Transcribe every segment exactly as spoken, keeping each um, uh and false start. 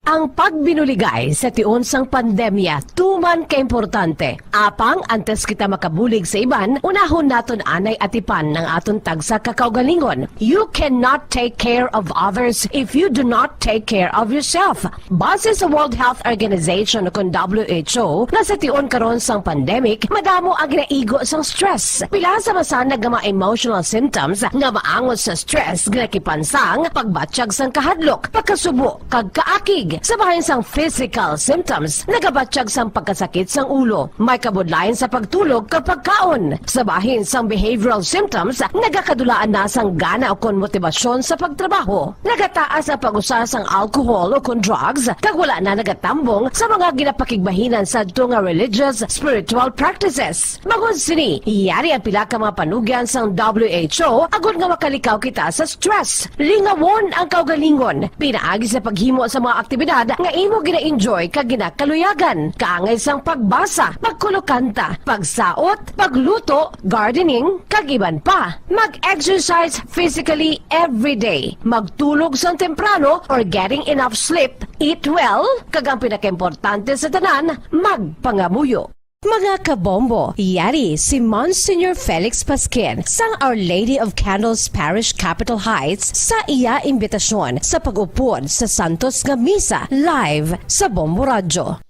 Ang pagbinuligay sa tion sang pandemya tuman ka importante. Apang antes kita makabulig sa iban, unahon naton anay atipan ang aton tagsa ka kaugalingon. You cannot take care of others if you do not take care of yourself. Base sa World Health Organization, kun W H O, nga sa tion karon sang pandemic, madamo ang ginaigo sang stress. Pila sa masanag nga mga emotional symptoms nga maangot sa stress ginakipan sang pagbatyag sang kahadlok, pagkasubo, kag kaakig. Sa bahin sang physical symptoms, nagabatyag sang pagkasakit sang ulo, may kabudlayan sa pagtulog kag pagkaon. Sa bahin sang behavioral symptoms, nagakadulaan na sang gana ukon motibasyon sa pagtrabaho. Nagataas ang pag-usa sang alcohol ukon drugs, kag wala na nagatambong sa mga ginapakigbahinan sadto nga religious, spiritual practices. Bangod sini, yari ang pila ka mga panugyan sang W H O agod nga makalikaw kita sa stress. Lingawon ang kaugalingon pinaagi sa paghimo sa mga aktibidad nga imo gina-enjoy kag ginakaluyagan, kaangay sang pagbasa, pagkulokanta, pagsaot, pagluto, gardening, kag iban pa. Mag-exercise physically every day. Magtulog sang temprano or getting enough sleep. Eat well, kag ang pinakaimportante sa tanan, magpangamuyo. Mga kabombo, yari si Monsignor Felix Pasquin sang Our Lady of Candles Parish, Capitol Heights, sa iya imbitasyon sa pag-upod sa santos nga misa live sa Bombo Radyo.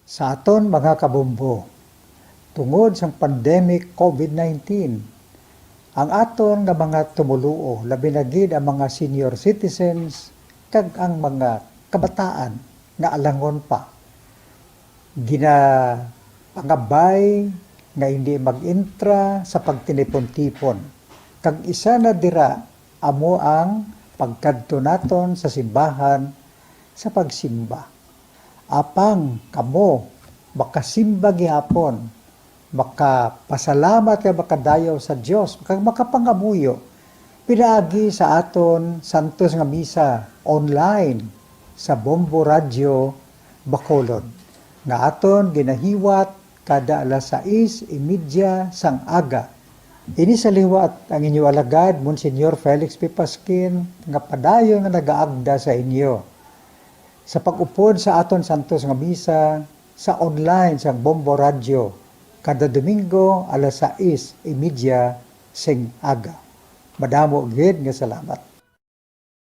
Sa aton mga kabombo, tungod sang pandemic covid nineteen, ang aton nga mga tumoluo, labi na gid ang mga senior citizens kag ang mga kabataan nga alangon pa, ginapangabay nga hindi mag-intra sa pagtinipon-tipon. Kag isa na dira amo ang pagkadto naton sa simbahan sa pagsimba. Apang kamo makasimba gihapon, makapasalamat kag makadayaw sa Dios, kag makapangamuyo pinaagi sa aton santos nga misa online sa Bombo Radyo Bacolod, nga aton ginahiwat kada alas sais y media sang aga. Ini sa liwat ang inyo alagad, Monsignor Felix P. Pasquin, nga padayon nga nagaagda sa inyo sa pag-upod sa aton santos nga misa sa online sang Bombo Radyo kada Domingo alas sais y media sing aga. Madamo gid nga salamat.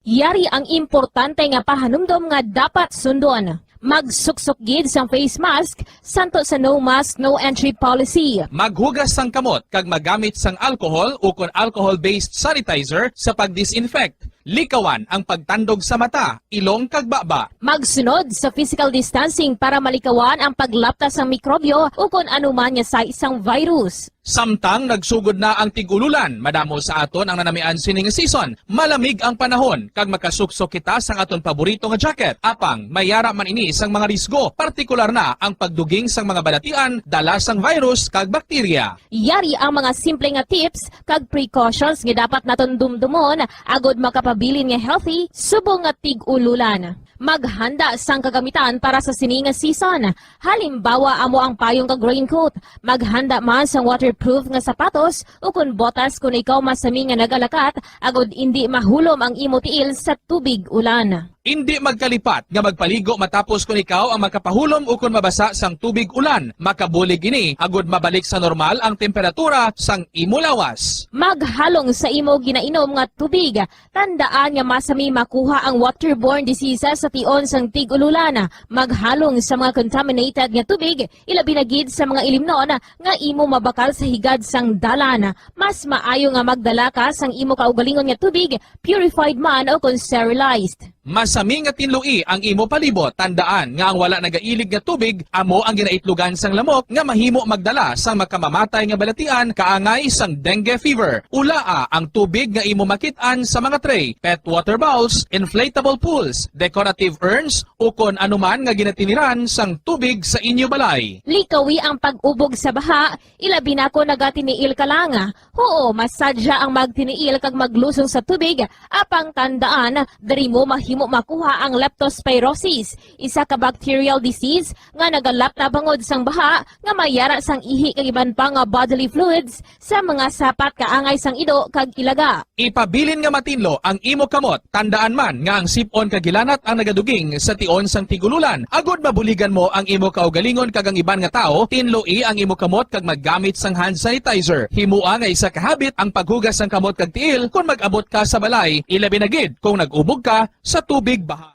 Yari ang importante nga pahanumdom nga dapat sundon. Magsuksok gid sang face mask santo sa no mask, no entry policy. Maghugas sang kamot kag magamit sang alcohol ukon alcohol-based sanitizer sa pag-disinfect. Likawan ang pagtandog sa mata, ilong kag baba. Magsunod sa physical distancing para malikawan ang paglapta sang mikrobyo ukon anuman nga sais sang virus. Samtang nagsugod na ang tig-ululan, madamo sa aton ang nanamian sining season. Malamig ang panahon kag makasuksok kita sang aton paborito nga jacket. Apang may yara man ini sang mga risgo, partikular na ang pagduging sang mga balatian, dala sang virus kag bakterya. Yari ang mga simple nga tips kag precautions nga dapat naton dumdumon agod makapabilin nga healthy subong nga tig-ululan. Maghanda sang kagamitan para sa sini nga season. Halimbawa, amo ang payong kag raincoat. Maghanda man sang waterproof nga sapatos ukon botas kon ikaw masami nga nagalakat agod indi mahulom ang imo tiil sa tubig ulan. Indi magkalipat nga magpaligo matapos kon ikaw ang makapahulom ukon mabasa sang tubig ulan. Makabulig ini agod mabalik sa normal ang temperatura sang imo lawas. Maghalong sa imo ginainom nga tubig. Tandaan nga masami makuha ang waterborne diseases sa tion sang tig-ululan. Maghalong sa mga contaminated nga tubig, ilabi na gid sa mga ilimnon nga imo mabakal sa higad sang dalan. Mas maayo nga magdala ka sang imo kaugalingon nga tubig, purified man o kon sterilized. Masami nga tinloi ang imo palibot. Tandaan nga ang wala nagailig nga tubig amo ang ginaitlogan sang lamok nga mahimo magdala sang makamamatay nga balatian kaangay sang dengue fever. Ulaa ang tubig nga imo makit-an sa mga tray, pet water bowls, inflatable pools, decorative urns, ukon anuman nga ginatiniran sang tubig sa inyo balay. Likawi ang pag-ubog sa baha, ilabi na kon nagatiniil ka lang. Huo, masadya ang magtiniil kag maglusong sa tubig, apang tandaan, diri mo mahimo makuha ang leptospirosis, isa ka bacterial disease nga nagalapta bangod sang baha nga may yara sang ihi kag iban pa nga bodily fluids sa mga sapat kaangay sang ido kag ilaga. Ipabilin nga matinlo ang imo kamot. Tandaan man nga ang sip-on kag hilanat ang kaduging sa tion sang tig-ululan. Agod mabuligan mo ang imo kaugalingon kag ang iban nga tawo, tinloi ang imo kamot kag maggamit sang hand sanitizer. Himoa nga isa ka habit ang paghugas sang kamot kag tiil kon mag-abot ka sa balay, ilabi na gid kung nag-ubog ka sa tubig baha.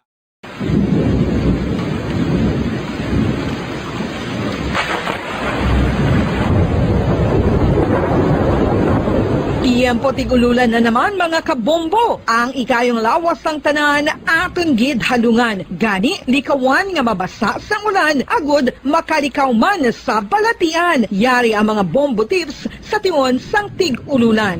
Tiyempo tig-ululan na naman, mga kabombo. Ang ikayong lawas sang tanan aton gid halungan. Gani, likawan nga mabasa sang ulan agud makalikaw man sa balatian. Yari ang mga bombo tips sa tion sang tig-ululan.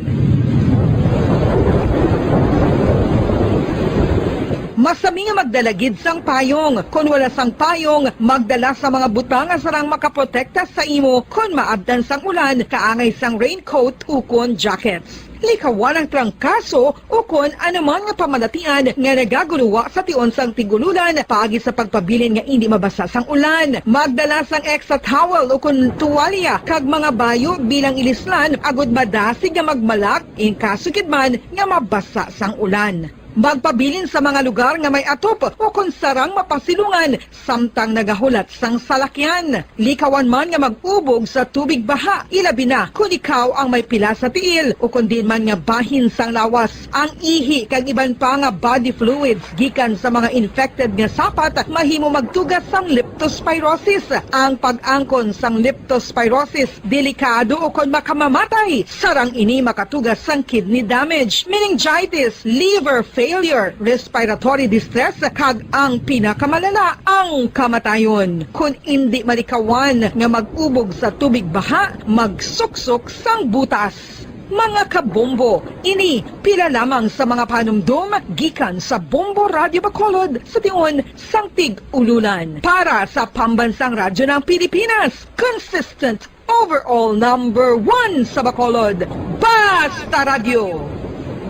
Masami nga magdala gid sang payong. Kon wala sang payong, magdala sa mga butang nga sarang makaprotekta sa imo kon maabtan sang ulan, kaangay sang raincoat ukon jackets. Likawan ang trangkaso ukon anuman nga pamalatian nga nagaguluwa sa tion sang tig-ululan paagi sa pagpabilin nga indi mabasa sang ulan. Magdala sang extra towel ukon tuwalya kag mga bayo bilang ilislan agud madasig nga magmalak in kaso gid man nga mabasa sang ulan. Magpabilin sa mga lugar nga may atop ukon sarang mapasilungan samtang nagahulat sang salakyan. Likawan man nga mag-ubog sa tubig baha, ilabi na kon ikaw ang may pila sa tiil ukon diin man nga bahin sang lawas. Ang ihi kag iban pa nga body fluids gikan sa mga infected nga sapat mahimo magtuga sang leptospirosis. Ang pag-angkon sang leptospirosis delikado ukon makamamatay. Sarang ini makatuga sang kidney damage, meningitis, liver failure, respiratory distress, kag ang pinakamalala, ang kamatayon. Kon indi malikawan nga mag-ubog sa tubig baha, magsuksok sang butas. Mga kabombo, ini pila lamang sa mga panumdom gikan sa Bombo Radyo Bacolod sa tion sang tig-ululan. Para sa Pambansang Radyo ng Pilipinas, consistent overall number one sa Bacolod, Basta Radyo,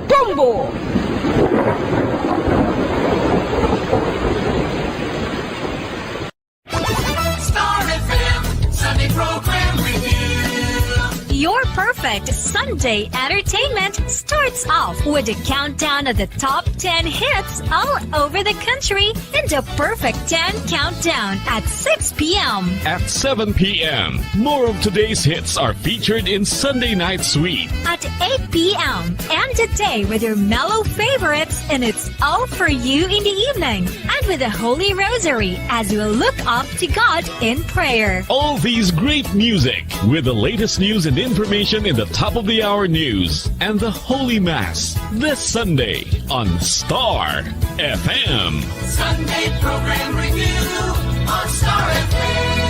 Bombo! Star F M, Sunday program with you. Your perfect Sunday entertainment starts off with a countdown of the top ten hits all over the country in the Perfect ten Countdown at six p m. At seven p m, more of today's hits are featured in Sunday Night Sweet. At eight p m, end the day with your mellow favorites, and it's all for you in the evening. And with the Holy Rosary as we look up to God in prayer. All these great music with the latest news and information in the top of the hour news and the Holy Mass this Sunday on Star F M. Sunday program review on Star F M.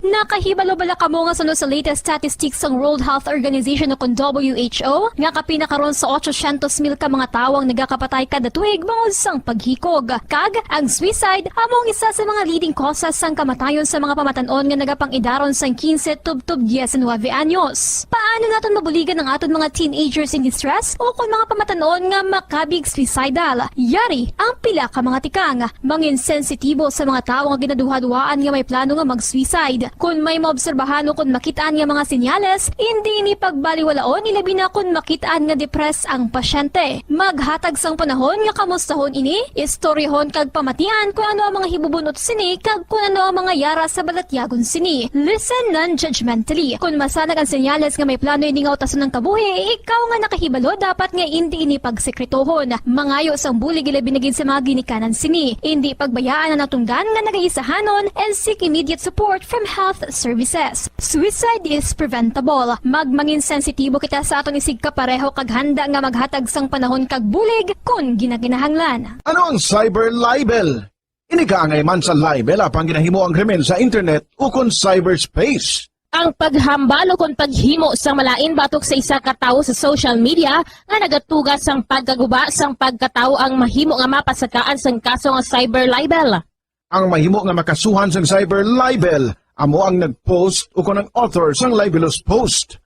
Nakahibalo bala kamo nga suno sa latest statistics sang World Health Organization o kon W H O nga kapin na karon sa otsosyentos mil ka mga tawo ang nagakapatay kada tuig bangod sang paghikog? Kag ang suicide amo ang isa sa mga leading causes sang kamatayon sa mga pamatan-on nga nagapang-idaron sang quince tubtob diecinuebe anyos. Paano naton mabuligan ang aton mga teenagers in distress o kon mga pamatan-on nga makabig suicidal? Yari ang pila ka mga tikang. Mangin sensitibo sa mga tawo nga ginaduhaduhaan nga may plano nga mag-suicide. Kon may maobserbahan o kon makit-an nga mga senyales, indi ini pagbaliwalaon, ilabi na kon makit-an nga depressed ang pasyente. Maghatag sang panahon nga kamustahon ini, istoryahon kag pamatian kon ano ang mga hibubun-ot sini kag kon ano ang mga yara sa balatyagon sini. Listen non-judgmentally. Kon masanag ang senyales nga may plano ini nga utason ang kabuhi, ikaw nga nakahibalo dapat nga indi ini pagsekretohon. Mangayo sang bulig ilabi na gid sa mga ginikanan sini. Indi pagbayaan ang natunggan nga nagaisahanon and seek immediate support from health services. Suicide is preventable. Magmangin sensitibo kita sa aton isigkapareho kag handa nga maghatag sang panahon kag bulig kon ginakinahanglan. Ano ang cyber libel? Ini kaangay man sa libel apang ginahimo ang krimen sa internet ukon cyberspace. Ang paghambal ukon paghimo sang malain batok sa isa ka tawo sa social media nga nagatuga sang pagkaguba sang pagkatawo ang mahimo nga mapasakaan sang kaso nga cyber libel. Ang mahimo nga makasuhan sang cyber libel amo ang nag-post ukon ang author sang libelous post.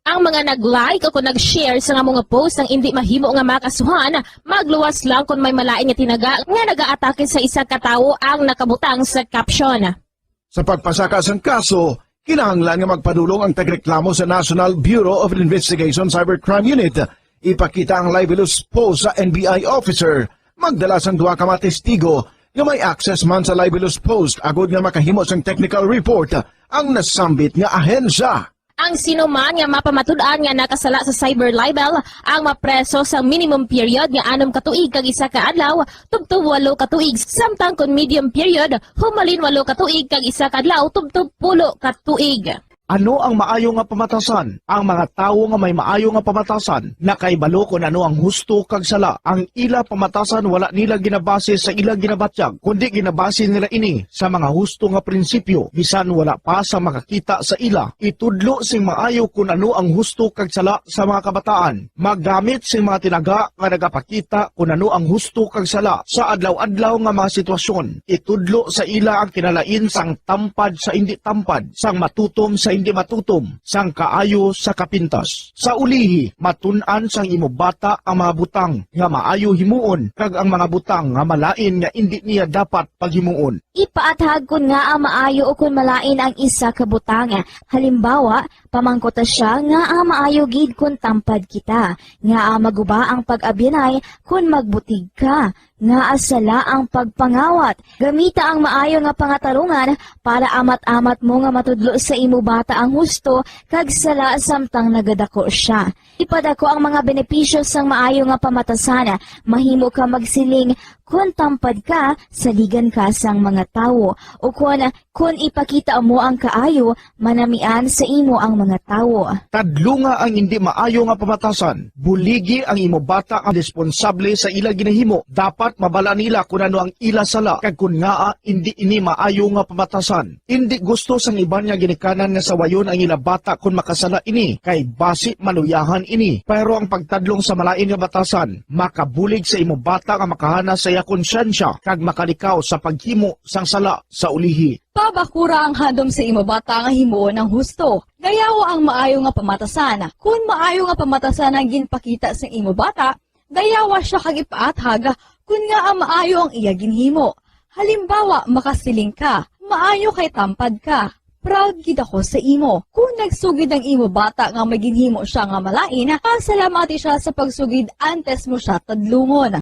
Ang mga nag-like o kon nag-share sa amo nga post ang indi mahimo nga makasuhan, magluwas lang kon may malain nga tinaga nga nagaatake sa isa ka tawo ang nakabutang sa caption. Sa pagpasaka sang kaso, kinahanglan nga magpadulong ang tagreklamo sa National Bureau of Investigation Cybercrime Unit. Ipakita ang libelous post sa N B I officer. Pagdala sang duha ka mga testigo nga may access man sa libelous post agod nga makahimo sang technical report ang nasambit nga ahensya. Ang sino man nga mapamatud-an nga nakasala sa cyber libel ang mapreso sa minimum period nga anom ka tuig kag isa ka adlaw tubtob walo ka tuig, samtang kon medium period, humalin walo ka tuig kag isa ka adlaw tubtob pulo ka tuig. Ano ang maayo nga pamatasan? Ang mga tawo nga may maayo nga pamatasan nakahibalo kon ano ang husto kag sala. Ang ila pamatasan wala nila ginabase sa ila ginabatyag, kundi ginabase nila ini sa mga husto nga prinsipyo, bisan wala pa sa makakita sa ila. Itudlo sing maayo kon ano ang husto kag sala sa mga kabataan. Maggamit sing mga tinaga nga nagapakita kon ano ang husto kag sala sa adlaw-adlaw nga mga sitwasyon. Itudlo sa ila ang kinalain sang tampad sa indi tampad, sang matutom sa indi matutom, sang kaayo sa kapintas. Sa ulihi, matun-an sang imo bata ang mga butang nga maayo himuon kag ang mga butang nga malain nga indi niya dapat paghimuon. Ipaathag kon ngaa maayo ukon malain ang isa ka butang. Halimbawa, pamangkuta sia ngaa maayo gid kon tampad kita, ngaa maguba ang pag-abyanay kon magbutig ka, ngaa sala ang pagpangawat. Gamita ang maayo nga pangatarungan para amat-amat mo nga matudlo sa imo bata ang husto kag sala samtang nagadako sia. Ipadako ang mga benepisyo sang maayo nga pamatasan. Mahimo ka magsiling, "Kon tampad ka, saligan ka sang mga tawo," ukon, "Kon ipakita mo ang kaayo, manamian sa imo ang mga tawo." Tadlunga ang indi maayo nga pamatasan. Buligi ang imo bata ang responsable sa ila ginahimo. Dapat mabala nila kon ano ang ila sala kag kon ngaa indi ini maayo nga pamatasan. Indi gusto sang iban nga ginikanan nga sawayon ang ila bata kon makasala ini, kay basi maluyahan ini. Pero ang pagtadlong sa malain nga batasan makabulig sa imo bata nga makahanas sa iya konsyensya kag makalikaw sa paghimo sang sala sa ulihi. Pabakura ang handom sa imo bata nga himuon ang husto. Dayawa ang maayo nga pamatasan. Kon maayo nga pamatasan ang ginpakita sa imo bata, dayawa sia kag ipaathag kon ngaa maayo ang iya ginhimo. Halimbawa, makasiling ka, "Maayo kay tampad ka. Proud gid ako sa imo." Kon nagsugid ang imo bata nga may ginhimo sia nga malain, pasalamati sia sa pagsugid antes mo sia tadlungon.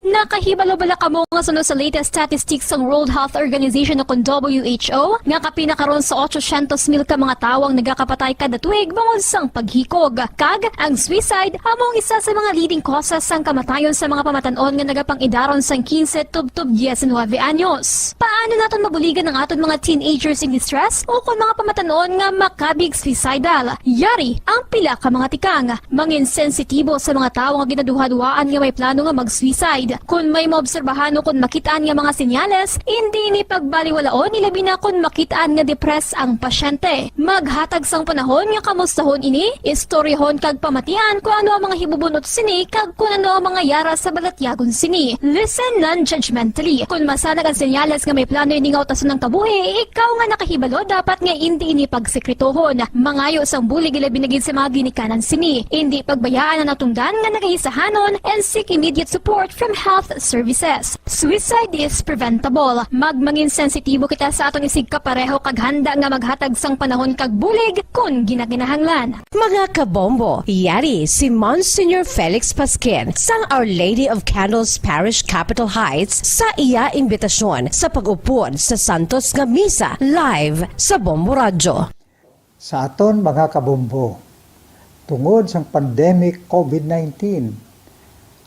Nakahibalo bala kamo nga suno sa latest statistics sang World Health Organization o kon W H O, nga kapin na karon sa otsosyentos mil ka mga tawo ang nagakapatay kada tuig bangod sang paghikog? Kag ang suicide amo ang isa sa mga leading causes sang kamatayon sa mga pamatan-on nga nagapang-idaron sang quince tubtob diecinuebe anyos. Paano naton mabuligan ang aton mga teenagers in distress o kon mga pamatan-on nga makabig suicidal? Yari ang pila ka mga tikang. Mangin sensitibo sa mga tawo nga ginaduhaduhaan nga may plano nga mag-suicide. Kon may maobserbahan o kon makit-an nga mga senyales, indi ini pagbaliwalaon, ilabi na kon makit-an nga depressed ang pasyente. Maghatag sang panahon nga kamustahon ini, istoryahon kag pamatian kon ano ang mga hibubun-ot sini kag kon ano ang mga yara sa balatyagon sini. Listen non-judgmentally. Kon masanag ang senyales nga may plano ini nga utason ang kabuhi, ikaw nga nakahibalo dapat nga indi ini pagsekretohon. Mangayo sang bulig, ilabi na gid sa mga ginikanan sini. Indi pagbayaan ang natungdan nga nagahisahanon and seek immediate support from health services. Suicide is preventable. Magmangin sensitibo kita sa aton isigkapareho kag handa nga maghatag sang panahon kag bulig kon ginakinahanglan. Mga kabombo, yari si Monsignor Felix Pasquin sang Our Lady of Candles Parish, Capitol Heights, sa iya imbitasyon sa pag-upod sa Santos nga Misa live sa Bombo Radyo. Sa aton mga kabombo, tungod sang pandemic covid nineteen,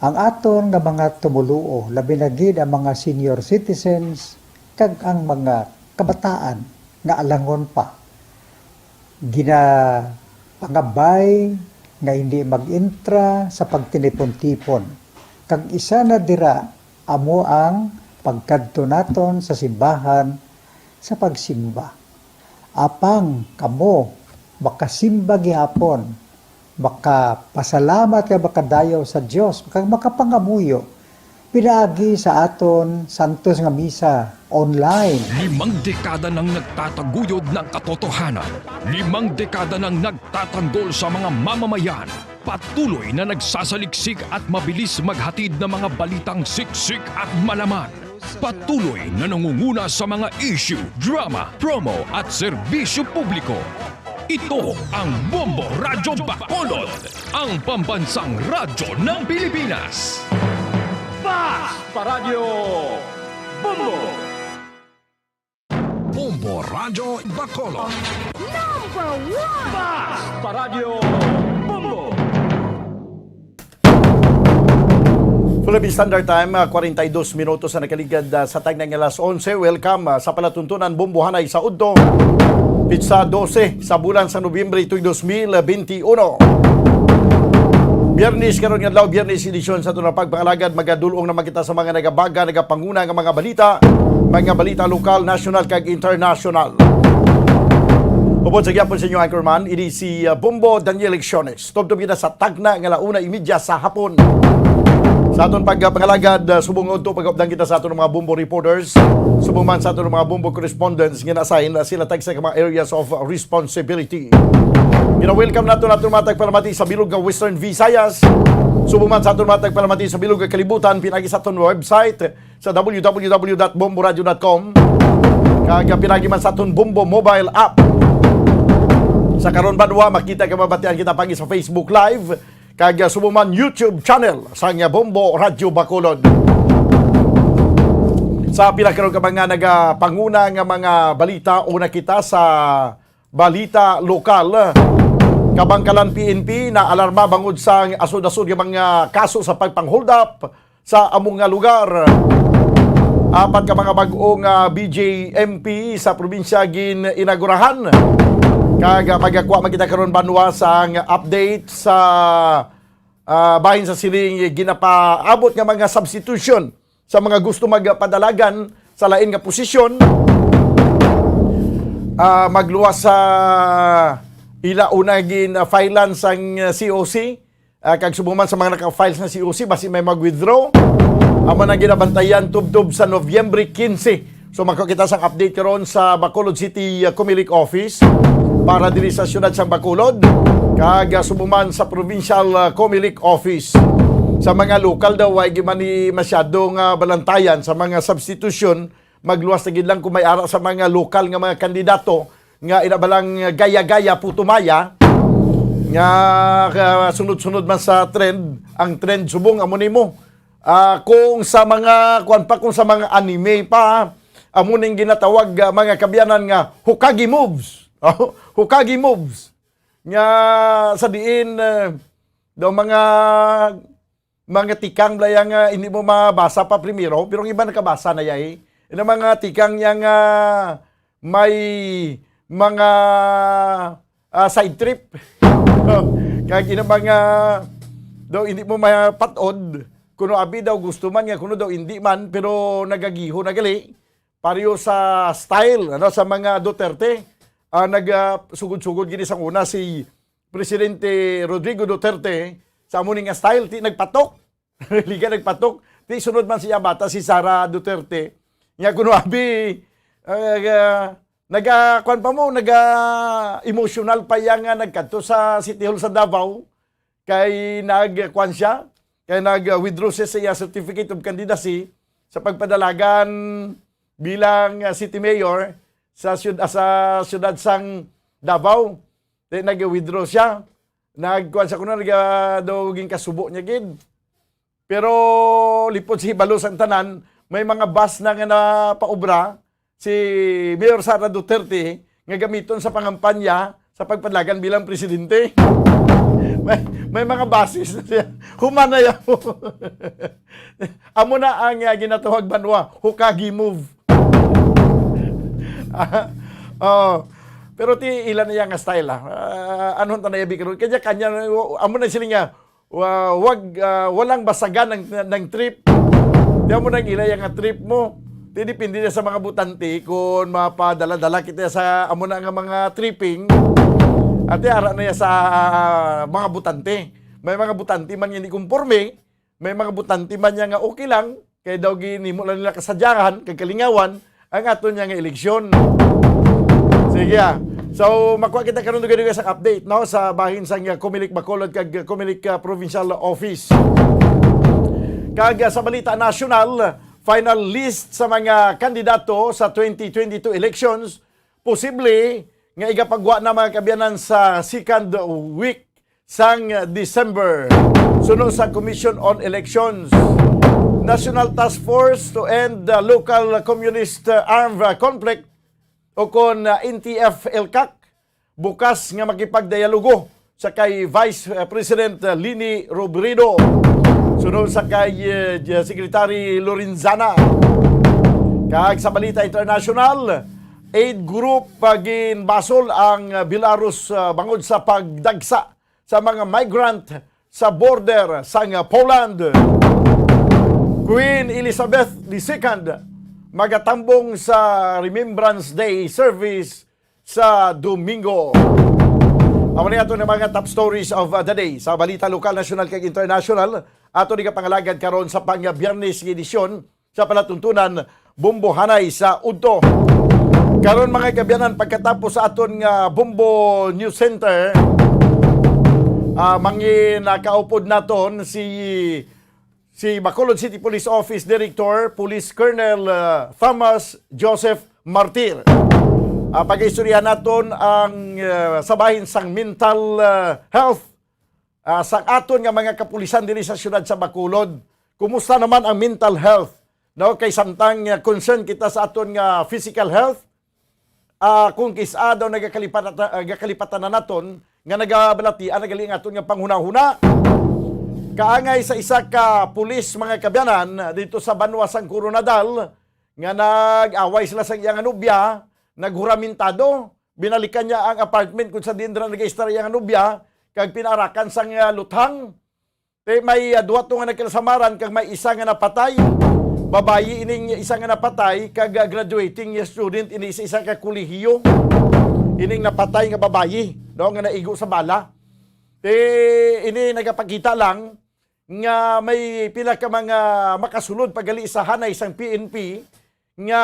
ang aton nga mga tumoluo, labi na gid ang mga senior citizens kag ang mga kabataan nga alangon pa, ginapangabay nga hindi mag-intra sa pagtinipon-tipon. Kag isa na dira amo ang pagkadto naton sa simbahan sa pagsimba. Apang kamo makasimba gihapon, makapasalamat kag makadayaw sa Dios, kag makapangamuyo pinaagi sa aton santos nga misa online. Limang dekada nang nagtataguyod ng katotohanan. Limang dekada nang nagtatanggol sa mga mamamayan. Patuloy na nagsasaliksik at mabilis maghatid ng mga balitang siksik at malaman. Patuloy na nangunguna sa mga issue, drama, promo at serbisyo publiko. Ito ang Bombo Radyo Bacolod, ang pambansang radyo ng Pilipinas. Fast Paradyo Bombo! Bombo Radyo Bacolod. Number one! Fast Paradyo Bombo! Philippine Standard Time, ah, kwarenta y dos minutos na nakaligad, ah, sa tagna nga alas onse. Welcome, ah, sa palatuntunan Bombohanay sa udto, pitsa dose sa bulan sa Nobyembre tuig dos mil benti uno. Biyernes karon nga adlaw, Biyernes edisyon sa aton nga pagpangalagad, magadul-ong naman kita sa mga nagabaga, nagapanguna nga mga balita, mga balita lokal, nasyonal, kag internasyonal. Upod sa gihapon sa inyo, Anchorman, ini si, ah, Bombo Daniel Lecciones. Tubtob kita sa tagna nga alauna y media sa hapon. Sa aton pagpangalagad, ah, subong nga udto, pag-updan kita sa aton mga Bombo reporters, subong man sa aton mga Bombo correspondents nga na-assign, ah, sila tagsa ka mga areas of responsibility. Gina-welcome nato nato mga tagpalamati sa bilog nga Western Visayas, subong man sa aton mga tagpalamati sa bilog nga kalibutan, pinagi sa aton website sa w w w dot bomboradio dot com, kag pinaagi man sa aton Bombo mobile app. Sa karon banwa, makita kag mabatian kita pagi sa Facebook Live, kag, ah, subong man YouTube channel sang Bombo Radyo Bacolod. Sa pinakaron ka mga nagapanguna nga mga balita, una kita sa balita lokal. Kabangkalan P N P naalarma bangod sang asod-asod nga mga kaso sa pagpang-hold up sa amo nga lugar. Apat ka mga bag-ong, ah, B J M P sa probinsya gin-inagurahan. Kag, ah, magakwa man kita karon banwa sang update sa, ah, bahin sa siling ginapaabot nga mga substitution sa mga gusto magpadalagan sa lain nga posisyon. Ah, magluwas sa ila una gin-filean sang C O C. Ah, kag subong man sa mga naka-file sa C O C, basi may mag-withdraw. Amo na ginabantayan tubtob sa Nobyembre quince. So, magkakita sang update karon sa Bacolod City, ah, Comelec Office para diri sa siyudad sang Bacolod, kag, ah, subong man sa Provincial, ah, Comelec Office. Sa mga lokal daw, way man ni masyado nga balantayan sa mga substitution, magluwas na gid lang kung may ara sa mga lokal nga mga kandidato nga ina ba lang gaya-gaya, putumaya, nga, ah, sunod-sunod man sa trend. Ang trend subong amo nimo. Ah, kung sa mga, kuwan pa, kung sa mga anime pa, amo ning ginatawag, ah, mga kaabyanan, nga Hokage moves. Hokage moves. Nga sa diin, eh, daw mga, mga tikang bala ya nga hindi mo mabasa pa primero, pero ang iba nakabasa na ya, eh. Yung mga tikang ya nga may mga, ah, side trip. Kag ina mga daw hindi mo mapat-od, kuno abi daw gusto man nga, kuno daw hindi man, pero nagagiho na gali. Pareho sa style, ano, sa mga Duterte, ah, nag, ah, sugod-sugod gini sang una si Presidente Rodrigo Duterte sa amo ni nga style, ti nagpatok. Liga nagpatok. Ti sunod man siya bata si Sara Duterte. Nga kuno abi, ah, ah, naga, kuwan pa mo, naga emotional pa iya nga nagkadto sa City Hall sa Davao, kay nag, kuwan siya, kay nag-withdraw siya sa iya certificate of candidacy sa pagpadalagan bilang, ah, city mayor sa syud-, ah, sa siyudad sang Davao. Di nag-withdraw siya. Nagkuwan sa kuno, nag, ah, daw ginkasubo niya gid. Pero lipod sa hibalo sang tanan, may mga bus na nga napaubra si Mayor Sara Duterte nga gamiton sa pangampanya sa pagpadalagan bilang presidente. May, may mga buses na siya. Human na yan. Amo na ang, ah, ginatawag banwa, Hokage move. Ah, oh. Pero ti ila na iya nga style, ah. Ah, ano ta na iya bikro? Kaya kanya, amo na sila nga, wa-, wag, ah, walang basagan ng, ng trip. Di amo nang ila nga trip mo. Di depende na sa mga butante kung mapadala-dala kita sa amo na nga mga tripping. Ate, ara na ya sa, ah, mga butante. May mga butante man nga hindi kumporme, may mga butante man niya nga okay lang, kay daw ginimo lang nila kasadyahan kag kalingawan ang aton niya nga eleksyon. Sige, ah. So, makuha kita karon dugay-dugay sa update, no, sa bahin sang, ah, Comelec Bacolod kag, ah, Comelec, ah, Provincial Office. Kag, ah, sa balita nasyonal, final list sa mga kandidato sa twenty twenty-two elections, posible nga igapagwa na, mga kaabyanan, sa second week sang December. Suno sa Commission on Elections, National Task Force to End the Local Communist Armed Conflict, o kon, ah, N T F-ELCAC, bukas nga makipagdialogo sa kay Vice, ah, President, ah, Leni Robredo, sunod sa kay, eh, J-, Secretary Lorenzana. Kag sa balita international, aid group, ah, ginbasol ang, ah, Belarus, ah, bangod sa pagdagsa sa mga migrant sa border sang Poland. Queen Elizabeth the Second magatambong sa Remembrance Day service sa Domingo. Amo ni ato nga mga top stories of, uh, the day sa balita lokal, nasyonal, kag international. Ato ni kapangalagad karon sa pang Biyernes nga edisyon sa palatuntunan, Bombohanay sa Udto. Karon, mga kaabyanan, pagkatapos sa aton nga Bombo News Center, ah, mangin nakaupod naton si, si Bacolod City Police Office Director, Police Colonel, ah, Thomas Joseph Martir. Ah, pag-istorya naton ang, ah, sa bahin sang mental, ah, health, ah, sa aton nga mga kapulisan diri sa siyudad sa Bacolod. Kumusta naman ang mental health? No, kay samtang, ah, concern kita sa aton nga physical health, ah, kung kis-a daw nagakalipatan, ah, gakalipatan na naton nga nagabalatian na gali ang aton nga panghunahuna. Kaangay sa isa ka pulis, mga kaabyanan, dito sa banwa sang Koronadal, nga nag-away sila sa iyang nobya, naghuramentado, binalikan niya ang apartment kung sa diin dira nag-istar iyang nobya, kag pinaarakan sang, ah, luthang. Te, may, ah, duha to nga nagkasamaran kag may isa nga napatay. Babayi ining isa nga napatay kag, ah, graduating student ini sa isa ka kolehiyo. Ining napatay nga babayi, no, nga naigo sa bala. Te, ini nagapakita lang nga may pila ka mga makasulod pagali sa hanay sang P N P nga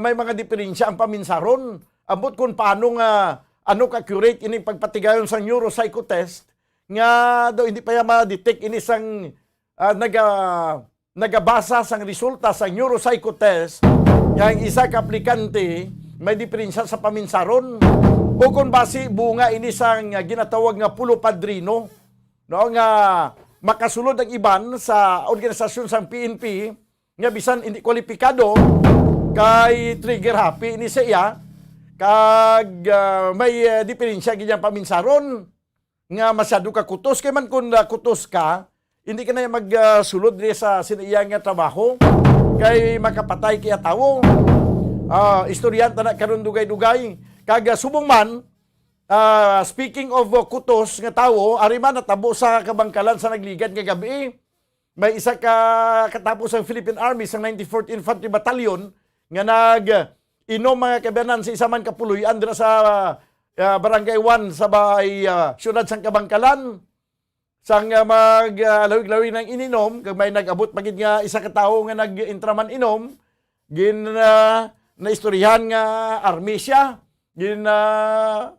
may mga diferensya ang paminsaron. Ambot kung paano nga, ano ka-accurate ining pagpatigayon sang neuropsychotest nga daw hindi pa ya ma-detect ini sang, ah, naga-, nagabasa sang resulta sa neuropsychotest nga ang isa ka aplikante may diferensya sa paminsaron o kung basi bunga ini sang, ah, ginatawag nga pulo padrino, no, nga makasulod ang iban sa organisasyon sang P N P nga bisan hindi kwalipikado kay trigger happy ini sa iya kag, ah, may, ah, diferensya gid ang paminsaron nga masyado ka kutos. Kay man kung, ah, kutos ka, hindi ka na mag, ah, sulod diri sa sin-, iya nga trabaho kay makapatay kaya tawo. Ah, istoryahan ta na karon dugay-dugay. Kag, ah, subong man, ah, speaking of, ah, kutos nga tawo, ari man natabo sa Kabangkalan sa nagligad nga gabi. May isa ka katapos ang Philippine Army sa ninety-fourth Infantry Battalion nga nag-inom, mga kaabyanan, sa isa man ka puloy-an dira sa, ah, Barangay One sa bay, ah, siyudad sang Kabangkalan. Sang, ah, mag, ah, lawig-lawig ng ininom, kag may nag-abot pa gid nga isa ka tawo nga nag-intraman inom, gin, ah, naistoryahan nga army siya. Gin, ah,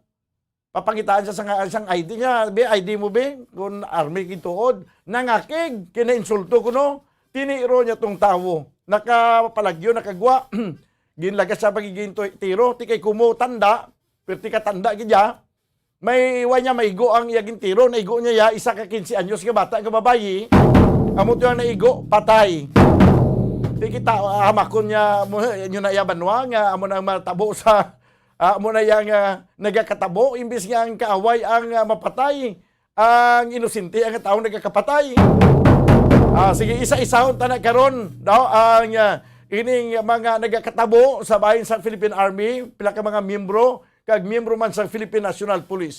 papangitaan siya sa nga, sang I D niya. "Be, I D mo, be?" Kung army gituod, nangakig, kinainsulto kuno. Tiniro niya tong tawo. Nakapalagyo, nakagwa. Ginlagas siya pagiging to-, tiro. Ti kay kumo tanda, perti ka tanda gid ya. May iwan niya, maigo ang iya gintiro. Naigo niya ya, isa ka quince anyos nga bata nga babayi. Amo to ang naigo, patay. Ti kita, ah, hamakon niya, mo, yun na iya banwa, nga amo nang matabo sa Ah, amo na yang, ah, nagakatabo, imbis nga ang kaaway ang, ah, mapatay, ang inosente ang tawo nagakapatay. Ah, sige, isa-isahon ta na karon, no? Ang, ah, ining mga nagakatabo sa bahin sa Philippine Army, pila ka mga miyembro, kag miyembro man sa Philippine National Police.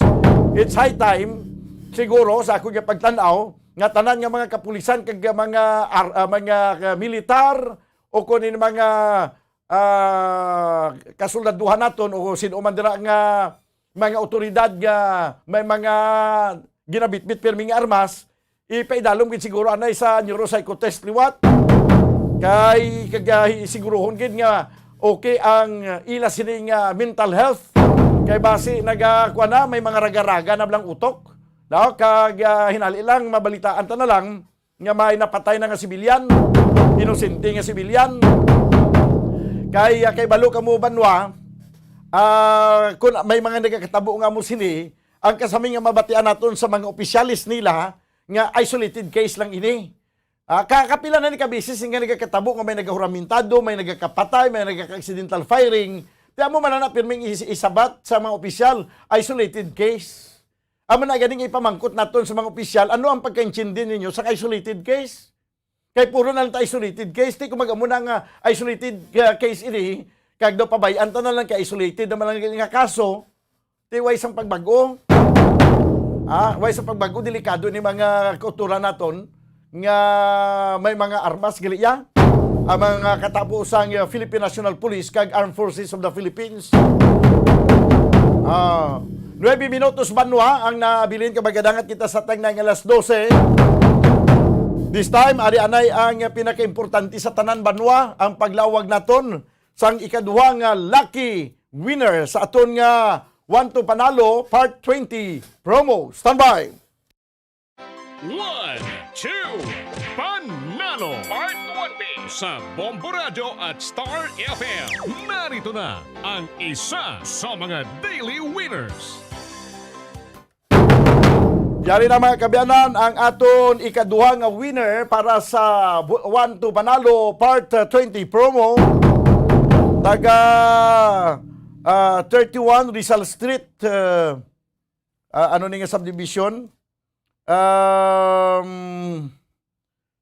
It's high time, siguro, sa akong pagtan-aw, nga tanan nga mga kapulisan kag mga ar-, ah, mga, ah, militar o kun in mga, ah, kasuldaduhan naton o sino man dira nga mga awtoridad nga may mga ginabitbit pirmi nga armas, ipaidalom gid siguro anay sa neuropsycho test liwat. Kay kag, ah, hi-, siguruhon gid nga okay ang ila sini nga mental health. Kay basi naga-, kuwan na, may mga raga-raga na blang utok. No? Kag, ah, hinali lang, mabalitaan ta na lang nga may napatay na nga sibilyan, inosente nga sibilyan. Kay, ah, kay balo kamo, banwa, ah, kun may mga nagakatabo nga mo sini, ang kasami nga mabatian naton sa mga opisyales nila nga isolated case lang ini. Ah, ka-, kapila na ni ka beses nga nagakatabo nga may nagahuramentado, may nagakapatay, may nagaka-accidental firing. Di amo man na pirming is-, isabat sa mga opisyal, isolated case. Amo na ganing ipamangkot naton sa mga opisyal, ano ang pagkaintindi ninyo sa isolated case? Kay puro na lang ta isolated case, di ko mag-amo na nga isolated, ah, case ini, kag daw pabay-an ta na lang kay isolated naman lang nga kaso. Ti way sang pagbago. Ah, way sang pagbago, delikado ni mga kauturan naton nga may mga armas, gali ya. Ang mga katapo sang, uh, Philippine National Police kag Armed Forces of the Philippines. Ah, nuebe minutos banwa ang nabilin, kag magadangat kita sa tag na nga alas dose. This time, ari anay ang pinakaimportante sa tanan banwa, ang paglawag naton sang ikaduha nga lucky winner sa aton nga One to Panalo Part twenty promo. Standby! One, two, Panalo Part twenty sa Bombo Radio at Star F M. Narito na ang isa sa mga daily winners. Yari na, mga kaabyanan, ang aton ikaduha nga winner para sa Bu-, One to Panalo Part, uh, twenty promo. Taga, uh, thirty-one Rizal Street, uh, uh, ano ni nga subdivision? Um,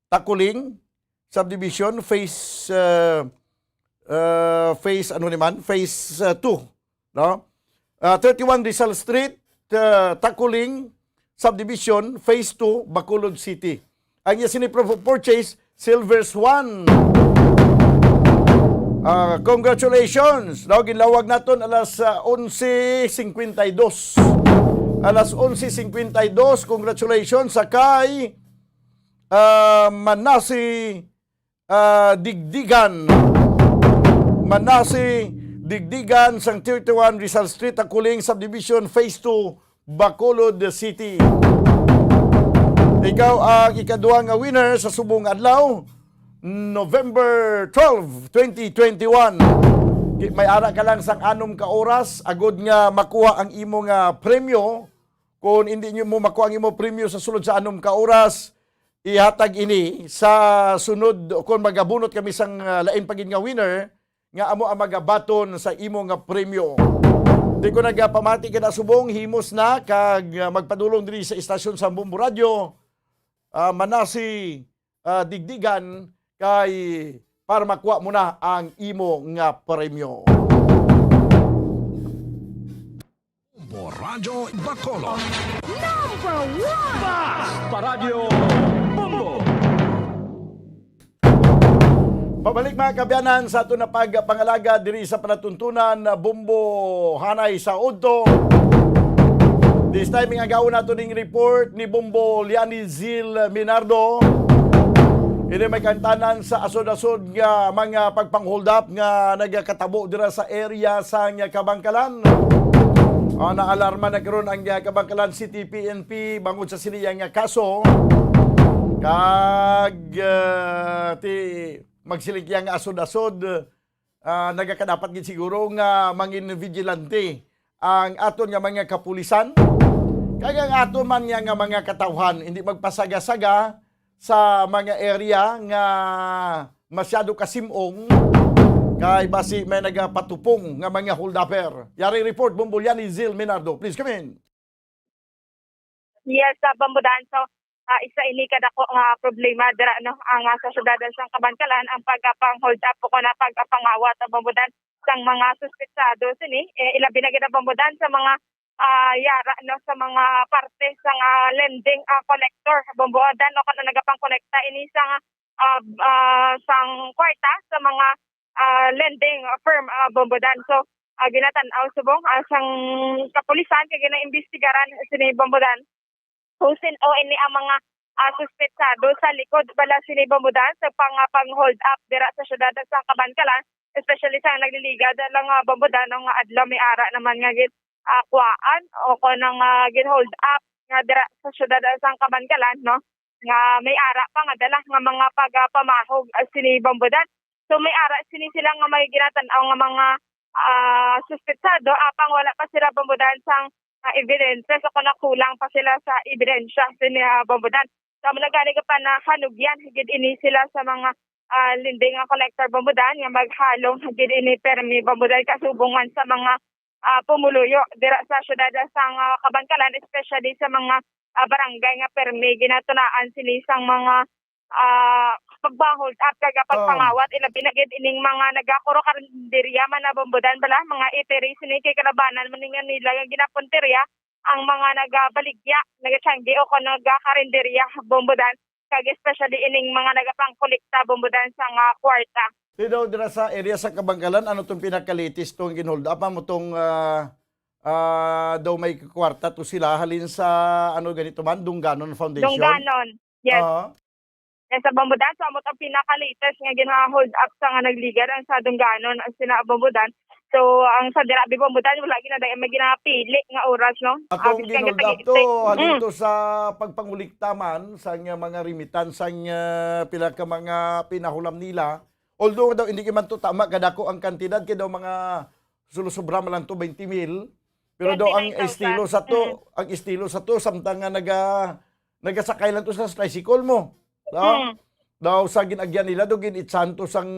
Takuling Subdivision, phase, uh, uh, phase, ano ni man? Phase, uh, two, no? Uh, thirty-one Rizal Street, uh, Takuling Subdivision, phase two, Bacolod City. Ang iya sini proof of purchase, Silver Swan. Ah, congratulations. Daw ginlawag naton alas, ah, onse cincuenta y dos. Alas onse cincuenta y dos, congratulations sa kay, ah, Manasi, ah, Digdigan. Manasi Digdigan sang thirty-one Rizal Street, Takuling Subdivision, Phase two, Bacolod City. Ikaw ang ikaduha nga winner sa subong adlaw, November twelve, twenty twenty-one. Ki-, may ara ka lang sang anom ka oras agod nga makuha ang imo nga premyo. Kung hindi nyo mo makuha ang imo premyo sa sulod sa anom ka oras, ihatag ini sa sunod, kung magabunot kami sang, ah, lain pa gid nga winner, nga amo ang magabaton sa imo nga premyo. Di ko nagapamati ka na subong, himos na, kag, ah, magpadulong diri sa istasyon sa Bombo Radyo, ah, Manasi, ah, Digdigan, kay para makuha mo na ang imo nga premyo. Bombo Radyo Bacolod. Number one! Basta Radyo Bombo! Pabalik, mga kaabyanan, sa aton na pagpangalaga diri sa palatuntunan, Bombo Hanay sa Udto. This time, ang agawon nato ning report ni Bombo Liani Zil Minardo. Ini may kantanan sa asod-asod nga mga pagpang-hold up nga nagakatabo dira sa area sa nga Kabangkalan. Ah, naalarma na karon ang, ah, Kabangkalan City P N P bangod sa sini nga kaso. Kag, ah, ti, magsiling kaya nga asod-asod, ah, nagakadapat gid siguro nga mangin vigilante ang aton nga mga kapulisan. Kag ang aton man nga, nga mga katawhan, hindi magpasaga-saga sa mga area nga masyado kasim-ong, kay basi may nagapatupong nga mga holdupper. Yari report, Bombo Liani Zil Minardo. Please come in. Yes, sa Bombo Dan. So, ah, isa ini kadako nga problema dira, no, ang, ah, sa syudad sang Kabankalan, ang pagkapang-hold up o kuna pagkapangawat ang Bombo Dan sang mga suspetsado sini, eh, ilabi na gid ang Bombo Dan sa mga ah, yara, no, sa mga parte sa nga lending, ah, collector, Bombodan, no, kung nagapangkolekta ini sa nga, ah, ah, sang kwarta sa mga, ah, lending firm, ah, Bombodan. So, ah, ginatan-aw subong, ah, sang kapulisan kay ginaimbestigaran sini Bombodan kung sin-o ini ang mga, ah, suspetsado sa likod bala sini Bombodan sa pang-, ah, pang-hold up dira sa siyudad sa Kabankalan, especially sa nagliligad lang, ah, Bombodan, no, nga adlaw may ara naman nga gin-, ah, kuwaan o kon ang, ah, gin-hold up nga dira sa siyudad sa Kabankalan, no, nga may ara pa nga dala nga mga pagapamahog, ah, sini Bombodan. So may ara sini sila nga may ginatan-aw nga mga, ah, suspetsado, apang wala pa sila Bombodan sang, ah, evidences o kon kulang pa sila sa ebidensya sini, ah, Bombodan. Sa amo na gani nga panahanugyan gid ini sila sa mga, ah, lending nga collector Bombodan nga maghalong gid ini permi Bombodan kasubong man sa mga, ah, pumuluyo dira sa siyudad sang, ah, Kabankalan, especially sa mga, ah, barangay nga permi ginatunaan sini sang mga, ah, pagpa-hold up kag, ah, pagpangawat, ilabi na gid ining mga nagakuro-karinderya man na Bombodan bala, mga eatery sini kay kalabanan man nga nila nga ginapuntirya ang mga nagabaligya, nagatiyangge o kon nagakarinderya Bombodan, kag especially ining mga nagapangkolekta Bombodan sa nga kwarta. Di daw dira sa area sa Kabankalan, ano tong pinaka-latest tong gin-hold up? Amo tong, ah, ah, daw may kwarta to sila halin sa, ano ganito man, Dungganon Foundation? Dungganon, yes. Ah. Yes, sa Bombodan, so amo tong pinaka-latest nga gina-hold up sa nga nagligad ang sa Dungganon, ang sina Bombodan. So, ang sa dira bi Bombodan, wala gina may ginapili nga oras, no? Atong Abis kang gin-hold up gatagi-, to, halin Mm. to sa pagpangulikta man sa nga mga remittance, sa nga pila ka mga pinahulam nila. Although daw hindi man to tama kadako ang kantidad, kay daw mga sulo-sobra man lang to, twenty mil. Pero daw ang Twenty-nine thousand. Estilo sa to, Mm. ang estilo sa to, samtang nga naga-, nagasakay lang to sa tricycle mo. Daw, Mm. daw sa gin-agyan nila, daw gin-itsan to sang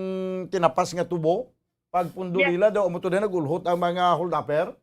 tinapas nga tubo. Pagpundo Yes. nila, daw amo to na nagulhot ang mga hold-upper.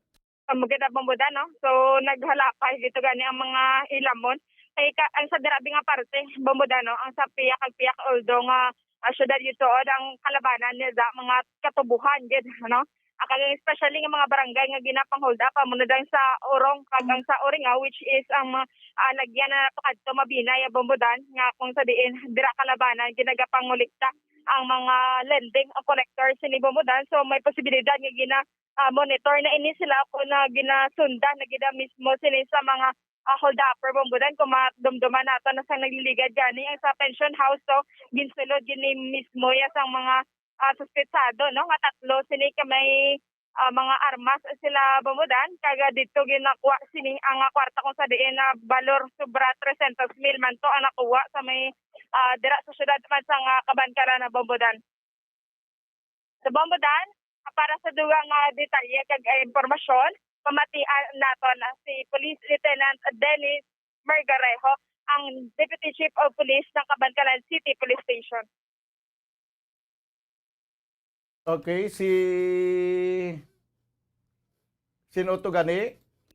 Amo gid ang Bombodan, no? So, naghalapay dito gani ang mga hilamon. Kay ka, ang sa dira bi nga parte, Bombodan, no? Ang sa piyak kag piyak, although nga, ah, syudad gid tuod, ang kalabanan niya da, mga katubuhan gid, no? Ah, kag especially nga mga barangay nga ginapang-hold up, amo na dang sa Orong kag ang sa Oringaw, which is ang mga, ah, lagyan na pakadto Mabinay, ah, Bombodan, nga kung sa diin, dira kalabanan, ginagapangolekta ang mga lending, ang collector sini Bombodan. So, may posibilidad nga gina, ah, monitor na ini sila kung na ginasundan na gid mismo sini sa mga, ah, hold-upper Bombodan. Kung madumduman nato na sa nagliligad gani ang sa pension house, so ginsulod gini mismo ya sang mga, ah, suspetsado, no, nga tatlo sini ka may, ah, mga armas sila Bombodan. Kag dito ginakuha sini ang, ah, kwarta kung sa diin na balor sobra trescientos mil man to ang nakuha sa may, ah, dira sa syudad man sa nga Kabankalan na Bombodan. Sa Bombodan, para sa dugang nga detalye kag, eh, impormasyon, pamatian naton si Police Lieutenant Dennis Mergarejo, ang Deputy Chief of Police ng Kabankalan City Police Station. Okay, si, sino to gani?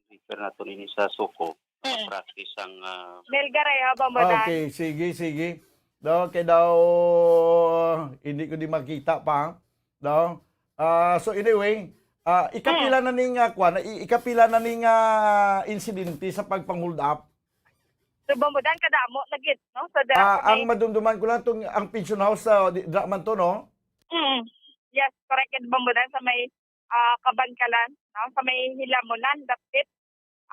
Refer nato ini sa SOCO. Mm. Practice ang, ah, Melgarejo, Bombodan. Okay, sige, sige. Daw, kay daw, hindi ko di makita pa. Daw. Ah, so anyway, ah, ikapila Mm. na ni nga, kwan, i-, ikapila na ni nga insidente sa pagpang-hold up? So, Bombodan, kadamo na gid, no? Sa da-, Ah, sa ang may madumduman ko lang tong, ang pension house sa di-, dra man to, no? Mm. Yes, correct gid, Bombodan, sa may, ah, Kabankalan, no? Sa may Hilamunan, dapit.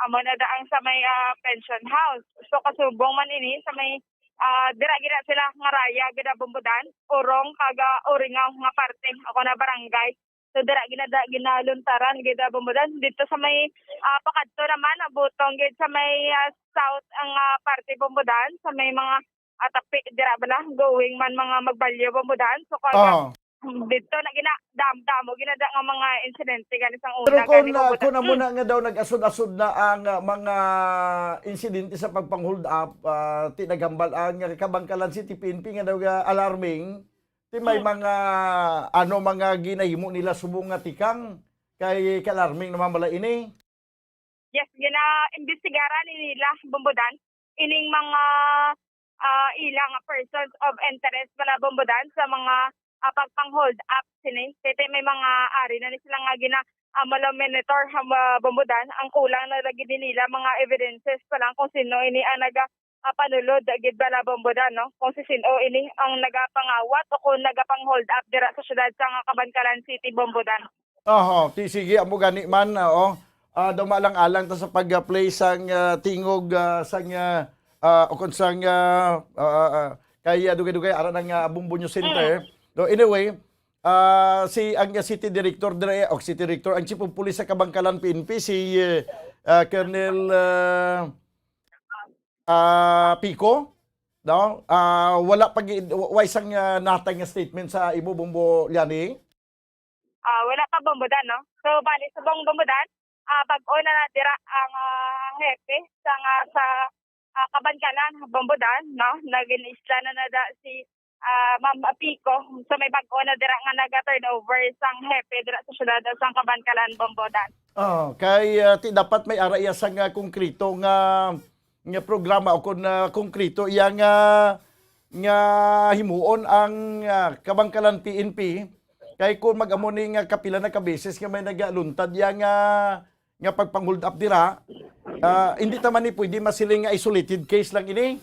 Amo na da ang sa may, ah, pension house. So, kasubong man ini sa may, ah, dira gid na sila nga raya gid na Bombodan, Orong kag, ah, Oringaw nga parte. Ako na barangay. So, dira gid na da ginaluntaran gid na Bombodan. Dito sa may, ah, pakadto naman, ang butong gid sa may, ah, south ang, ah, parte Bombodan, sa may mga, ah, tapi, dira bala, going man mga Magbalyo Bombodan. So, kag, Ah. dito na gina-, dam-, damo gid na da nga mga insidente gani sang una. Pero kung, gani ah, Bombodan. Kung amo Mm. na nga daw nag-asod-asod na ang, ah, mga insidente sa pagpang-hold up, ah, ti naghambal ang Kabankalan City P N P nga daw, ah, alarming, ti may Mm. mga, ano, mga ginahimo nila subong nga tikang kay ka-alarming naman bala ini. Yes, gina-imbestigaran ni nila, Bombodan, ining mga, ah, ila nga persons of interest bala, Bombodan, sa mga, ah, pagpang-hold up sini. Kay may mga ari na ni sila nga gina-, Amo lang, Monitor, ha, ma-, Bombodan, ang kulang na lagi din nila mga evidences pa lang kung sino ini ang naga, ah, panulod gid bala, Bombodan, no? Kung si sino ini ang nagapangawat o kung nagapang-hold up dira sa siyudad sa nga Kabankalan City, Bombodan. Oho, ti-, sige, amo gani man, oo. Ah, daw maalang-alang ta sa pag-play sang, ah, tingog, ah, sang, ah, ah, o kung sang, ah, ah, ah, ah, kay, ah, dugay-dugay, ara nang, ah, Bombo News Center. Mm. No, anyway, ah, si, ang, ah, city director dire, o city director, ang chief of police sa Kabankalan P N P, si, eh, ah, Colonel, ah, ah, Pico, no? Ah, wala pa gi-, wa-, wa isang, ah, natay nga statement sa imo, Bombo Liani? Ah, wala pa, Bombodan, no? So, bali, subong, Bombodan, ah, bag-o na na dira ang, ah, hepe sa nga, sa, ah, Kabankalan, Bombodan, no? Nagin-isla na na da si, ah, Ma'am Pico. So, may bag-o na dira nga naga-turnover sang hepe dira sa siyudad sang Kabankalan, Bombodan. Oh, kay, ah, ti-, dapat may ara iya sang, ah, konkreto nga, nga programa o kon, ah, konkreto iya nga, nga himuon ang, ah, Kabankalan P N P. Kay kung mag-amo ni nga kapila na ka beses nga may nagaluntad iya nga, nga pagpang-hold up dira, ah, hindi ta man ni pwede masiling nga isolated case lang ini.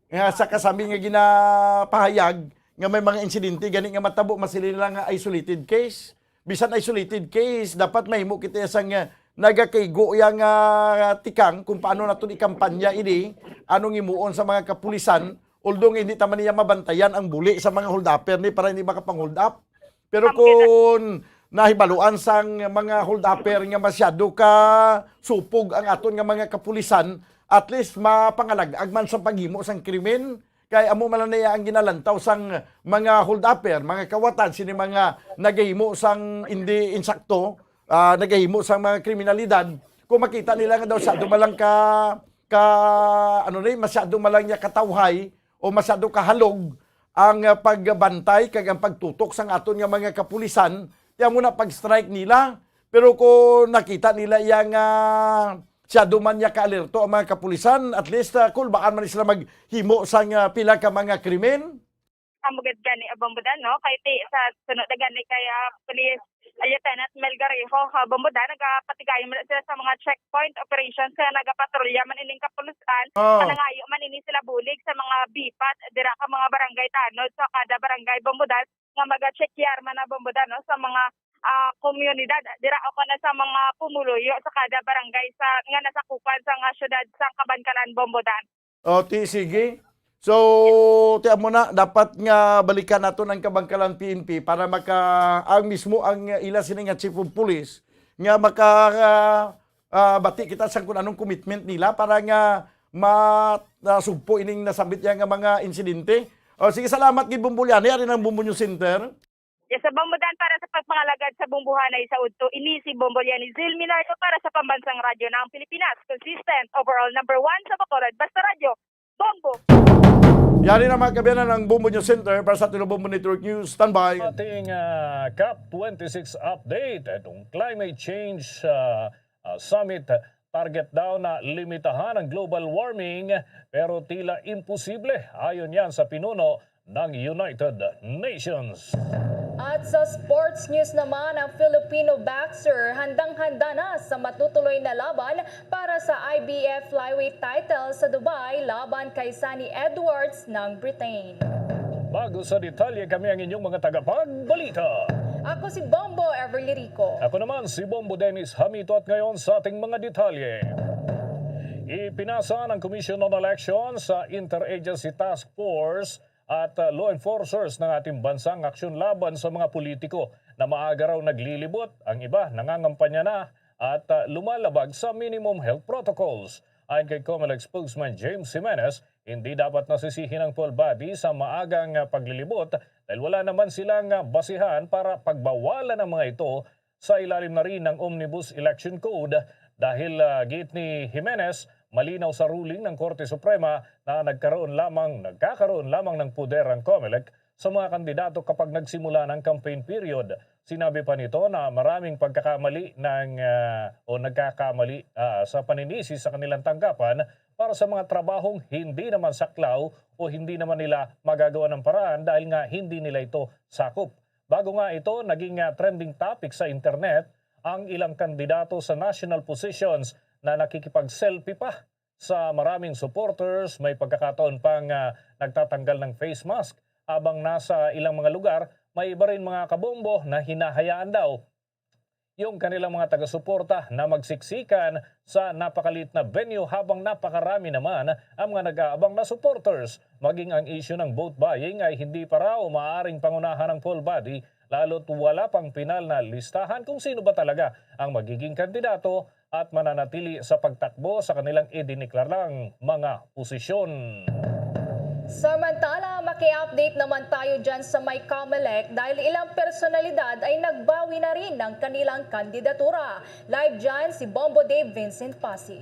Nga sa kasami nga ginapahayag nga may mga insidente gani nga matabo, masiling lang nga isolated case. Bisan isolated case, dapat mahimo kita sang, ah, nagakaigo iya nga tikang kung paano naton ikampanya ini, anong himuon sa mga kapulisan, although nga hindi ta man niya mabantayan ang buli sa mga hold-upper ni para hindi makapang-hold up. Pero kung nahibaluan sang mga hold-upper nga masyado ka supog ang aton nga mga kapulisan, at least mapangalag-ag man sa paghimo sang krimen. Kay amo man lang niya ang ginalantaw sang mga hold-upper, mga kawatan, sini mga nagahimo sang hindi insakto, ah, nagahimo sang mga kriminalidad. Kung makita nila nga daw masyado man lang ka, ka, ano ni, masyado man lang niya katawhay o masyado kahalog ang, ah, pagbantay kag ang pagtutok sang aton nga mga kapulisan, ti amo na pag-strike nila. Pero kung nakita nila iya nga masyado man niya kaalerto ang mga kapulisan, at least, ah, kulbaan man sila maghimo sang, ah, pila ka mga krimen. Amo gid gani, ah, Bombodan, no? Kay ti-, sa sunod na gani kay, ah, Police Lieutenant Mel Garejo, ah, Bombodan, nagapatigayon man sila sa mga checkpoint operations nga nagapatrolya man ining kapulisan. Oh. Panangayo man ini sila bulig sa mga bipat dira ka mga barangay tanod sa kada barangay, Bombodan, nga maga-check-yar man na, Bombodan, no, sa mga, ah, komunidad dira o kana sa mga pumuluyo sa kada barangay sa, nga nasakupan sa nga siyudad sa Kabankalan, Bombodan. O, ti, sige. So, ti amo na, dapat nga balikan naton ang Kabankalan P N P para maka-, ang mismo ang ila sini nga chief of police nga maka-, ah, ah, bati kita sa kung anong commitment nila para nga ma-, ah, sugpo ining nasambit niya nga mga insidente. O, sige, salamat gid, Bombo Liani. Ari ang Bombo News Center. Yes, sa Bombodan, para sa pagpangalagad sa bumbuhanay sa udto, ini si Bombo Liani Zil Minardo para sa Pambansang Radyo ng Pilipinas, consistent, overall number one sa Bacolod. Basta Radyo, Bombo! Yari na, mga kaabyanan, ang Bombo News Center para sa Tilo Bombo Network News. Standby. Ating, ah, COP twenty-six update. Itong climate change, ah, ah, summit, target daw na limitahan ang global warming, pero tila imposible, ayon yan sa pinuno ng United Nations. At sa sports news naman, ang Filipino boxer handang-handa na sa matutuloy na laban para sa I B F flyweight title sa Dubai laban kay Sunny Edwards ng Britain. Bago sa detalye, kami ang inyong mga tagapagbalita. Ako si Bombo Everly Rico. Ako naman si Bombo Dennis Hamito, at ngayon sa ating mga detalye. Ipinasa ng Commission on Elections sa Interagency Task Force at, uh, law enforcers ng ating bansa ang aksyon laban sa mga politiko na maaga raw naglilibot, ang iba nangangampanya na at, uh, lumalabag sa minimum health protocols. Ayon kay Comelec spokesman James Jimenez, hindi dapat nasisihin ang twelve body sa maagang, uh, paglilibot dahil wala naman silang, uh, basihan para pagbawalan ang mga ito sa ilalim na rin ng Omnibus Election Code dahil, ah, giit ni Jimenez, malinaw sa ruling ng Korte Suprema na nagkaroon lamang, nagkakaroon lamang ng poder ang Comelec sa mga kandidato kapag nagsimula ng campaign period. Sinabi pa nito na maraming pagkakamali ng, ah, o nagkakamali, ah, sa paninisi sa kanilang tanggapan para sa mga trabahong hindi naman saklaw o hindi naman nila magagawa ng paraan dahil nga hindi nila ito sakop. Bago nga ito, naging, ah, trending topic sa internet ang ilang kandidato sa national positions na nakikipag-selfie pa sa maraming supporters, may pagkakataon pang, ah, nagtatanggal ng face mask habang nasa ilang mga lugar. May iba rin, mga kabombo, na hinahayaan daw yung kanilang mga taga-suporta na magsiksikan sa napakaliit na venue habang napakarami naman ang mga nag-aabang na supporters. Maging ang issue ng vote buying ay hindi pa raw maaaring pangunahan ng poll body, lalo't wala pang pinal na listahan kung sino ba talaga ang magiging kandidato at mananatili sa pagtakbo sa kanilang idineklarang mga posisyon. Samantala, maki-update naman tayo dyan sa may Comelec dahil ilang personalidad ay nagbawi na rin ng kanilang kandidatura. Live dyan si Bombo Dave Vincent Pasi.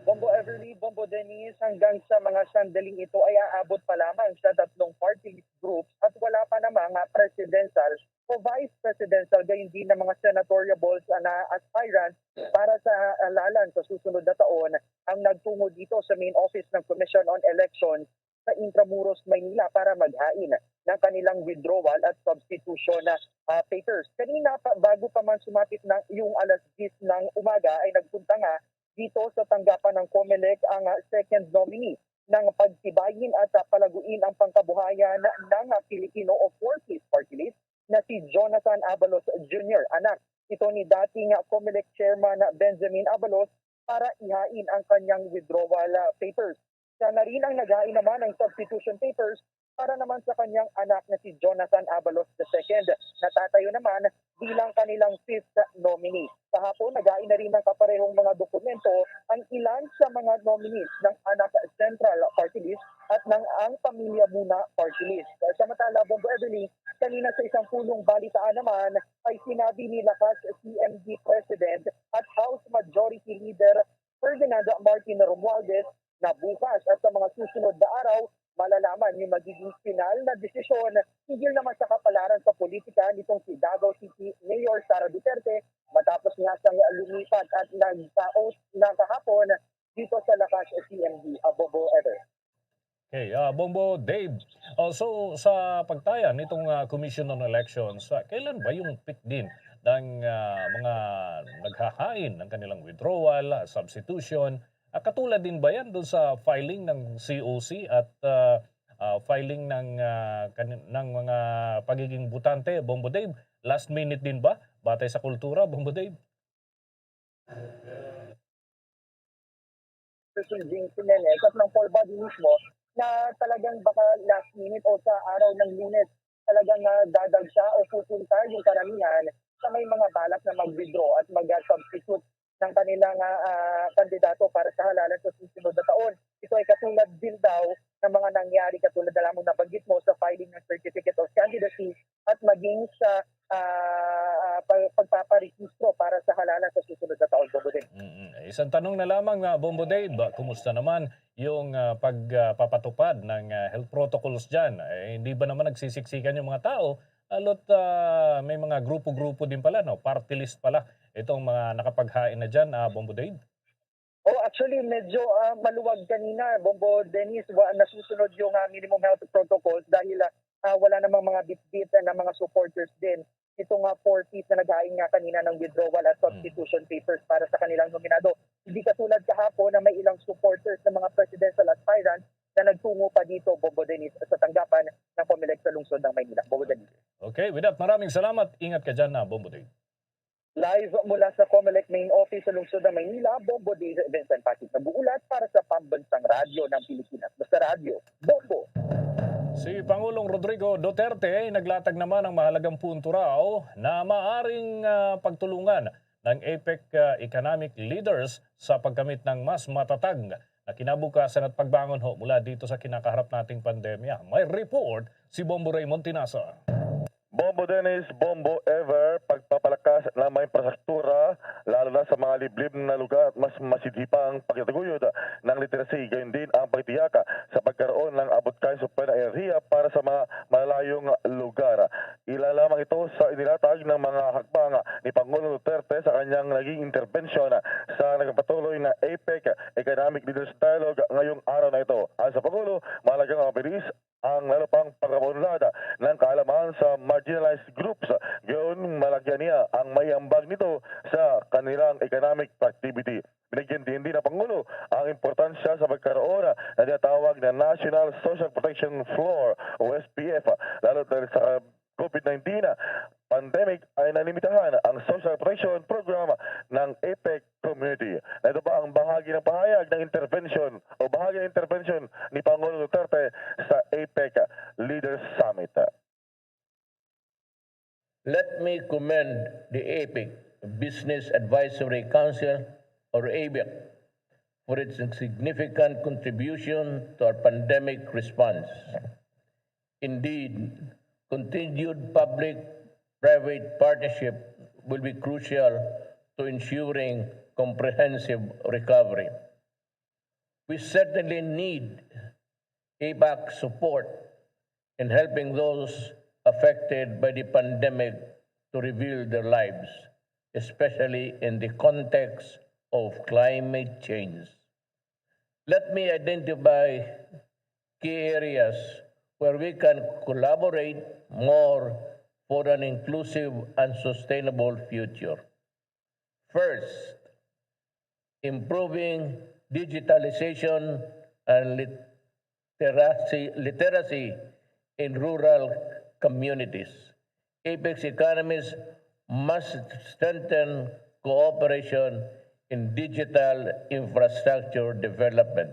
Bombo Everly, Bombo Denise, hanggang sa mga sandaling ito ay aabot pa lamang sa tatlong party list groups at wala pa namang presidential o vice presidential gayon din ng mga senatorial balls na aspirants para sa halalan sa susunod na taon ang nagtungo dito sa main office ng Commission on Elections sa Intramuros, Maynila para maghain ng kanilang withdrawal at substitution na ah, papers. Kanina pa, bago pa man sumapit na yung alas diyes ng umaga ay nagpunta nga dito sa tanggapan ng Comelec ang ah, second nominee ng pagtibayin at ah, palaguin ang pangkabuhayan ng ah, Filipino o Four Ps Party List na si Jonathan Abalos Junior, anak ito ni dating ah, Comelec Chairman ah, Benjamin Abalos, para ihain ang kanyang withdrawal ah, papers. Siya na rin ang naghain naman ng substitution papers para naman sa kanyang anak na si Jonathan Abalos the second, na tatayo naman bilang kanilang fifth nominee. Kahapon, naghain na rin ng kaparehong mga dokumento ang ilan sa mga nominees ng Anak Central Party List at ng Ang Pamilya Muna Party List. Samantala, Bombo Everly, kanina sa isang pulong balitaan naman ay sinabi ni Lakas C M D President at House Majority Leader Ferdinand Martin Romualdez na bukas at sa mga susunod na araw, malalaman yung magiging final na desisyon hinggil naman sa kapalaran sa politika nitong si Davao City Mayor Sara Duterte matapos nga siyang lumipat at nagtaos na kahapon dito sa Lakas C M D, Bombo Ever. Okay, ah, Bombo Dave. Oh, so sa pagtaya nitong ah, Commission on Elections, ah, kailan ba yung pick din ng ah, mga naghahain ng kanilang withdrawal, ah, substitution? Ah, katulad din ba yan doon sa filing ng C O C at ah, ah, filing ng ah, kani- ng mga pagiging botante, Bombo Dave? Last minute din ba? Batay sa kultura, Bombo Dave? Sir Jing Jimenez at ng poll body mismo na talagang baka last minute o sa araw ng Lunes talagang ah, dadagsa o pupunta yung karamihan sa may mga balak na mag-withdraw at mag-substitute ng kanilang ah, ah, kandidato para sa halalan sa susunod na taon. Ito ay katulad din daw ng mga nangyari katulad na lamang nabanggit mo sa filing ng certificate of candidacy at maging sa ah, ah, pag- pagpaparehistro para sa halalan sa susunod na taon, Bombo Dave. Mm-mm. Isang tanong na lamang, ah, Bombo Dave, ah, kumusta naman yung ah, pagpapatupad ng ah, health protocols dyan? Eh, hindi ba naman nagsisiksikan yung mga tao? Lalo't ah, may mga grupo-grupo din pala, no? Party list pala itong mga nakapaghain na dyan, ah, Bombo Dave? Oh, actually, medyo ah, maluwag kanina, Bombo Dennis, wa, nasusunod yung ah, minimum health protocols dahil ah, ah, wala namang mga bitbit na mga supporters din. Itong ah, four Ps na naghain nga kanina ng withdrawal at substitution papers para sa kanilang nominado. Hindi katulad kahapon na may ilang supporters ng mga presidential aspirants na nagtungo pa dito, Bombo Dennis, sa tanggapan ng Comelec sa lungsod ng Maynila. Bombo Dennis. Okay, with that, maraming salamat. Ingat ka dyan na, Bombo Dave. Live mula sa Comelec main office sa lungsod ng Maynila, Bombo Dave Vincent Patrick nag-uulat para sa Pambansang Radyo ng Pilipinas. Basta Radyo, Bombo! Si Pangulong Rodrigo Duterte naglatag naman ng mahalagang punto raw na maaring ah, pagtulungan ng APEC ah, economic leaders sa pagkamit ng mas matatag na kinabukasan at pagbangon ho mula dito sa kinakaharap nating pandemya. May report si Bombo Raymond Tinasa. Bombo Dennis, Bombo Ever, pagpapalakas ng mga infrastruktura, lalo na sa mga liblib na lugar at mas masidhi pa ang pagtataguyod ng literacy, gayon din ang pagtiyak sa pagkaroon ng abot kaya supply ng enerhiya para sa mga malalayong lugar. Ilan lamang ito sa inilatag ng mga hakbang ni Pangulong Duterte sa kanyang naging interbensyon sa nagpapatuloy na APEC Economic Leaders Dialogue ngayong araw na ito. Ayon sa Pangulo, mahalagang mabilis ang lalo pang pagkapaunlad ng kaalaman sa marginalized groups. Gayon, malagyan niya ang may ambag nito sa kanilang economic productivity. Binigyan din ang Pangulo ang importansya sa pagkaroon na tinatawag na National Social Protection Floor o S P F, lalo na sa COVID nineteen pandemic ay nalimitahan ang social protection program ng APEC community. Na ito pa ang bahagi ng pahayag ng intervention o bahagi ng intervention ni Pangulong Duterte sa APEC Leaders Summit. Let me commend the APEC, Business Advisory Council, or ABAC, for its significant contribution to our pandemic response. Indeed, continued public-private partnership will be crucial to ensuring comprehensive recovery. We certainly need ABAC support in helping those affected by the pandemic to rebuild their lives, especially in the context of climate change. Let me identify key areas where we can collaborate more for an inclusive and sustainable future. First, improving digitalization and literacy, literacy in rural communities. APEC economies must strengthen cooperation in digital infrastructure development,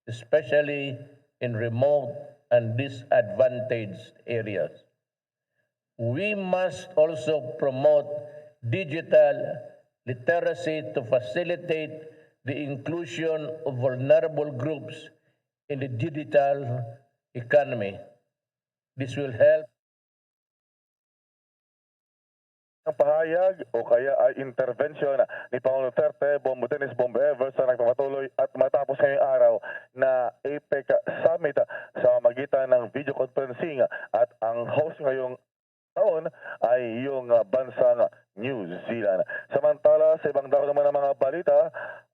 especially in remote and disadvantaged areas. We must also promote digital literacy to facilitate the inclusion of vulnerable groups in the digital economy. This will help Ang pahayag o kaya ay intervention ni Pangulong Duterte, Bombo Dennis, Bombo Ever sa nagpapatuloy at matapos ngayong araw na APEC Summit sa magitan ng video conferencing at ang host ngayong taon ay yung ah, bansang New Zealand. Samantala, sa ibang dako naman ng mga balita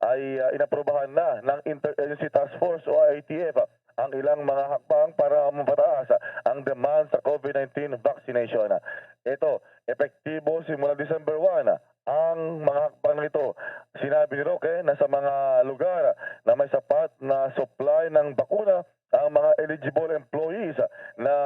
ay ah, inaprubahan na ng Interagency Task Force o I T F ang ilang mga hakbang para mapataas ang demand sa COVID nineteen vaccination. Ito, epektibo simula December one ang mga hakbang na ito. Sinabi ni Roque na sa mga lugar na may sapat na supply ng bakuna, ang mga eligible employees na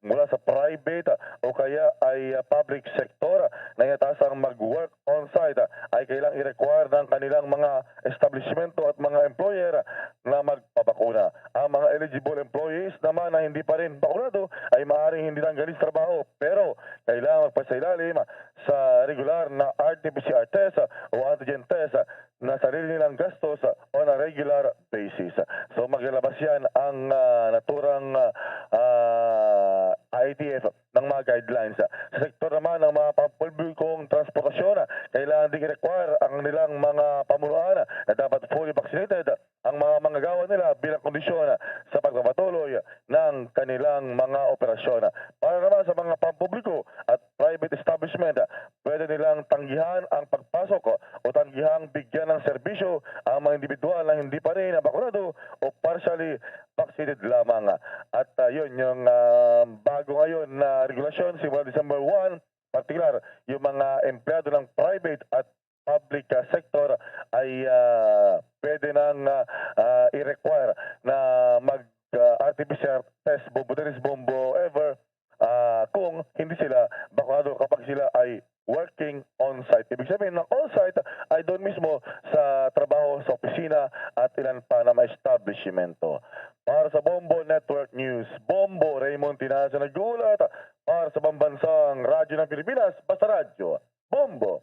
mula sa private o kaya ay public sector na inatasang mag-work on-site ay kailang i-require ng kanilang mga establishmento at mga employer na magpabakuna. Ang mga eligible employees naman na hindi pa rin bakunado ay maaaring hindi tanggalin sa trabaho, pero kailangan magpasailalim sa regular na R T P C R test o antigen test na sarili nilang gastos on a regular basis. So maglalabas yan ang ah, naturang ah, I T F ng mga guidelines. Sa sektor naman ng mga pampublikong transportasyon, kailangan ding i-require ang nilang mga pamunuan na dapat fully vaccinated ang mga manggagawa nila bilang kondisyon sa pagpapatuloy ng kanilang mga operasyon. Para naman sa mga pampubliko at private establishment, pwede nilang tanggihan ang pagpasok o tanggihang bigyan ng serbisyo ang mga individual na hindi pa rin bakunado o partially vaccinated lamang. At ah, yun, yung ah, bago ngayon na regulasyon simula December one, partikular yung mga empleyado ng private at public ah, sector ay ah, pwede nang ah, ah, i-require na mag ah, R T P C R test, Bombo Dennis, Bombo Ever, ah, kung hindi sila bakunado kapag sila ay working on-site. Ibig sabihin, ng on-site ay doon mismo sa trabaho sa opisina at ilan pa na mga establishmento. Para sa Bombo Network News, Bombo Raymond Tinaza nag-uulat para sa Pambansang Radyo ng Pilipinas, Basta Radyo, Bombo.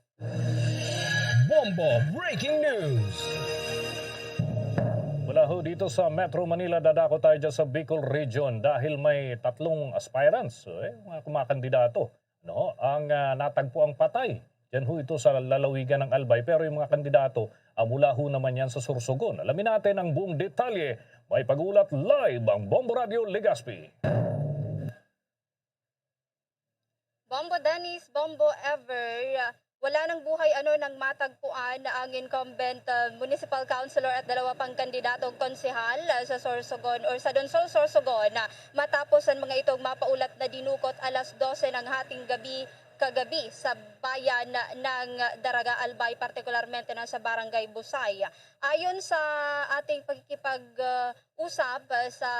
Bombo Breaking News. Mula ho dito sa Metro Manila, dadako tayo dyan sa Bicol Region dahil may tatlong aspirants, eh, mga kumakandidato, no, ang ah, natagpo ang patay. Diyan ho ito sa lalawigan ng Albay, pero yung mga kandidato, ah, mula ho naman yan sa Sorsogon. Alamin natin ang buong detalye. May pag-ulat live ang Bombo Radio Legazpi. Bombo Dennis, Bombo Ever, Wala nang buhay ano nang matagpuan ang incumbent, ah, municipal councilor at dalawa pang kandidatong konsehal, ah, sa Sorsogon or sa Donsol Sorsogon, ah, matapos ang mga itong mapaulat na dinukot alas dose ng hating gabi kagabi sa bayan ng Daraga Albay, partikularmente na sa Barangay Busay. Ayon sa ating pakikipag, ah, usap, ah, sa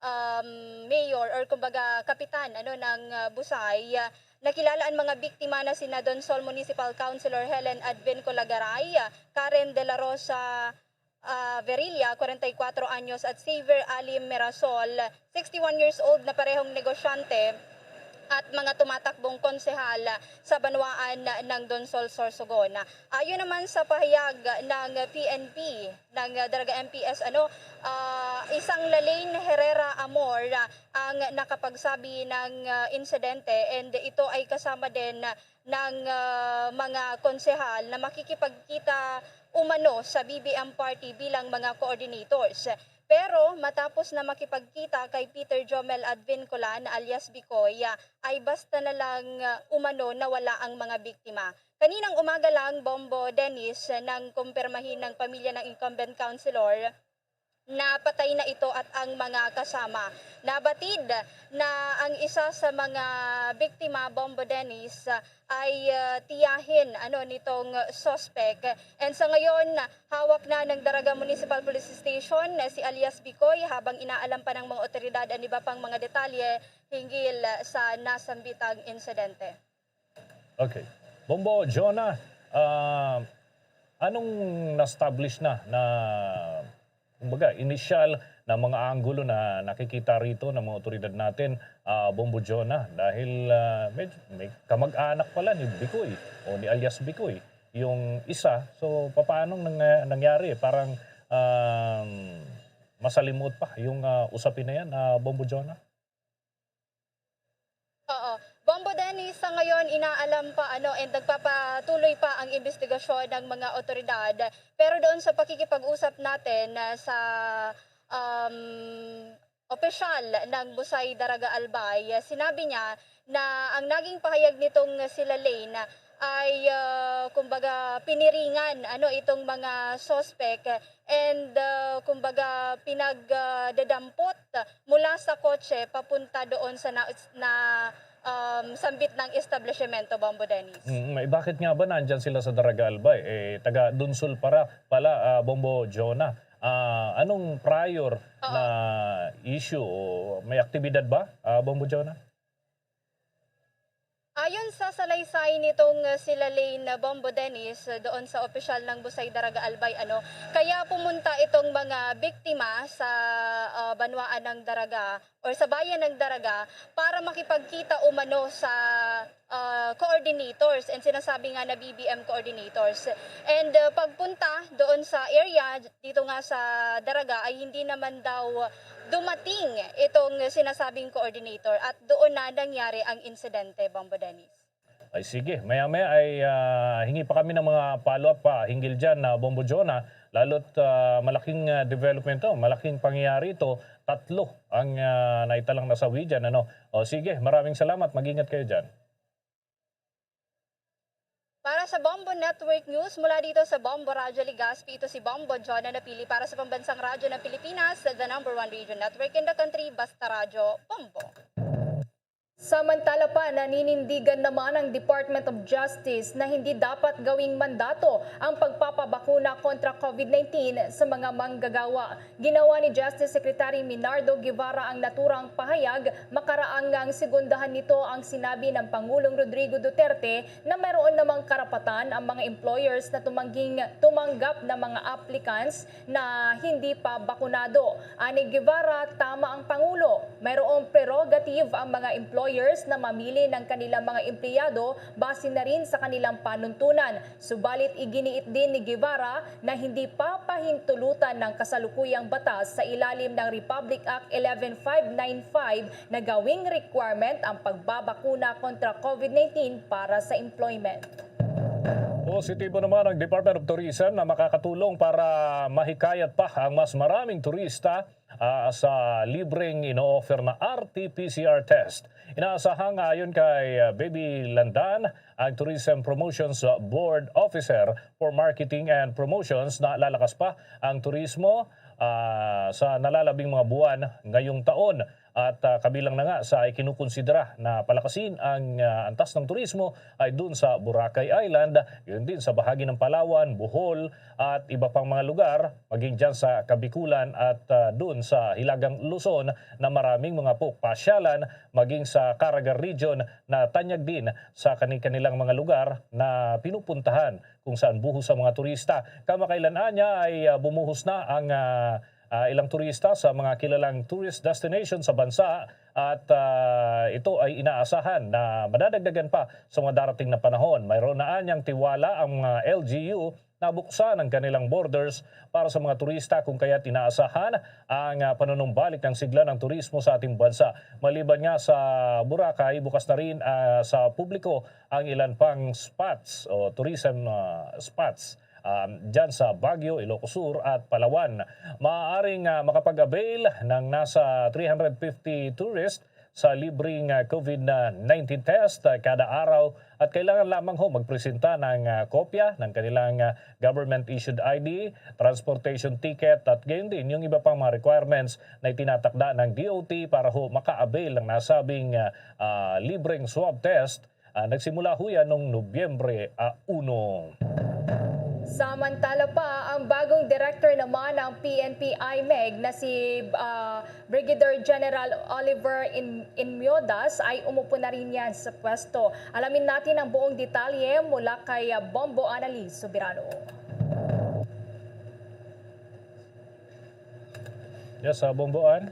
um, mayor or kumbaga kapitan ano ng, ah, Busay, ah, nakilala ang mga biktima na sina Donsol Municipal Councilor Helen Advin Colagaray, ah, Karen De La Rosa, ah, Verilla, kwarenta y kuwatro anyos, at Xavier Alim Mirasol, sixty-one years old, na parehong negosyante at mga tumatakbong konsehal sa banwaan ng Donsol, Sorsogon. Ayon naman sa pahayag ng P N P, ng, ah, Daraga M P S, ano, ah, isang Lalaine Herrera Amor, ah, ang nakapagsabi ng, ah, insidente, and ito ay kasama din ng, ah, mga konsehal na makikipagkita umano sa B B M party bilang mga coordinators. Pero matapos na makipagkita kay Peter Jomel Advincolan alias Bicoy, ah, ay basta na lang, ah, umano nawala ang mga biktima. Kaninang umaga lang, Bombo Dennis, nang kumpirmahin ng pamilya ng incumbent councilor na patay na ito at ang mga kasama. Nabatid na ang isa sa mga biktima, Bombo Dennis, ay, ah, tiyahin, ano, nitong suspek. And sa ngayon, hawak na ng Daraga Municipal Police Station si alias Bicoy habang inaalam pa ng mga otoridad ang iba pang mga detalye hinggil sa nasambitang insidente. Okay. Bombo Jonah, ah, anong na-establish na, na, kumbaga, inisyal na mga anggulo na nakikita rito ng mga otoridad natin, ah, Bombo Jonah? Dahil, ah, medyo may kamag-anak pala ni Bicoy o ni alias Bicoy yung isa. So, papaanong nang-, nangyari? Parang, um, masalimuot pa yung, ah, usapin na yan, ah, Bombo Jonah? Oo. Bombo Dennis, sa ngayon, inaalam pa, ano, and nagpapatuloy pa ang investigasyon ng mga otoridad. Pero doon sa pakikipag-usap natin, ah, sa, um, opisyal ng Busay Daraga Albay, ah, sinabi niya na ang naging pahayag nitong si Lalaine ay, ah, kumbaga, piniringan, ano, itong mga suspek and, ah, kumbaga, pinag, ah, dadampot mula sa kotse papunta doon sa na, na, um, sambit ng establishmento, Bombo Dennis. Mm, eh, bakit nga ba nandyan sila sa Daraga Albay? Eh, taga Donsol para pala, ah, Bombo Jonah. Ah, anong prior Oo. na issue? O may aktibidad ba, ah, Bombo Jonah? Ayon sa salaysay nitong, uh, si Lalaine, uh, Bombo Dennis, uh, doon sa opisyal ng Busay Daraga Albay, ano, kaya pumunta itong mga biktima sa, uh, banwaan ng Daraga or sa bayan ng Daraga para makipagkita umano sa, uh, coordinators and sinasabi nga na B B M coordinators. And, uh, pagpunta doon sa area, dito nga sa Daraga ay hindi naman daw dumating itong sinasabing coordinator at doon na nangyari ang insidente, Bombo Dennis. Ay sige, maya-maya ay, ah, hingi pa kami ng mga follow-up pa hinggil dyan, ah, Bombo Jonah, lalo't, ah, malaking, ah, development to, malaking pangyayari ito, tatlo ang, ah, naitalang nasawi dyan, ano. O sige, maraming salamat, mag-ingat kayo dyan. Para sa Bombo Network News, mula dito sa Bombo Radyo Legazpi, ito si Bombo Jonah Napili para sa Pambansang Radyo ng Pilipinas, the number one radio network in the country, Basta Radyo, Bombo. Samantala pa, naninindigan naman ang Department of Justice na hindi dapat gawing mandato ang pagpapabakuna kontra COVID nineteen sa mga manggagawa. Ginawa ni Justice Secretary Minardo Guevara ang naturang pahayag makaraang nga ang segundahan nito ang sinabi ng Pangulong Rodrigo Duterte na mayroon namang karapatan ang mga employers na tumangging, tumanggap ng mga applicants na hindi pa bakunado. Ani Guevara, tama ang Pangulo. Mayroong prerogative ang mga employers na mamili ng kanilang mga empleyado base na rin sa kanilang panuntunan. Subalit iginiit din ni Guevara na hindi pa pahintulutan ng kasalukuyang batas sa ilalim ng Republic Act eleven five nine five na gawing requirement ang pagbabakuna kontra COVID nineteen para sa employment. Positibo naman ang Department of Tourism na makakatulong para mahikayat pa ang mas maraming turista ah, sa libreng ino-offer na R T P C R test. Inaasahang ayon kay, ah, Baby Landan, ang Tourism Promotions Board Officer for Marketing and Promotions, na lalakas pa ang turismo, ah, sa nalalabing mga buwan ngayong taon. At, ah, kabilang na nga sa ikinukonsidera na palakasin ang, ah, antas ng turismo ay dun sa Boracay Island, yun din sa bahagi ng Palawan, Bohol, at iba pang mga lugar, maging dyan sa Kabikulan at, ah, dun sa Hilagang Luzon na maraming mga pupasyalan, maging sa Caraga Region na tanyag din sa kani-kanilang mga lugar na pinupuntahan kung saan buhos sa mga turista. Kamakailan anya ay, ah, bumuhos na ang, ah, ah, ilang turista sa mga kilalang tourist destination sa bansa at, ah, ito ay inaasahan na madadagdagan pa sa mga darating na panahon. Mayroon na anyang tiwala ang mga L G U na buksan ang kanilang borders para sa mga turista kung kaya't inaasahan ang, ah, panunumbalik ng sigla ng turismo sa ating bansa. Maliban nga sa Boracay, bukas na rin, ah, sa publiko ang ilan pang spots o tourism, ah, spots, um, dyan sa Baguio, Ilocos Sur at Palawan. Maaaring, ah, makapag-avail ng nasa three hundred fifty tourists sa libreng, ah, COVID nineteen test, ah, kada araw at kailangan lamang ho magpresenta ng, ah, kopya ng kanilang, ah, government-issued I D, transportation ticket at gayon din yung iba pang mga requirements na itinatakda ng D O T para ho maka-avail ng nasabing, ah, ah, libreng swab test. Ah, nagsimula ho yan noong Nobyembre, ah, uno. Samantala pa, ang bagong director naman ng P N P IMEG na si, ah, Brigadier General Oliver In-, Inmiodas ay umupo na rin yan sa pwesto. Alamin natin ang buong detalye mula kay, ah, Bombo Annalise Soberano. Yes, ah, Bombo Ann.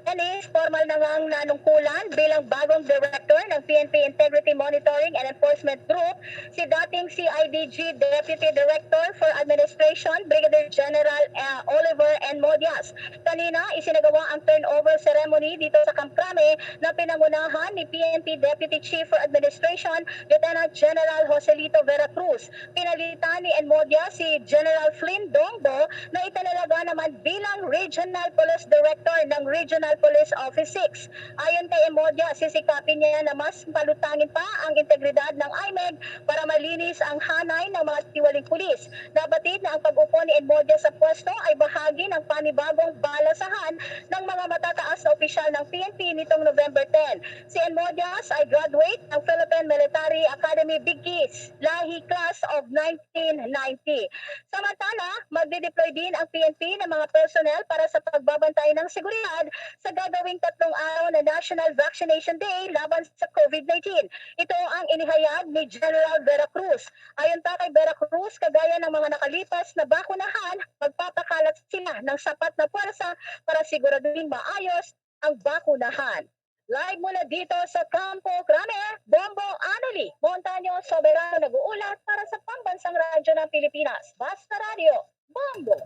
Dennis, formal na ngang nanungkulan bilang bagong director ng P N P Integrity Monitoring and Enforcement Group si dating C I D G Deputy Director for Administration, Brigadier General, ah, Oliver N. Modias. Kanina, isinagawa ang turnover ceremony dito sa Kamkrame na pinangunahan ni P N P Deputy Chief for Administration, Lieutenant General Joselito Vera Cruz. Pinalitan ni Enmodia si General Flynn Dongbo na itinalaga naman bilang Regional Police Director ng Regional Police Office six. Ayon kay Enmodia, sisikapin niya na mas palutangin pa ang integridad ng IMEG para malinis ang hanay ng mga tiwaling pulis. Nabatid na ang pag-upo ni Enmodia sa pwesto ay bahagi ng panibagong balasahan ng mga matataas na opisyal ng P N P nitong November ten. Si Enmodias ay graduate ng Philippine Military Academy Bigkis, Lahi Class of nineteen ninety. Samantala, magdideploy din ang P N P ng mga personnel para sa pagbabantay ng seguridad sa gagawing tatlong araw na National Vaccination Day laban sa COVID nineteen. Ito ang inihayag ni General Vera Cruz. Ayon pa kay Vera Cruz, kagaya ng mga nakalipas na bakunahan, magpapakalat sila ng sapat na puwersa para siguraduhin maayos ang bakunahan. Live mula dito sa Campo Crame, Bombo Anali Montaño Soberano nag-uulat para sa Pambansang Radyo ng Pilipinas, Basta Radyo, Bombo.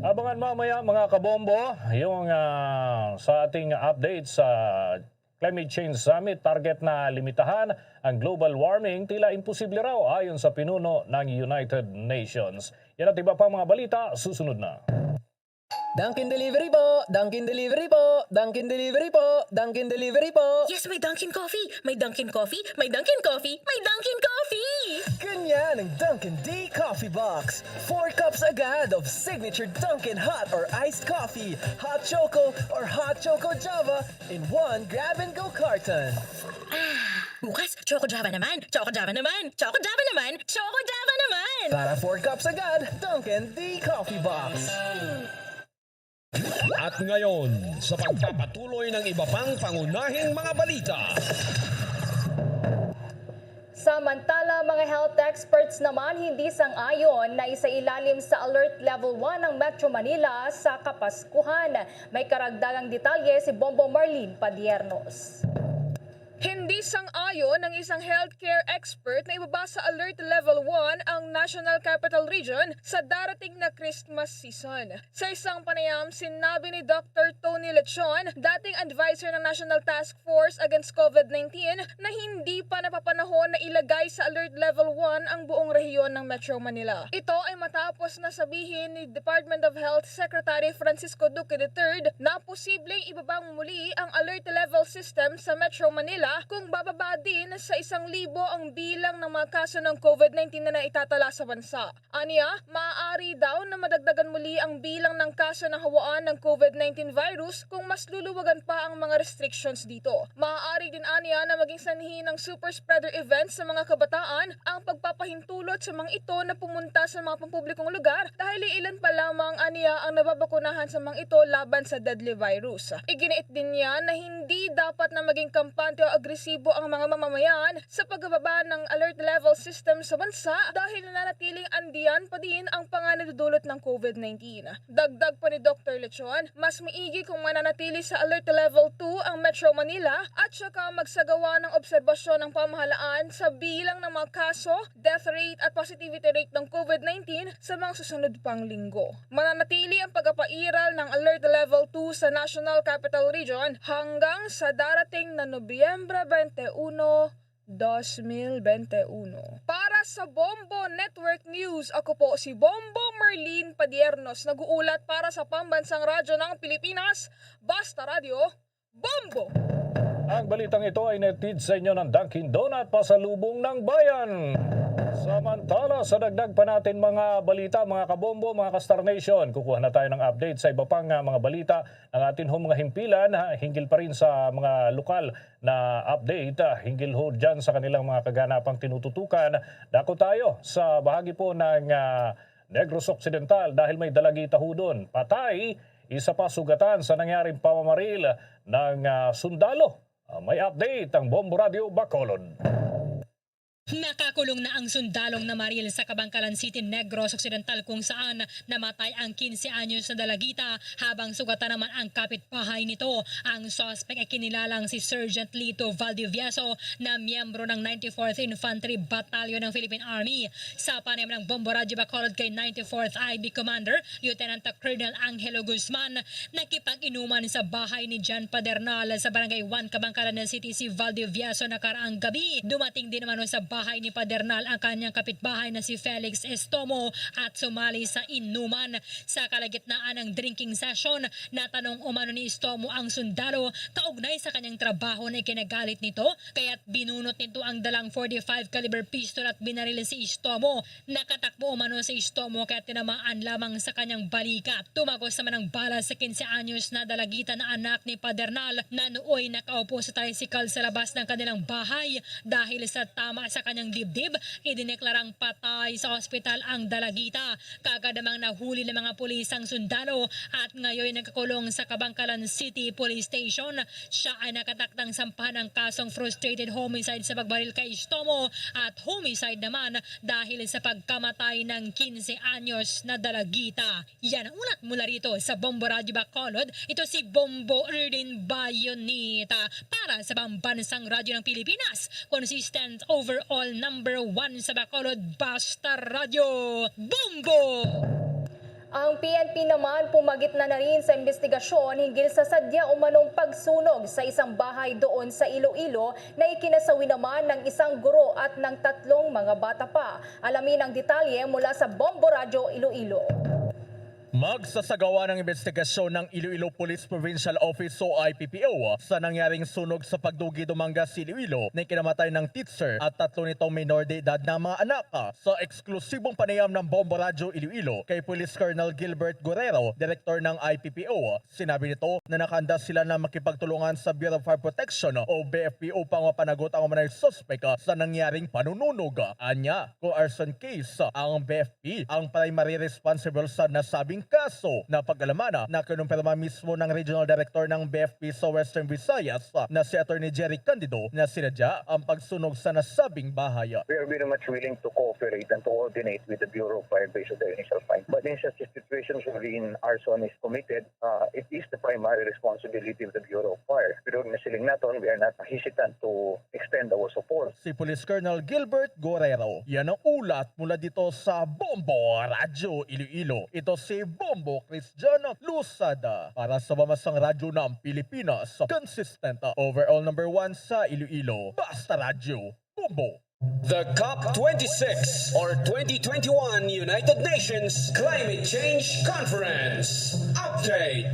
Abangan mamaya, mga kabombo, yung, ah, sa ating update sa Climate Change Summit, target na limitahan ang global warming, tila imposible raw ayon sa pinuno ng United Nations. Yan at iba pang mga balita, susunod na. Dunkin Delivery po! Dunkin Delivery po! Dunkin Delivery po! Dunkin Delivery po! Yes, may Dunkin Coffee! May Dunkin Coffee! May Dunkin Coffee! May Dunkin Coffee! Ganyan ang Dunkin D Coffee Box. Four cups agad of signature Dunkin Hot or Iced Coffee, Hot Choco or Hot Choco Java in one grab-and-go carton. Ah, bukas, Choco Java naman! Choco Java naman! Choco Java naman! Choco Java naman! Para four cups agad, Dunkin D Coffee Box. At ngayon, sa pagpapatuloy ng iba pang pangunahing mga balita. Samantala, mga health experts naman hindi sang-ayon na isailalim sa Alert Level one ang Metro Manila sa Kapaskuhan. May karagdagang detalye si Bombo Marlene Padiernos. Hindi sang-ayon ang isang healthcare expert na ibaba sa Alert Level one ang National Capital Region sa darating na Christmas season. Sa isang panayam, sinabi ni Doctor Tony Lechon, dating adviser ng National Task Force Against COVID nineteen, na hindi pa napapanahon na ilagay sa Alert Level one ang buong rehiyon ng Metro Manila. Ito ay matapos na sabihin ni Department of Health Secretary Francisco Duque the third na posibleng ibabang muli ang alert level system sa Metro Manila kung bababa din sa isang libo ang bilang ng mga kaso ng COVID nineteen na naitatala sa bansa. Anya, maaari daw na madagdagan muli ang bilang ng kaso na hawaan ng COVID nineteen virus kung mas luluwagan pa ang mga restrictions dito. Maaari din anya na maging sanhi ng super spreader events sa mga kabataan ang pagpapahintulot sa mga ito na pumunta sa mga pampublikong lugar dahil iilan pa lamang anya ang nababakunahan sa mga ito laban sa deadly virus. Iginiit din niya na hindi dapat na maging kampante o agresibo ang mga mamamayan sa pagbaba ng alert level system sa bansa dahil nananatiling andiyan pa din ang panganadudulot ng COVID nineteen. Dagdag pa ni Doctor Lechon, mas maigi kung mananatili sa Alert Level two ang Metro Manila at saka magsagawa ng obserbasyon ng pamahalaan sa bilang ng mga kaso, death rate at positivity rate ng COVID nineteen sa mga susunod pang linggo. Mananatili ang pagpapairal ng Alert Level two sa National Capital Region hanggang sa darating na Nobyembre twenty-one, twenty twenty-one. Para sa Bombo Network News, ako po si Bombo Merlin Padiernos, nag-uulat para sa Pambansang Radyo ng Pilipinas, Basta Radyo, Bombo! Ang balitang ito ay nahatid sa inyo ng Dunkin' Donut, pasalubong ng bayan. Samantala, sa dagdag pa natin mga balita, mga kabombo, mga ka-Star Nation, kukuha na tayo ng update sa iba pang, ah, mga balita ng atin hong mga himpilan, ha, hinggil pa rin sa mga lokal na update, ah, hinggil ho dyan sa kanilang mga kaganapang tinututukan. Dako tayo sa bahagi po ng, ah, Negros Occidental dahil may dalagita ho doon. Patay, isa pa sugatan sa nangyaring pamamaril ng, ah, sundalo. Ah, may update ang Bombo Radio Bacolod. Nakakulong na ang sundalong namaril sa Kabangkalan City, Negros Occidental, kung saan namatay ang quince anyos na dalagita habang sugatan naman ang kapitbahay nito. Ang suspect ay kinilalang si Sergeant Lito Valdivieso na miyembro ng ninety-fourth Infantry Battalion ng Philippine Army. Sa panayam ng Bombo Radyo Bacolod kay ninety-fourth I B Commander Lieutenant Colonel Angelo Guzman, nakipag-inuman sa bahay ni John Padernal sa Barangay one, Kabangkalan City si Valdivieso nakaraang gabi. Dumating din naman sa bahay ni Padernal ang kanyang kapitbahay na si Felix Estomo at sumali sa inuman. Sa kalagitnaan ng drinking session, natanong umano ni Estomo ang sundalo kaugnay sa kanyang trabaho na ikinagalit nito, kaya't binunot nito ang dalang forty-five caliber pistol at binaril si Estomo. Nakatakbo umano si Estomo kaya tinamaan lamang sa kanyang balikat. Tumagos naman ang bala sa quince anyos na dalagita na anak ni Padernal na nooy nakaupo sa tricycle sa labas ng kanilang bahay. Dahil sa tama sa kanyang dibdib, idineklarang patay sa ospital ang dalagita. Kaagad namang nahuli ng mga pulis ang sundalo at ngayon nagkakulong sa Kabangkalan City Police Station. Siya ay nakatakdang sampahan ng kasong frustrated homicide sa pagbaril kay Estomo at homicide naman dahil sa pagkamatay ng quince anyos na dalagita. Yan ang ulat mula rito sa Bombo Radyo Bacolod. Ito si Bombo Erdin Bayonita para sa Pambansang Radyo ng Pilipinas. Consistent overall number one sa Bacolod, Basta Radyo, Bombo! Ang P N P naman pumagit na na rin sa investigasyon hinggil sa sadya umanong pagsunog sa isang bahay doon sa Iloilo na ikinasawi naman ng isang guro at ng tatlong mga bata pa. Alamin ang detalye mula sa Bombo Radyo Iloilo. Magsasagawa ng investigasyon ng Iloilo Police Provincial Office o I P P O sa nangyaring sunog sa Pagdugi, Dumangas, Iloilo na ikinamatay ng teacher at tatlo nitong minor de edad na mga anak. Sa eksklusibong panayam ng Bombo Radyo Iloilo kay Police Colonel Gilbert Guerrero, direktor ng I P P O, sinabi nito na nakahanda sila na makipagtulungan sa Bureau of Fire Protection o B F P upang mapanagot ang mga suspek sa nangyaring panununog. Anya, kung arson case ang B F P ang primary responsible sa nasabing kaso. Napag-alamana na kinumpirma mismo ng Regional Director ng B F P sa Western Visayas na si Attorney Jerry Candido na sinadya ang pagsunog sa nasabing bahay. We are very much willing to cooperate and to coordinate with the Bureau of Fire based on the initial finding. But in such situations wherein arson is committed, uh, it is the primary responsibility of the Bureau of Fire. Pero nasiling naton, we are not hesitant to extend our support. Si Police Colonel Gilbert Guerrero. Yan ang ulat mula dito sa Bombo Radyo Iloilo. Ito si Bombo Christian Lusada para sa Mamasang Radyo ng Pilipinas. Consistent overall number one sa Iloilo. Basta Radyo, Bombo. The COP twenty-six or twenty twenty-one United Nations Climate Change Conference. Update.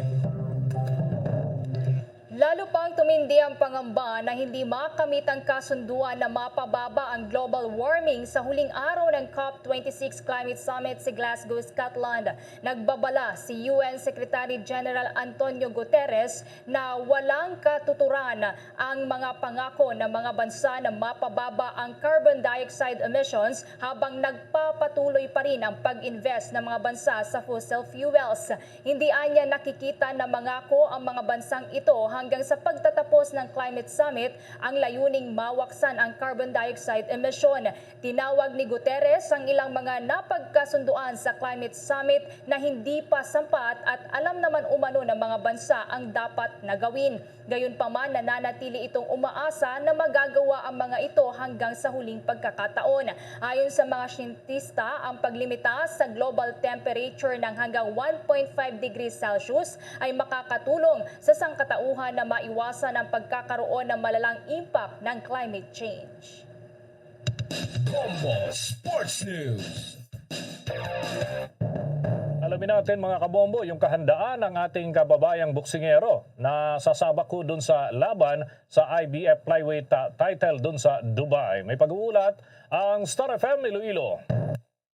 Lalo pang tumindi ang pangamba na hindi makamit ang kasunduan na mapababa ang global warming sa huling araw ng COP twenty-six Climate Summit sa Glasgow, Scotland. Nagbabala si U N Secretary General Antonio Guterres na walang katuturan ang mga pangako ng mga bansa na mapababa ang carbon dioxide emissions habang nagpapatuloy pa rin ang pag-invest ng mga bansa sa fossil fuels. Hindi anya nakikita na mangako ang mga bansang ito hanggang sa pagtatapos ng climate summit ang layuning mawaksan ang carbon dioxide emission. Tinawag ni Guterres ang ilang mga napagkasunduan sa climate summit na hindi pa sampat at alam naman umano ng mga bansa ang dapat na gawin. Gayunpaman, nananatili itong umaasa na magagawa ang mga ito hanggang sa huling pagkakataon. Ayon sa mga siyentista, ang paglimita sa global temperature ng hanggang one point five degrees Celsius ay makakatulong sa sangkatauhan na maiwasan ang pagkakaroon ng malalang impact ng climate change. Bombo Sports News. Alamin natin, mga kabombo, yung kahandaan ng ating kababayang boksingero na sasabak ko dun sa laban sa I B F flyweight, ah, title dun sa Dubai. May pag-uulat ang Star F M Iloilo.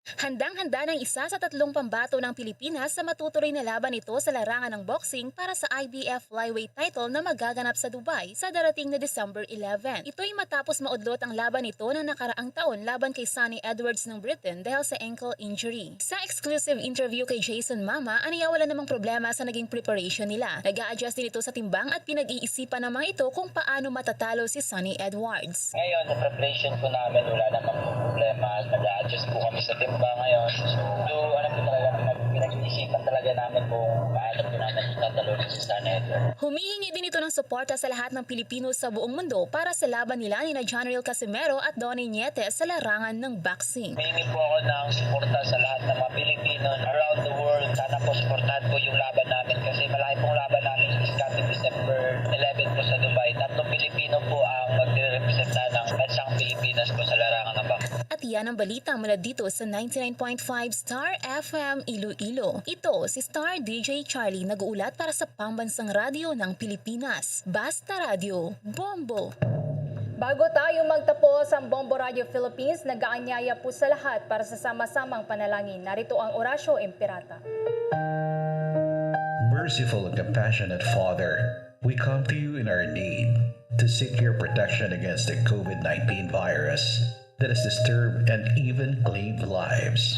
Handang-handa ng isa sa tatlong pambato ng Pilipinas sa matutuloy na laban nito sa larangan ng boxing para sa I B F flyweight title na magaganap sa Dubai sa darating na December eleven. Ito'y matapos maudlot ang laban nito ng nakaraang taon laban kay Sunny Edwards ng Britain dahil sa ankle injury. Sa exclusive interview kay Jason Mama, aniya wala namang problema sa naging preparation nila. Nag-a-adjust din ito sa timbang at pinag-iisipan ng mga ito kung paano matatalo si Sunny Edwards. Ngayon, sa preparation po namin, wala namang problema. Nag-a-adjust po kami sa timbang ngayon. So, so ano po talaga, pinag-, pinag-iisipan talaga namin kung paano po namin tatalon si Sunny Edwards. Humihingi din ito ng suporta sa lahat ng Pilipino sa buong mundo para sa laban nila ni na John Real Casimero at Donnie Nietes sa larangan ng boxing. Humihingi po ako ng suporta sa lahat ng mga Pilipino around the world. Sana po suportahan po yung laban namin kasi malaki pong laban namin this coming December eleven po sa Dubai. Tatlong Pilipino po ang magre-representa ng bansang Pilipinas po sa larangan ng boxing. At yan ang balita mula dito sa ninety-nine point five Star F M Iloilo. Ito si Star D J Charlie, nag-uulat para sa Pambansang Radyo ng Pilipinas. Basta Radyo, Bombo! Bago tayo magtapos, ang Bombo Radio Philippines nag-aanyaya po sa lahat para sa sama-samang panalangin. Narito ang Orasyo Imperata. Merciful and compassionate Father, we come to you in our need to seek your protection against the COVID nineteen virus that has disturbed and even claimed lives.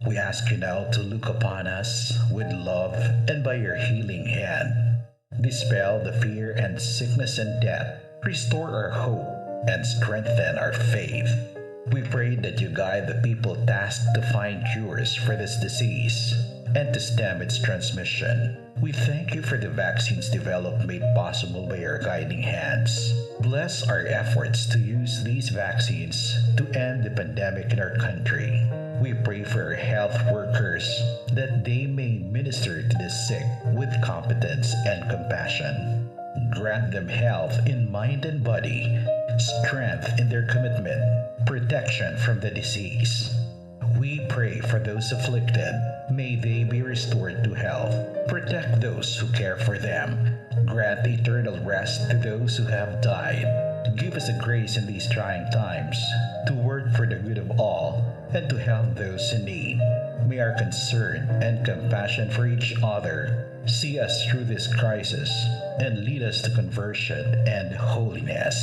We ask you now to look upon us with love and by your healing hand, dispel the fear and sickness and death, restore our hope, and strengthen our faith. We pray that you guide the people tasked to find cures for this disease and to stem its transmission. We thank you for the vaccines developed made possible by your guiding hands. Bless our efforts to use these vaccines to end the pandemic in our country. We pray for our health workers that they may minister to the sick with competence and compassion. Grant them health in mind and body, strength in their commitment, protection from the disease. We pray for those afflicted. May they be restored to health. Protect those who care for them. Grant eternal rest to those who have died. Give us a grace in these trying times to work for the good of all and to help those in need. May our concern and compassion for each other see us through this crisis and lead us to conversion and holiness.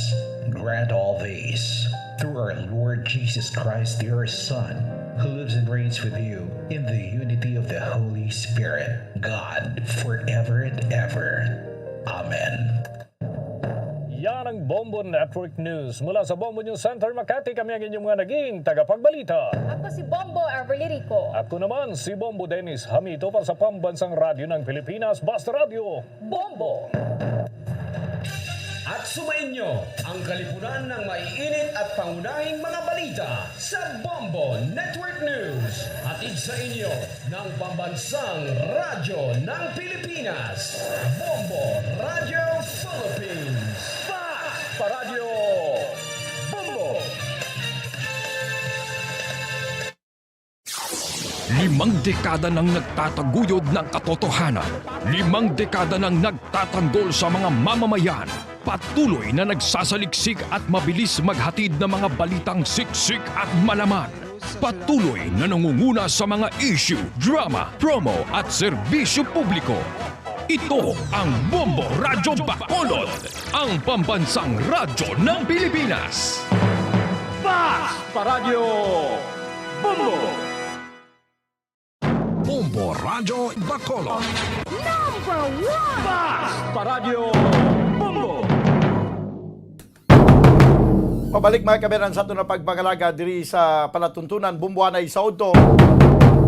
Grant all these through our Lord Jesus Christ, your Son, who lives and reigns with you in the unity of the Holy Spirit, God, forever and ever. Amen. Yan ang Bombo Network News. Mula sa Bombo News Center, Makati, kami ang inyong mga naging tagapagbalita. Ako si Bombo Everly Rico. Ako naman si Bombo Dennis Hamito para sa Pambansang Radyo ng Pilipinas, Basta Radyo, Bombo. At sumainyo ang kalipunan ng maiinit at pangunahing mga balita sa Bombo Network News. Hatid sa inyo ng Pambansang Radyo ng Pilipinas, Bombo Radyo Philippines. Fast Paradyo Bombo! Limang dekada nang nagtataguyod ng katotohanan. Limang dekada nang nagtatanggol sa mga mamamayan. Patuloy na nagsasaliksik at mabilis maghatid ng mga balitang siksik at malaman. Patuloy na nangunguna sa mga issue, drama, promo at serbisyo publiko. Ito ang Bombo Radyo Bacolod, ang pambansang radyo ng Pilipinas. Fast Paradyo Bombo! Bombo Radyo Bacolod. Number one! Fast Paradyo Bombo! Pabalik, mga kabayan, sa aton na pagpangalaga diri sa palatuntunan, Bomboanay sa udto.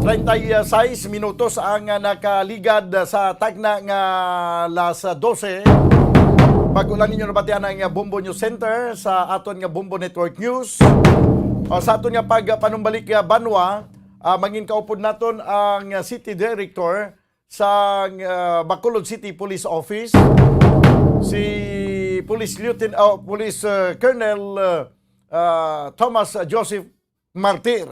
Treinta y seis minutos ang, ah, nakaligad sa tagna nga las dose. Bago lang ninyo nabatian ang, ah, Bombo News Center sa aton nga Bombo Network News. O, sa aton nga pagpanumbalik, ah, banwa, ah, mangin kaupod naton ang, ah, City Director sa, ah, Bacolod City Police Office, si Police Lieutenant, oh, Police, ah, Colonel, ah, ah, Thomas Joseph Martir.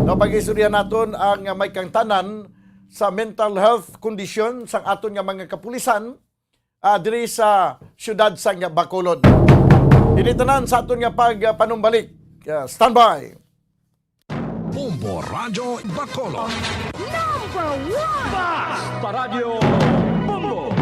No, pag-istorya naton ang, ah, may kangtanan sa mental health condition sang aton nga mga kapulisan, ah, diri sa siyudad sang Bacolod. Ini tanan sa aton nga pagpanumbalik. Ah, standby. Bombo Radyo Bacolod. Number one! Fast Paradyo Bombo!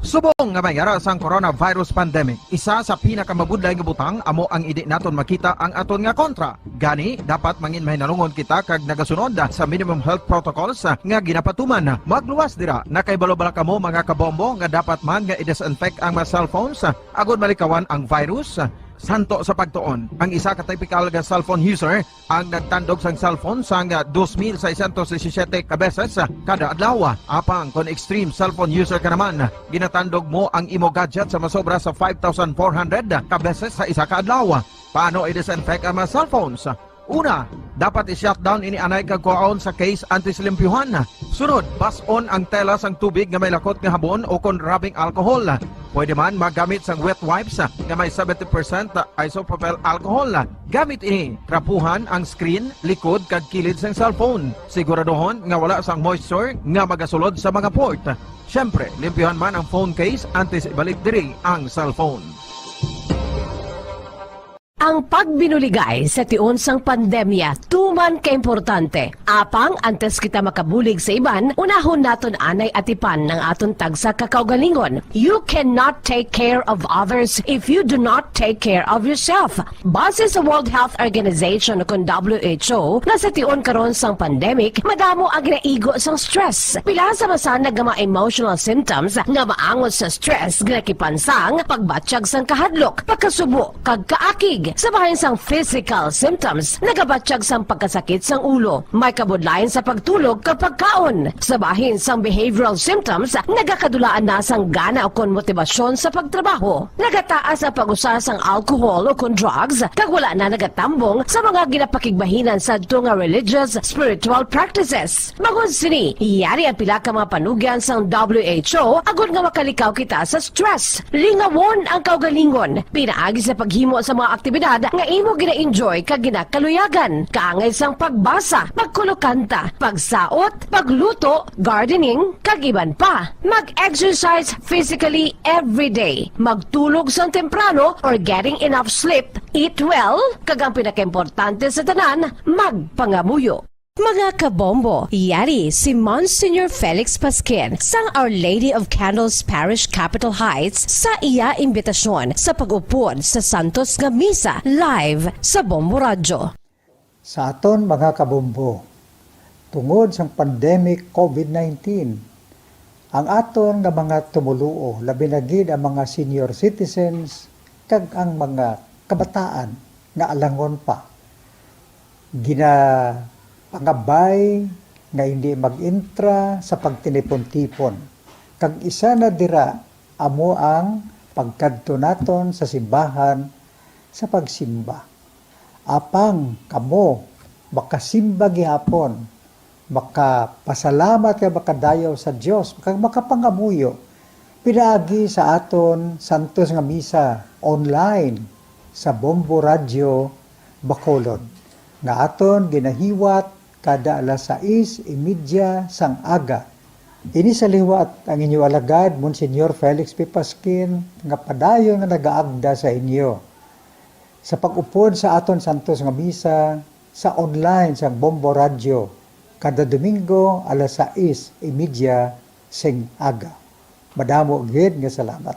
Subong nga may ara sang coronavirus pandemic, isa sa pinakamabudlay nga butang amo ang indi naton makita ang aton nga kontra. Gani, dapat mangin mahinalungon kita kag nagasunod sa minimum health protocols nga ginapatuman. Magluwas dira, nakahibalo bala kamo, mga kabombo, nga dapat man nga i-disinfect ang mga cellphones agud malikawan ang virus? Santo sa pagtuon, ang isa ka typical nga cellphone user ang nagtandog sang cellphone sang dos mil seiscientos disisiete ka beses kada adlaw. Apang kon extreme cellphone user ka naman, ginatandog mo ang imo gadget sa masobra sa five thousand four hundred ka beses sa isa ka adlaw. Paano i-disinfect ang mga cellphones? Una, dapat i-shutdown ini anay kag kuhaon sa case antes limpyuhan. Sunod, bas-on ang tela sang tubig nga may lakot nga habon o kon rubbing alcohol. Pwede man magamit sang wet wipes nga may seventy percent isopropyl alcohol. Gamit ini, trapuhan ang screen, likod, kag kilid sang cellphone. Siguraduhon nga wala sang moisture nga magasulod sa mga port. Siyempre, limpyuhan man ang phone case antes ibalik diri ang cellphone. Ang pagbinuligay sa tion sang pandemya tuman ka importante. Apang antes kita makabulig sa iban, unahon naton anay atipan ang aton tagsa ka kaugalingon. You cannot take care of others if you do not take care of yourself. Base sa World Health Organization, kon W H O, nga sa tion karon sang pandemic, madamo ang ginaigo sang stress. Pila sa masanag nga mga emotional symptoms nga maangot sa stress ginakipan sang pagbatyag sang kahadlok, pagkasubo, kag kaakig. Sa bahin sang physical symptoms, nagabatyag sang pagkasakit sang ulo, may kabudlayan sa pagtulog kag pagkaon. Sa bahin sang behavioral symptoms, nagakadulaan na sang gana ukon motibasyon sa pagtrabaho. Nagataas ang pag-usa sang alcohol ukon drugs, kag wala na nagatambong sa mga ginapakigbahinan sadto nga religious, spiritual practices. Bangod sini, yari ang pila ka mga panugyan sang W H O agod nga makalikaw kita sa stress. Lingawon ang kaugalingon pinaagi sa paghimo sa mga aktibidad nga imo gina-enjoy kag ginakaluyagan, kaangay sang pagbasa, pagkulokanta, pagsaot, pagluto, gardening, kag iban pa. Mag-exercise physically every day. Magtulog sang temprano or getting enough sleep, eat well, kag ang pinakaimportante sa tanan, magpangamuyo. Mga kabombo, yari si Monsignor Felix Pasquin sang Our Lady of Candles Parish, Capitol Heights, sa iya imbitasyon sa pag-upod sa Santos nga Misa live sa Bombo Radyo. Sa aton mga kabombo, tungod sang pandemic COVID nineteen, ang aton nga mga tumoluo, labi na gid ang mga senior citizens kag ang mga kabataan nga alangon pa, ginapangabay nga hindi mag-intra sa pagtinipon-tipon, kag isa na dira amo ang pagkadto naton sa simbahan sa pagsimba. Apang kamo makasimba gihapon, makapasalamat kag makadayaw sa Dios, kag makapangamuyo pinaagi sa aton santos nga misa online sa Bombo Radyo Bacolod, nga aton ginahiwat kada alas sais y media sang aga. Ini sa liwat ang inyo alagad, Monsignor Felix P. Pasquin, nga padayon nga nagaagda sa inyo sa pag-upod sa aton santos nga misa sa online sang Bombo Radyo kada Domingo alas sais y media sing aga. Madamo gid nga salamat.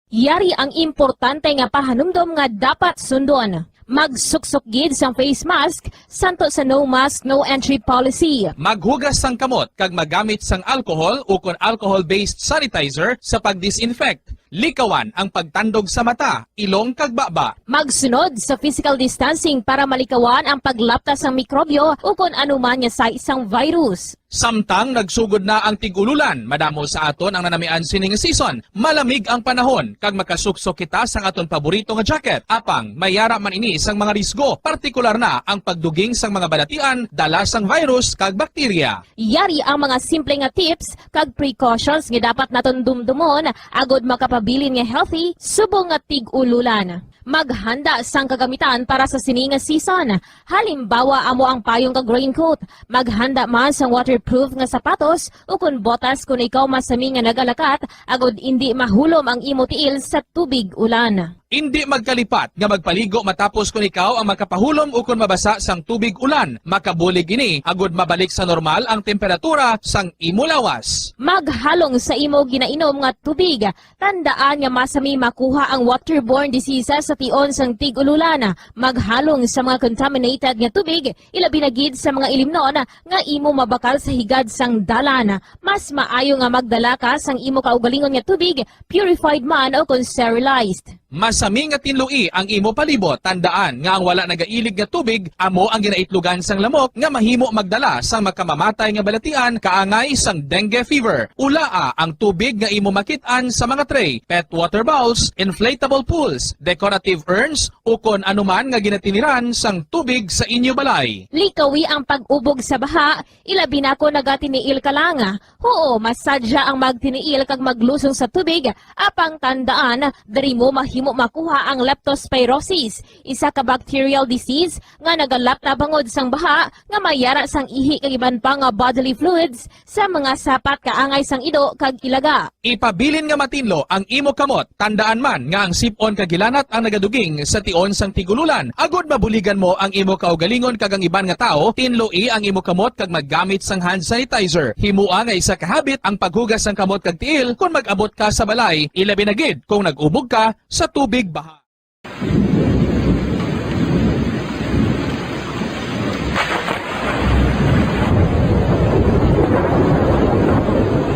Yari ang importante nga pahanumdom nga dapat sundon. Magsuksok gid sang face mask santo sa no mask, no entry policy. Maghugas sang kamot kag magamit sang alcohol ukon alcohol-based sanitizer sa pag-disinfect. Likawan ang pagtandog sa mata, ilong kag baba. Magsunod sa physical distancing para malikawan ang paglapta sang mikrobyo ukon anuman nga sahi sang virus. Samtang nagsugod na ang tig-ululan, madamo sa aton ang nanamian sini nga season. Malamig ang panahon kag makasuksok kita sang aton paborito nga jacket. Apang may yara man ini sang mga risgo, partikular na ang pagduging sang mga balatian dala sang virus kag bakterya. Yari ang mga simple nga tips kag precautions nga dapat naton dumdumon agod makapabilin nga healthy subong nga tig-ululan. Maghanda sang kagamitan para sa sini nga season. Halimbawa, amo ang payong kag raincoat. Maghanda man sang waterproof nga sapatos ukon botas kon ikaw masami nga nagalakat agod indi mahulom ang imo tiil sa tubig ulan. Indi magkalipat nga magpaligo matapos kon ikaw ang makapahulom ukon mabasa sang tubig ulan. Makabulig ini agod mabalik sa normal ang temperatura sang imo lawas. Maghalong sa imo ginainom nga tubig. Tandaan nga masami makuha ang waterborne diseases sa tion sang tig-ululan. Maghalong sa mga contaminated nga tubig, ilabi na gid sa mga ilimnon nga imo mabakal sa higad sang dalan. Mas maayo nga magdala ka sang imo kaugalingon nga tubig, purified man o kon sterilized. Masami nga tinloi ang imo palibot. Tandaan nga ang wala nagailig nga tubig amo ang ginaitlogan sang lamok nga mahimo magdala sang makamamatay nga balatian kaangay sang dengue fever. Ulaa ang tubig nga imo makit-an sa mga tray, pet water bowls, inflatable pools, decorative urns, ukon anuman nga ginatiniran sang tubig sa inyo balay. Likawi ang pag-ubog sa baha, ilabi na kon nagatiniil ka lang. Huo, masadya ang magtiniil kag maglusong sa tubig, apang tandaan, diri mo mahimo makuha ang leptospirosis, isa ka bacterial disease nga nagalapta bangod sang baha nga may yara sang ihi kag iban pa nga bodily fluids sa mga sapat kaangay sang ido kag ilaga. Ipabilin nga matinlo ang imo kamot. Tandaan man nga ang sip-on kag hilanat ang nagaduging sa tion sang tig-ululan. Agod mabuligan mo ang imo kaugalingon kag ang iban nga tawo, tinloi ang imo kamot kag maggamit sang hand sanitizer. Himoa nga isa ka habit ang paghugas sang kamot kag tiil kon mag-abot ka sa balay, ilabi na gid kon nag-ubog ka sa tubig baha.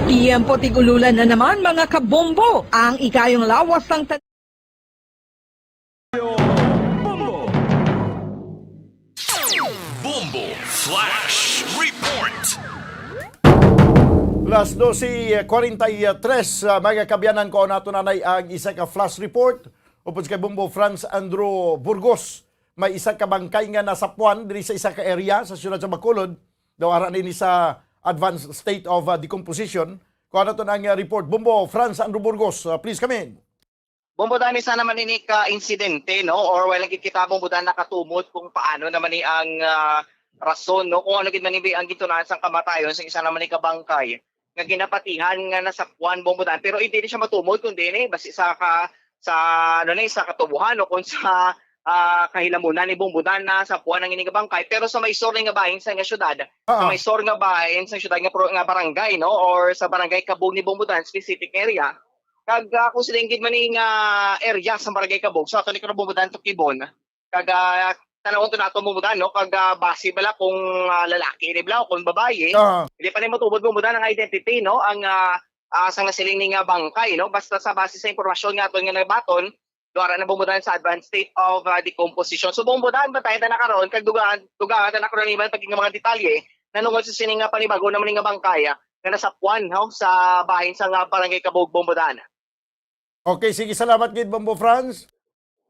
Tiyempo tig-ululan na naman, mga kabombo. Ang ikayong lawas sang tan- Bombo! Bombo Flash Report! Las doce cuarenta y tres, ah, mga kaabyanan, kuhaon naton anay ang isa ka flash report. Upod kay Bombo Franz Andrew Burgos, may isa ka bangkay nga nasapuan diri sa isa ka area sa siyudad sa Bacolod. Daw ara na ini sa advanced state of, ah, decomposition. Kuhaon naton ang, ah, report. Bombo Franz Andrew Burgos, ah, please come in. Bombo Dan, isa naman ini ka insidente, no? Or wala gid kita, Bombo Dan, nakatumod kung paano naman ni ang, ah, rason, no? Kung ano gid man ni ang gitunahan sang kamatayon sa isa naman ni ka bangkay nga ginapatihan nga nasapuan, Bombo Dan. Pero hindi ni siya matumod, kundi ni basi sa ka-, sa, ano ni, sa katubuhan o kung sa, ah, kahilamunan ni Bombo Dan na sapuan ang ini nga bangkay. Pero sa may sur nga bahin sa nga syudad, sa Ah. may sur nga bahin sa syudad nga pro-, nga barangay, no? Or sa barangay Kabog ni Bombo Dan, specific area. Kag, ah, kung sila gid man ni nga area sa barangay Kabog, so ato ni Kabog Dan to Kibon. Kag, ah, Tan-awon to nato, Bombo Dan, no? Kag, ah, base bala kung, ah, lalaki ni bala o kung babayi, Ah. hindi pa ni matubod, Bombo Dan, ang identity, no? Ang, ah, ah, sang nasiling ni nga bangkay, no? Basta sa base sa impormasyon nga aton nga nabaton, duara na, Bombo Dan, sa advanced state of, ah, decomposition. So, Bombo Dan, bantayan ta na karon, kag dugaan, dugaan ta na karon iban pag mga detalye nanungod sa sini nga panibago naman nga bangkay, ah, nga nasapuan, no, sa bahin sa nga barangay Kabug, Bombo Dan. Okay, sige, salamat gid, Bombo Franz.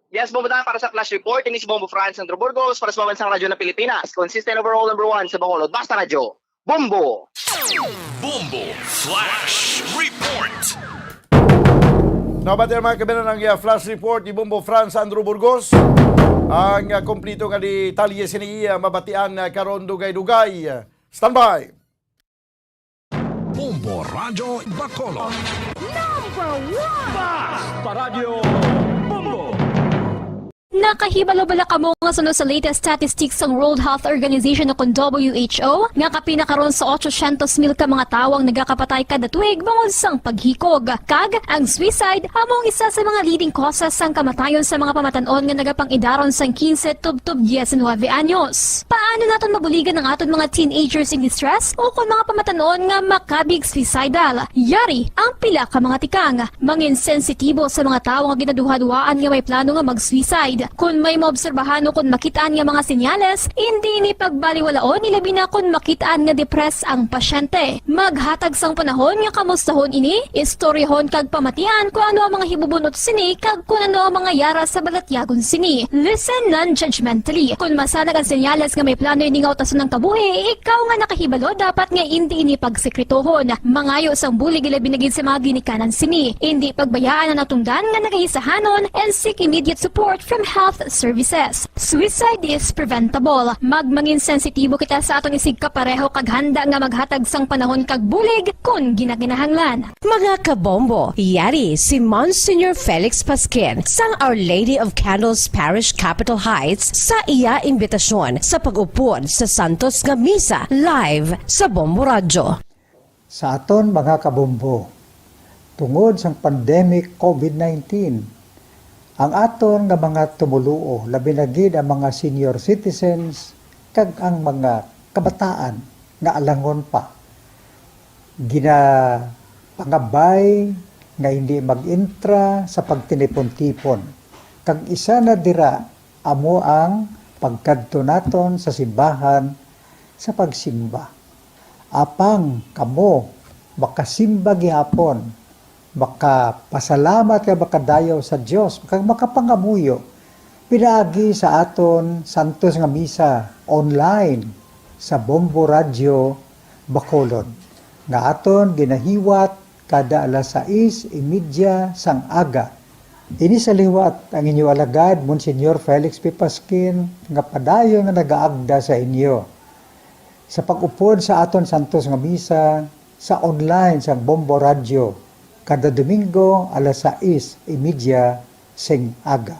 Yes, Bombo Dan, para sa Flash Report, ini si Bombo Franz Andrew Burgos para sa Pambansang Radyo ng Pilipinas, consistent overall number one sa Bacolod. Basta Radyo, Bombo! Bombo Flash Report. Nabati ang mga kabayan ang, uh, flash report ni Bombo Franz Andrew Burgos. Ang, uh, kompleto nga detalye sini iya mabatian, uh, karon dugay-dugay. Standby. Bombo Radyo Bacolod. Number one! Basta Radyo Bombo! Nakahibalo bala kamo nga suno sa latest statistics sang World Health Organization o kon W H O nga kapin na karon sa otsosyentos mil ka mga tawo ang nagakapatay kada tuig bangod sang paghikog? Kag ang suicide amo ang isa sa mga leading causes sang kamatayon sa mga pamatan-on nga nagapang-idaron sang quince tubtob diecinuebe anyos. Paano naton mabuligan ang aton mga teenagers in distress o kon mga pamatan-on nga makabig suicidal? Yari ang pila ka mga tikang. Mangin sensitibo sa mga tawo nga ginaduhaduhaan nga may plano nga mag-suicide. Kon may maobserbahan o kon makit-an nga mga senyales, indi ini pagbaliwalaon, ilabi na kon makit-an nga depressed ang pasyente. Maghatag sang panahon nga kamustahon ini, istoryahon kag pamatian kon ano ang mga hibubunot sini kag kon ano ang mga yara sa balatyagon sini. Listen non-judgmentally. Kon masanag ang senyales nga may plano ini nga utason ang kabuhi, ikaw nga nakahibalo dapat nga indi ini pagsekretohon. Mangayo sang bulig, ilabi na gid sa mga ginikanan sini. Indi pagbayaan ang natungdan nga nagahisahanon and seek immediate support from health services. Suicide is preventable. Magmangin sensitibo kita sa aton isigkapareho kag handa nga maghatag sang panahon kag bulig kon ginakinahanglan. Mga kabombo, yari si Monsignor Felix Pasquin sang Our Lady of Candles Parish, Capitol Heights, sa iya imbitasyon sa pag-upod sa Santos nga Misa live sa Bombo Radyo. Sa aton mga kabombo, tungod sang pandemic covid nineteen, ang aton nga mga tumoluo, labi na gid ang mga senior citizens kag ang mga kabataan nga alangon pa, ginapangabay nga hindi mag-intra sa pagtinipon-tipon. Kag isa na dira amo ang pagkadto naton sa simbahan sa pagsimba. Apang kamo makasimba gihapon, makapasalamat kag makadayaw sa Dios, kag makapangamuyo pinaagi sa aton santos nga misa online sa Bombo Radyo Bacolod, nga aton ginahiwat kada alas sais y media sang aga. Ini sa liwat ang inyo alagad, Monsignor Felix P. Pasquin, nga padayon nga nagaagda sa inyo sa pag-upod sa aton santos nga misa sa online sang Bombo Radyo kada Domingo alas sais y media sing aga.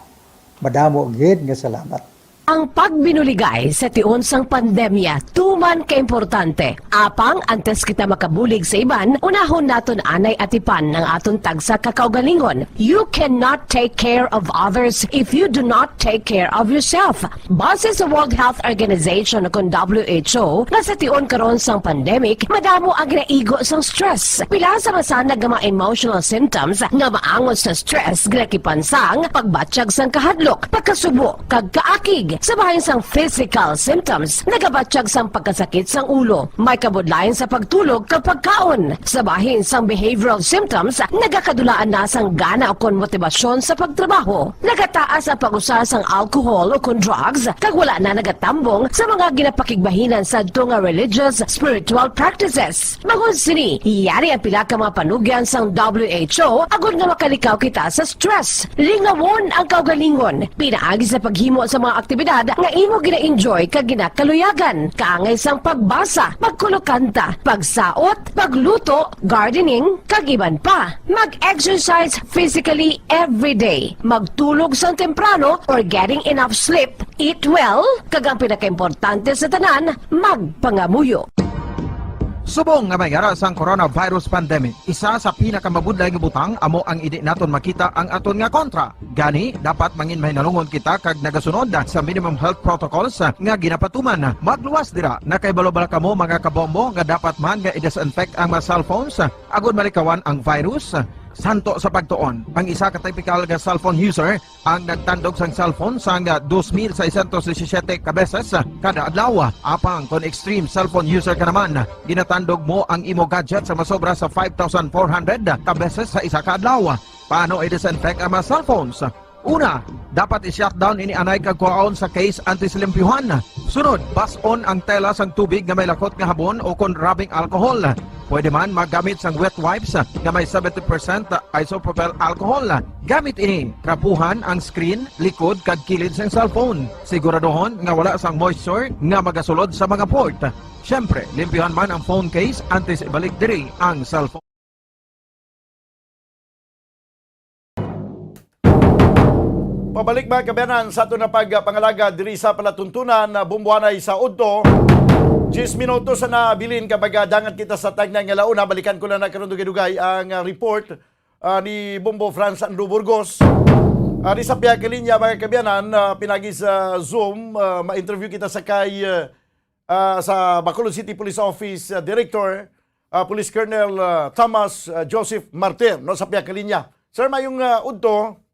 Madamo gid nga salamat. Ang pagbinuligay sa tion sang pandemya tuman kaimportante. Apang antes kita makabulig sa iban, unahon naton anay atipan ang aton tagsa ka kaugalingon. You cannot take care of others if you do not take care of yourself. Base sa World Health Organization o kon W H O, nga sa tion karon sang pandemic, madamo ang ginaigo sang stress. Pila sa masanag nga mga emotional symptoms nga maangot sa stress ginakipan sang pagbatyag sang kahadlok, pagkasubo, kag kaakig sa bahin sang physical symptoms, nagabatyag sang pagkasakit sang ulo, may kabudlayan sa pagtulog kag pagkaon. Sa bahin sang behavioral symptoms, nagakadulaan na sang gana o kon motibasyon sa pagtrabaho. Nagataas ang pag-usa sang alcohol o kon drugs, kag wala na nagatambong sa mga ginapakigbahinan sadto nga religious, spiritual practices. Bangod sini, yari ang pila ka mga panugyan sang W H O agod nga makalikaw kita sa stress. Lingawon ang kaugalingon pinaagi sa paghimo sa mga aktibidad nga imo gina-enjoy kag ginakaluyagan, kaangay sang pagbasa, pagkulokanta, pagsaot, pagluto, gardening, kag iban pa. Mag-exercise physically every day. Magtulog sang temprano or getting enough sleep. Eat well, kag ang pinakaimportante sa tanan, magpangamuyo. Subong nga may ara sang coronavirus pandemic, isa sa pinakamabudlay nga butang amo ang hindi naton makita ang aton nga kontra. Gani, dapat mangin mahinalungon kita kag nagasunod sa minimum health protocols nga ginapatuman. Magluwas dira, nakahibalo bala kamo, mga kabombo, nga dapat man nga i-disinfect ang mga cellphones agod malikawan ang virus? Santo sa pagtuon, ang isa ka typical nga cellphone user ang nagtandog sang cellphone sang dos mil seiscientos disisiete ka beses kada adlaw. Apang kon extreme cellphone user ka naman, ginatandog mo ang imo gadget sa masobra sa five thousand four hundred ka beses sa isa ka adlaw. Paano i-disinfect ang mga cellphones? Una, dapat i-shutdown ini anay kag kuhaon sa case antes limpyuhan. Sunod, bas-on ang tela sang tubig nga may lakot nga habon o kon rubbing alcohol. Pwede man maggamit sang wet wipes nga may seventy percent isopropyl alcohol. Gamit ini, trapuhan ang screen, likod, kag kilid sang cellphone. Siguraduhon nga wala sang moisture nga magasulod sa mga port. Siyempre, limpyuhan man ang phone case antes ibalik diri ang cellphone. Pabalik, mga kaabyanan, sa aton na pagpangalaga diri sa palatuntunan na bumbuanay sa udto. Diyes minutos na nabilin ka, magadangat kita sa tagna nga launa. Balikan ko lang na karon dugay-dugay ang, ah, report, ah, ni Bombo Franz Andrew Burgos. Ah, di sa pihak linya, mga kaabyanan, ah, pinagi sa Zoom, ah, ma-interview kita sa kay, ah, ah, sa Bacolod City Police Office, ah, Director, ah, Police Colonel, ah, Thomas, ah, Joseph Martir, no, sa pihak linya. Sir, mayong, ah, udto.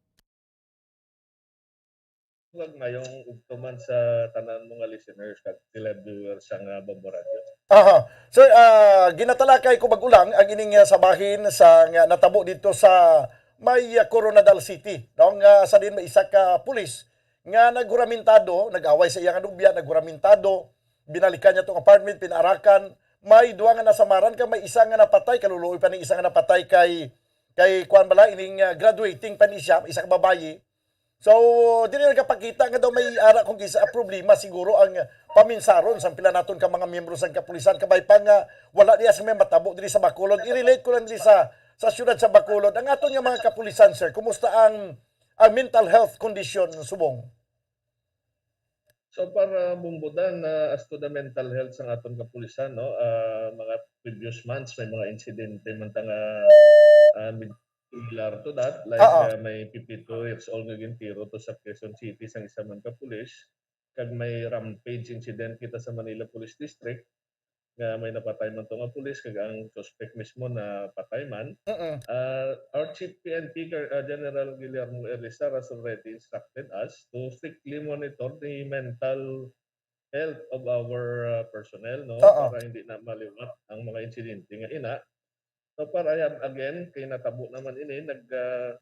Ug mayong udto man sa tanan mo nga listeners kag televiewers sang, ah, Bombo Radio. Aha. Sir, ah, ginatalakay ko bag-o lang ang ining, ah, sa bahin sa nga natabo dito sa may, ah, Koronadal City, no, nga sa din may isa ka pulis nga naghuramentado, nag-away sa iya nga nobya, naghuramentado, binalikan niya tong apartment, pinaarakan. May duha nga nasamaran, kag may isa nga napatay, kaluluoy pa ning isa nga napatay kay, kay kuan bala, ining, ah, graduating pa ni siya, isa ka babayi. So, dili nagapakita nga daw may ara kung kisa problema siguro ang paminsaron sang pila naton ka mga miyembro sang kapulisan, kabay pa nga wala diya sa may matabo diri sa Bacolod. I-relate ko lang diri sa, sa siyudad sa Bacolod. Ang aton nga mga kapulisan, sir, kumusta ang, ang mental health condition subong? So para bumbudan na as to the mental health sang aton kapulisan, no, ah, mga previous months may mga insidente man ta nga, ah, med- similar to that, like, ah, may fifty-two years old nga gintiro to sa Quezon City sang isa man ka pulis, kag may rampage incident kita sa Manila Police District nga may napatay man to nga pulis kag ang suspect mismo napatay man. Mm. Ah, our Chief P N P Car-, ah, General Guillermo Elizar has already instructed us to strictly monitor the mental health of our, ah, personnel, no, Oo. Para hindi na maliwat ang mga insidente nga ina. So, para yan, again, kay natabo naman ini, nag, ah,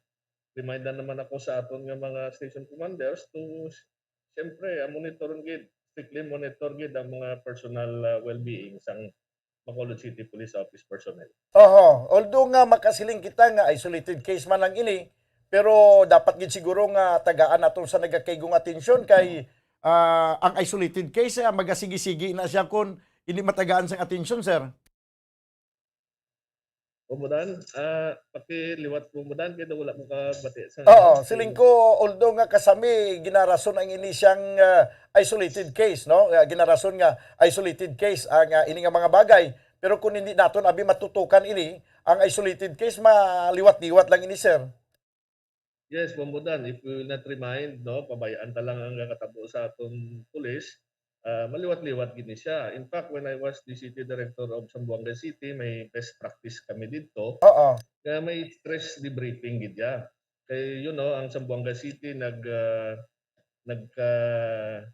remind na naman ako sa aton nga mga station commanders to, siyempre, ah, monitor gid, strictly monitor gid ang mga personal, ah, well-being sang Bacolod City Police Office personnel. Oho, although nga makasiling kita nga isolated case man lang ini, pero dapat gid siguro nga tagaan nato sa nagakaigong atensyon kay, ah, ang isolated case, ah, magasigi-sigi na siya kung hindi matagaan sang atensyon, sir. Bumudan, ah, pakiliwat Bumudan kay daw wala mo kabati sa Oo, siling ko, although nga kasami ginarason ang ini siyang, ah, isolated case, no? Ah, ginarason nga isolated case ang, ah, ini nga mga bagay. Pero kung hindi naton abi matutukan ini, ang isolated case maliwat-liwat lang ini, sir. Yes, Bombodan, if we will not remind, no, pabayaan ta lang ang nakatabo sa aton pulis, ah, maliwat-liwat gid ni siya. In fact, when I was the city director of Zamboanga City, may best practice kami didto Oo. nga may stress debriefing gid ya. Kay, you know, ang Zamboanga City nag, ah, nagka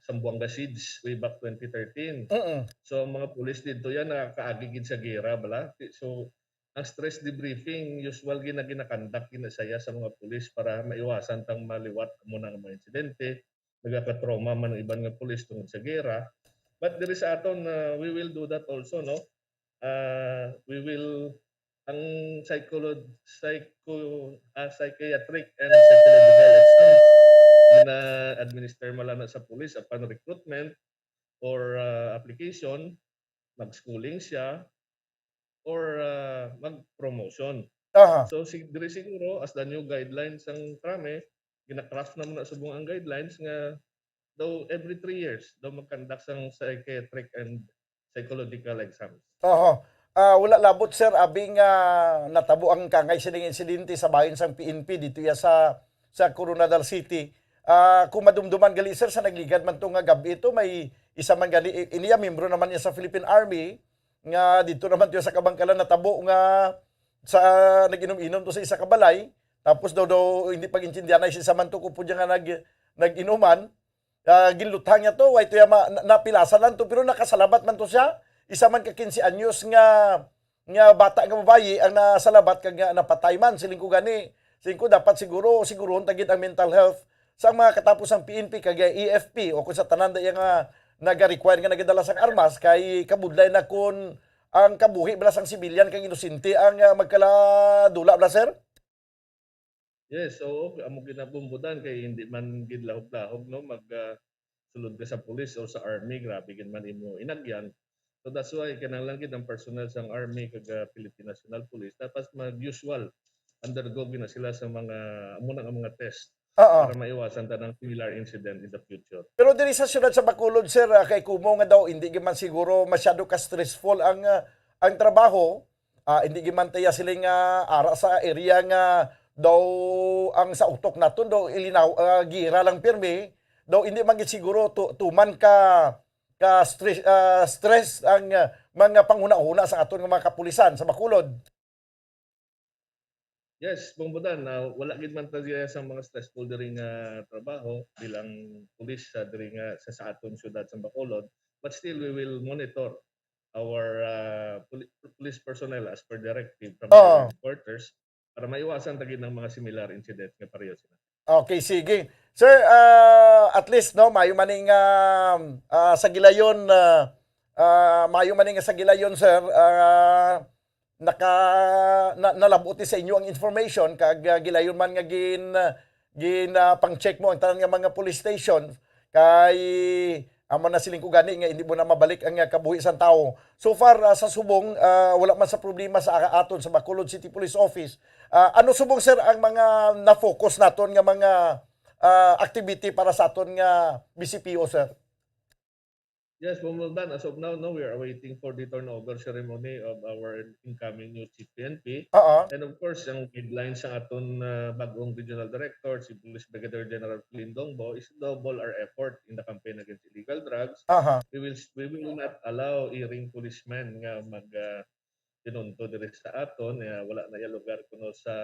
Zamboanga siege way back twenty thirteen. Mm. So, ang mga pulis didto yan nakakaagi gid sa gera, bala. So, ang stress debriefing, usual gina-, ginakandak gina saya sa mga pulis para maiwasan tang maliwat mo nga mga insidente. Nagaka-trauma man ang iban nga pulis tungod sa gera. But there is aton, uh, we will do that also, no? Uh, we will, ang psycholo-, psycho-, ah, psychiatric and psychological exam, gina-administer man lang na sa pulis upon recruitment or, uh, application, mag-schooling siya, or, ah, mag-promotion. Aha. So, sig-, diri siguro, as the new guidelines sang Krame, gina-craft na man na subong ang guidelines nga daw every three years daw mag-conduct sang psychiatric and psychological exams. Aha. Ah, wala labot, sir, abi nga natabo ang kangay sining insidente sa bahin sang P N P dito ya sa, sa Koronadal City. Ah, kung madumduman gali, sir, sa nagligad man to nga gab-i to, may isa man gali, i-, iniya membro naman niya sa Philippine Army, nga dito naman to sa Kabangkalan natabo nga sa nag-inom-inom to sa isa ka balay, tapos daw, daw hindi pag-intindihan ay si isa man to kupod niya nga nag-, nag-inuman. Ah, ginluthang niya to, way to ya ma-, na-, napilasan lang to, pero nakasalabat man to siya. Isa man ka quince anyos nga, nga bata nga babayi ang nasalabat kag nga napatay man. Siling ko gani, siling ko dapat siguro, siguruhon ta gid ang mental health sa mga katapos ang P N P kag A F P o kung sa tanan da iya nga naga-require nga nagadala sang armas kay kabudlay na kun ang kabuhi bala sang sibilyan kag inosente ang, ah, magkaladula bala, sir? Yes, oo, amo ginabumbudan kay hindi man gid lahog-lahog, no, mag, ah, sulod ka sa police or sa army, grabe gid man imo inagyan. So that's why kinahanglan gid ang personnel sang army kag, ah, Philippine National Police dapat mag-usual undergo gid na sila sa mga, amo na nga mga test Oo. para maiwasan tanang similar incident in the future. Pero diri sa siyudad sa Bacolod, sir, ah, kay kumo nga daw hindi gid man siguro masyado ka stressful ang, ah, ang trabaho, ah, hindi gid man tiya sila nga ara sa area nga daw ang sa utok naton daw ilinaw, ah, gira lang pirmi, daw hindi man gid siguro tu-, tuman ka, ka stress, ah, stress ang, ah, mga panghunahuna sa aton nga mga kapulisan sa Bacolod. Yes, Bong Budan, ah, wala gid man ta diya sa mga stressful diri nga trabaho bilang pulis sa diri nga sa, sa aton siyudad sa Bacolod, but still we will monitor our, ah, poli-, police personnel as per directive from Oo. our headquarters para maiwasan ta gid ang mga similar incident nga pareho sila. Okay, sige. Sir, ah, at least, no, mayo man ning, ah, ah, sa gilayon, ah, ah, mayo man ning sa gilayon, sir, ah, naka-, na-, nalabot ni sa inyo ang information, kag, ah, gilayon man nga gin-, gin-, ah, pang-check mo ang tanan nga mga police station, kay amo na siling ko gani nga hindi mo na mabalik ang, ah, kabuhi sang tawo. So far, ah, sa subong, ah, wala man sa problema sa aton sa Bacolod City Police Office. Ah, ano subong, sir, ang mga na-focus naton nga mga, ah, activity para sa aton nga B C P O, sir? Yes, Bong Roldan, as of now, no, we are waiting for the turnover ceremony of our incoming new chief P N P. Oo. And of course, ang guidelines sa aton, ah, bagong regional director, si Police Brigadier General Flynn Dongbo, is double our effort in the campaign against illegal drugs. Aha. We will, we will not allow iring policemen nga mag, ah, pinunto diri sa aton, eh, wala na iya lugar kuno sa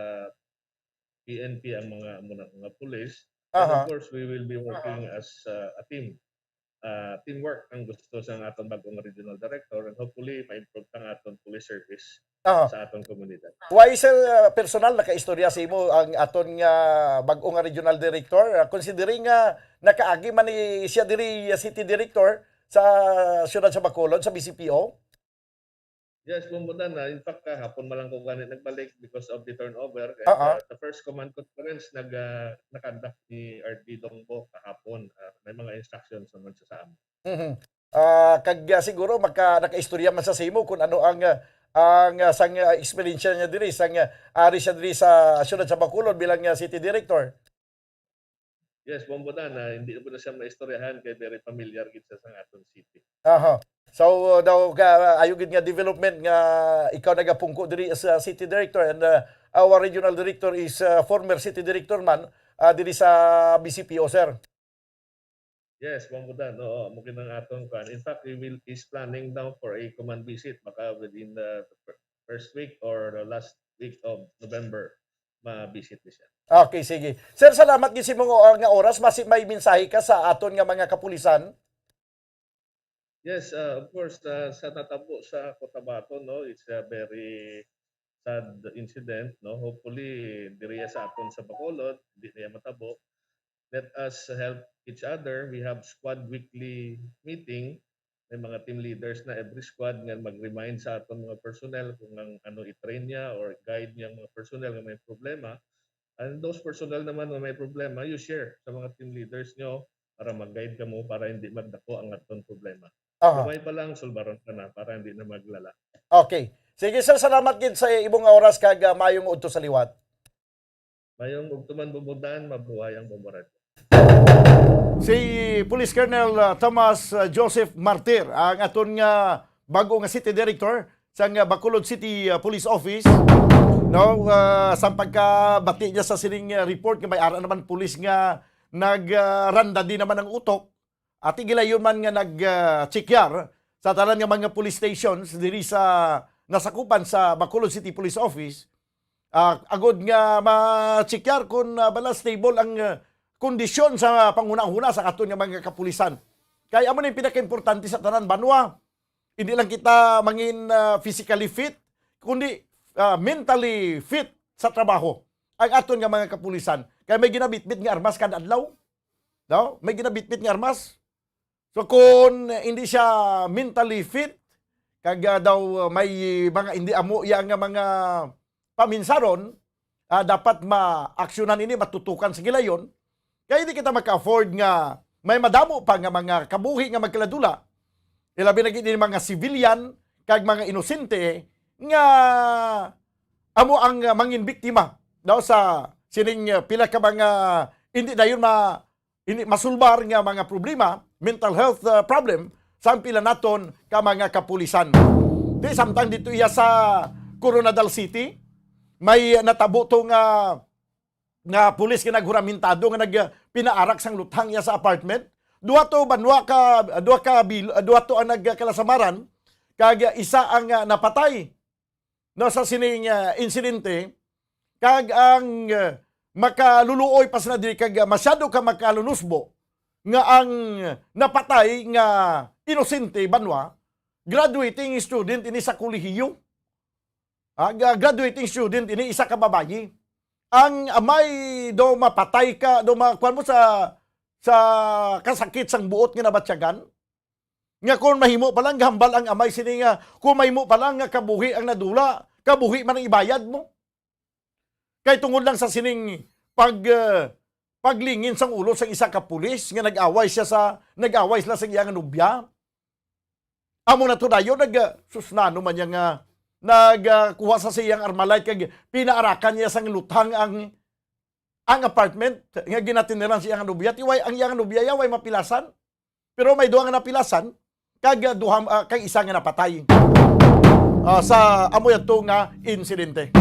P N P ang mga, mga, mga pulis. And Aha. of course, we will be working as, uh, a team. Uh, teamwork ang gusto sa aton bagong regional director, and hopefully ma-improve ang aton police service Aha. sa aton komunidad. Why, sir, uh, personal nakaistorya sa imo ang aton nga bag-o nga regional director? Uh, considering nga nakaagi man ni siya diri, uh, city director sa siyudad sa Bacolod, sa B C P O? Yes, Bong Budan, ah, in fact, kahapon man lang ko gani nagbalik because of the turnover. Kaya Oo. sa, sa first command conference, nag, ah, nakandak ni R D Dongbo kahapon. Ah, may mga instructions naman siya sa amin. Mhm. Ah, kag, ah, siguro magka-, nakaistorya man sa simo kung ano ang, ah, ang, ah, sang, ah, eksperyensya niya diri, sang, ah, ari siya diri sa siyudad sa Bacolod bilang, ah, city director. Yes, Bong Budan, ah, hindi na po na siya maistoryahan kay very familiar gid siya sa aton city. Aha. So, uh, daw ka, ayo gid nga development nga ikaw nagapungko diri as, uh, city director and, uh, our regional director is, uh, former city director man, uh, diri sa B C P O, sir. Yes, Bong Budan, oo, mo gid ang aton kwan. In fact, he will, is planning now for a command visit baka within the fir-, first week or the last week of November, ma-visit ni siya. Okay, sige. Sir, salamat gid sa imong, uh, nga oras. Basi may mensahe ka sa aton nga mga kapulisan? Yes, uh, of course, uh, sa natabo sa Cotabato, no, it's a very sad incident, no. Hopefully, diriya sa aton sa Bacolod, hindi na yan matabo. Let us help each other. We have squad weekly meeting. May mga team leaders na every squad nga mag-remind sa aton mga personnel kung ang ano i-train niya or guide niya ang mga personnel nga may problema. And those personnel naman nga may problema, you share sa mga team leaders nyo para mag-guide kamo, para hindi magdako ang aton problema. Aha. Gamay pa lang, sulbaron ka na para hindi na maglala. Okay. Sige, sir, salamat gid sa imong oras kag, ah, maayong udto sa liwat. Mayong ugtuman, Bong Budan, mabuhay ang Bombo Radyo. Si Police Colonel, ah, Thomas, ah, Joseph Martir, ang aton nga bag-o nga city director sang, ah, Bacolod City, ah, Police Office, no, ah, sang pagkabati niya sa sining, ah, report nga may ara naman pulis nga nag, ah, randa din naman ang utok. Ati gilayon man nga nag, ah, check-yar sa tanan nga mga police stations diri sa nasakupan sa Bacolod City Police Office, ah, agod nga ma-check-yar kung, ah, bala stable ang, ah, kondisyon sa panghunahuna sa aton nga mga kapulisan. Kay amo na yung pinakaimportante sa tanan, banwa. Hindi lang kita mangin, ah, physically fit, kundi, ah, mentally fit sa trabaho ang aton nga mga kapulisan. Kay may ginabitbit nga armas kada adlaw. No? May ginabitbit nga armas. So kung hindi siya mentally fit, kag, ah, daw, ah, may mga hindi amo iya nga mga paminsaron, ah, dapat maaksyonan ini, matutukan sa gilayon. Kay di kita maka-afford nga may madamo pa nga mga kabuhi nga magkaladula, ilabi na gid ini mga civilian kag mga inosente nga amo ang, ah, mangin biktima daw sa sining, ah, pila ka mga hindi dayon ma-, hindi masulbar nga mga problema, mental health, ah, problem sa pila naton ka mga kapulisan. Di samtang dito iya sa Koronadal City, may natabo to nga nga pulis nga naghuramentado nga nagpinaarak sang luthang iya sa apartment. Duha to banwa ka, duha ka bil-, duha to ang nagkalasamaran, kag isa ang, ah, napatay, no, sa sining, ah, insidente. Kag ang, ah, makaluluoy pa sila diri kag, ah, masyado ka makalunusbo nga ang napatay nga inosente, banwa, graduating student ini sa kolehiyo. Ah, ga-, graduating student ini, isa ka babayi. Ang amay daw mapatay ka, daw ma-, kuwan mo sa, sa kasakit sang buot nga nabatyagan. Nga kung mahimo pa lang, gahambal ang amay sini nga, kung mahimo pa lang nga kabuhi ang nadula, kabuhi man ang ibayad mo. Kay tungod lang sa sining pag, eh, paglingin sang ulo sang isa ka pulis nga nag-away siya sa, nag-away sila sa iyang nobya. Amo na to dayon, nag, ah, sus, nano man niya nga, nag, ah, kuha sa siyang Armalite kag pinaarakan niya sang luthang ang, ang apartment nga ginatiniran sa iyang nobya. Ti way, ang iyang nobya ya way mapilasan. Pero may duha nga napilasan, kag, ah, duha, ah, kag isa nga napatay. Ah, sa amo yato nga insidente.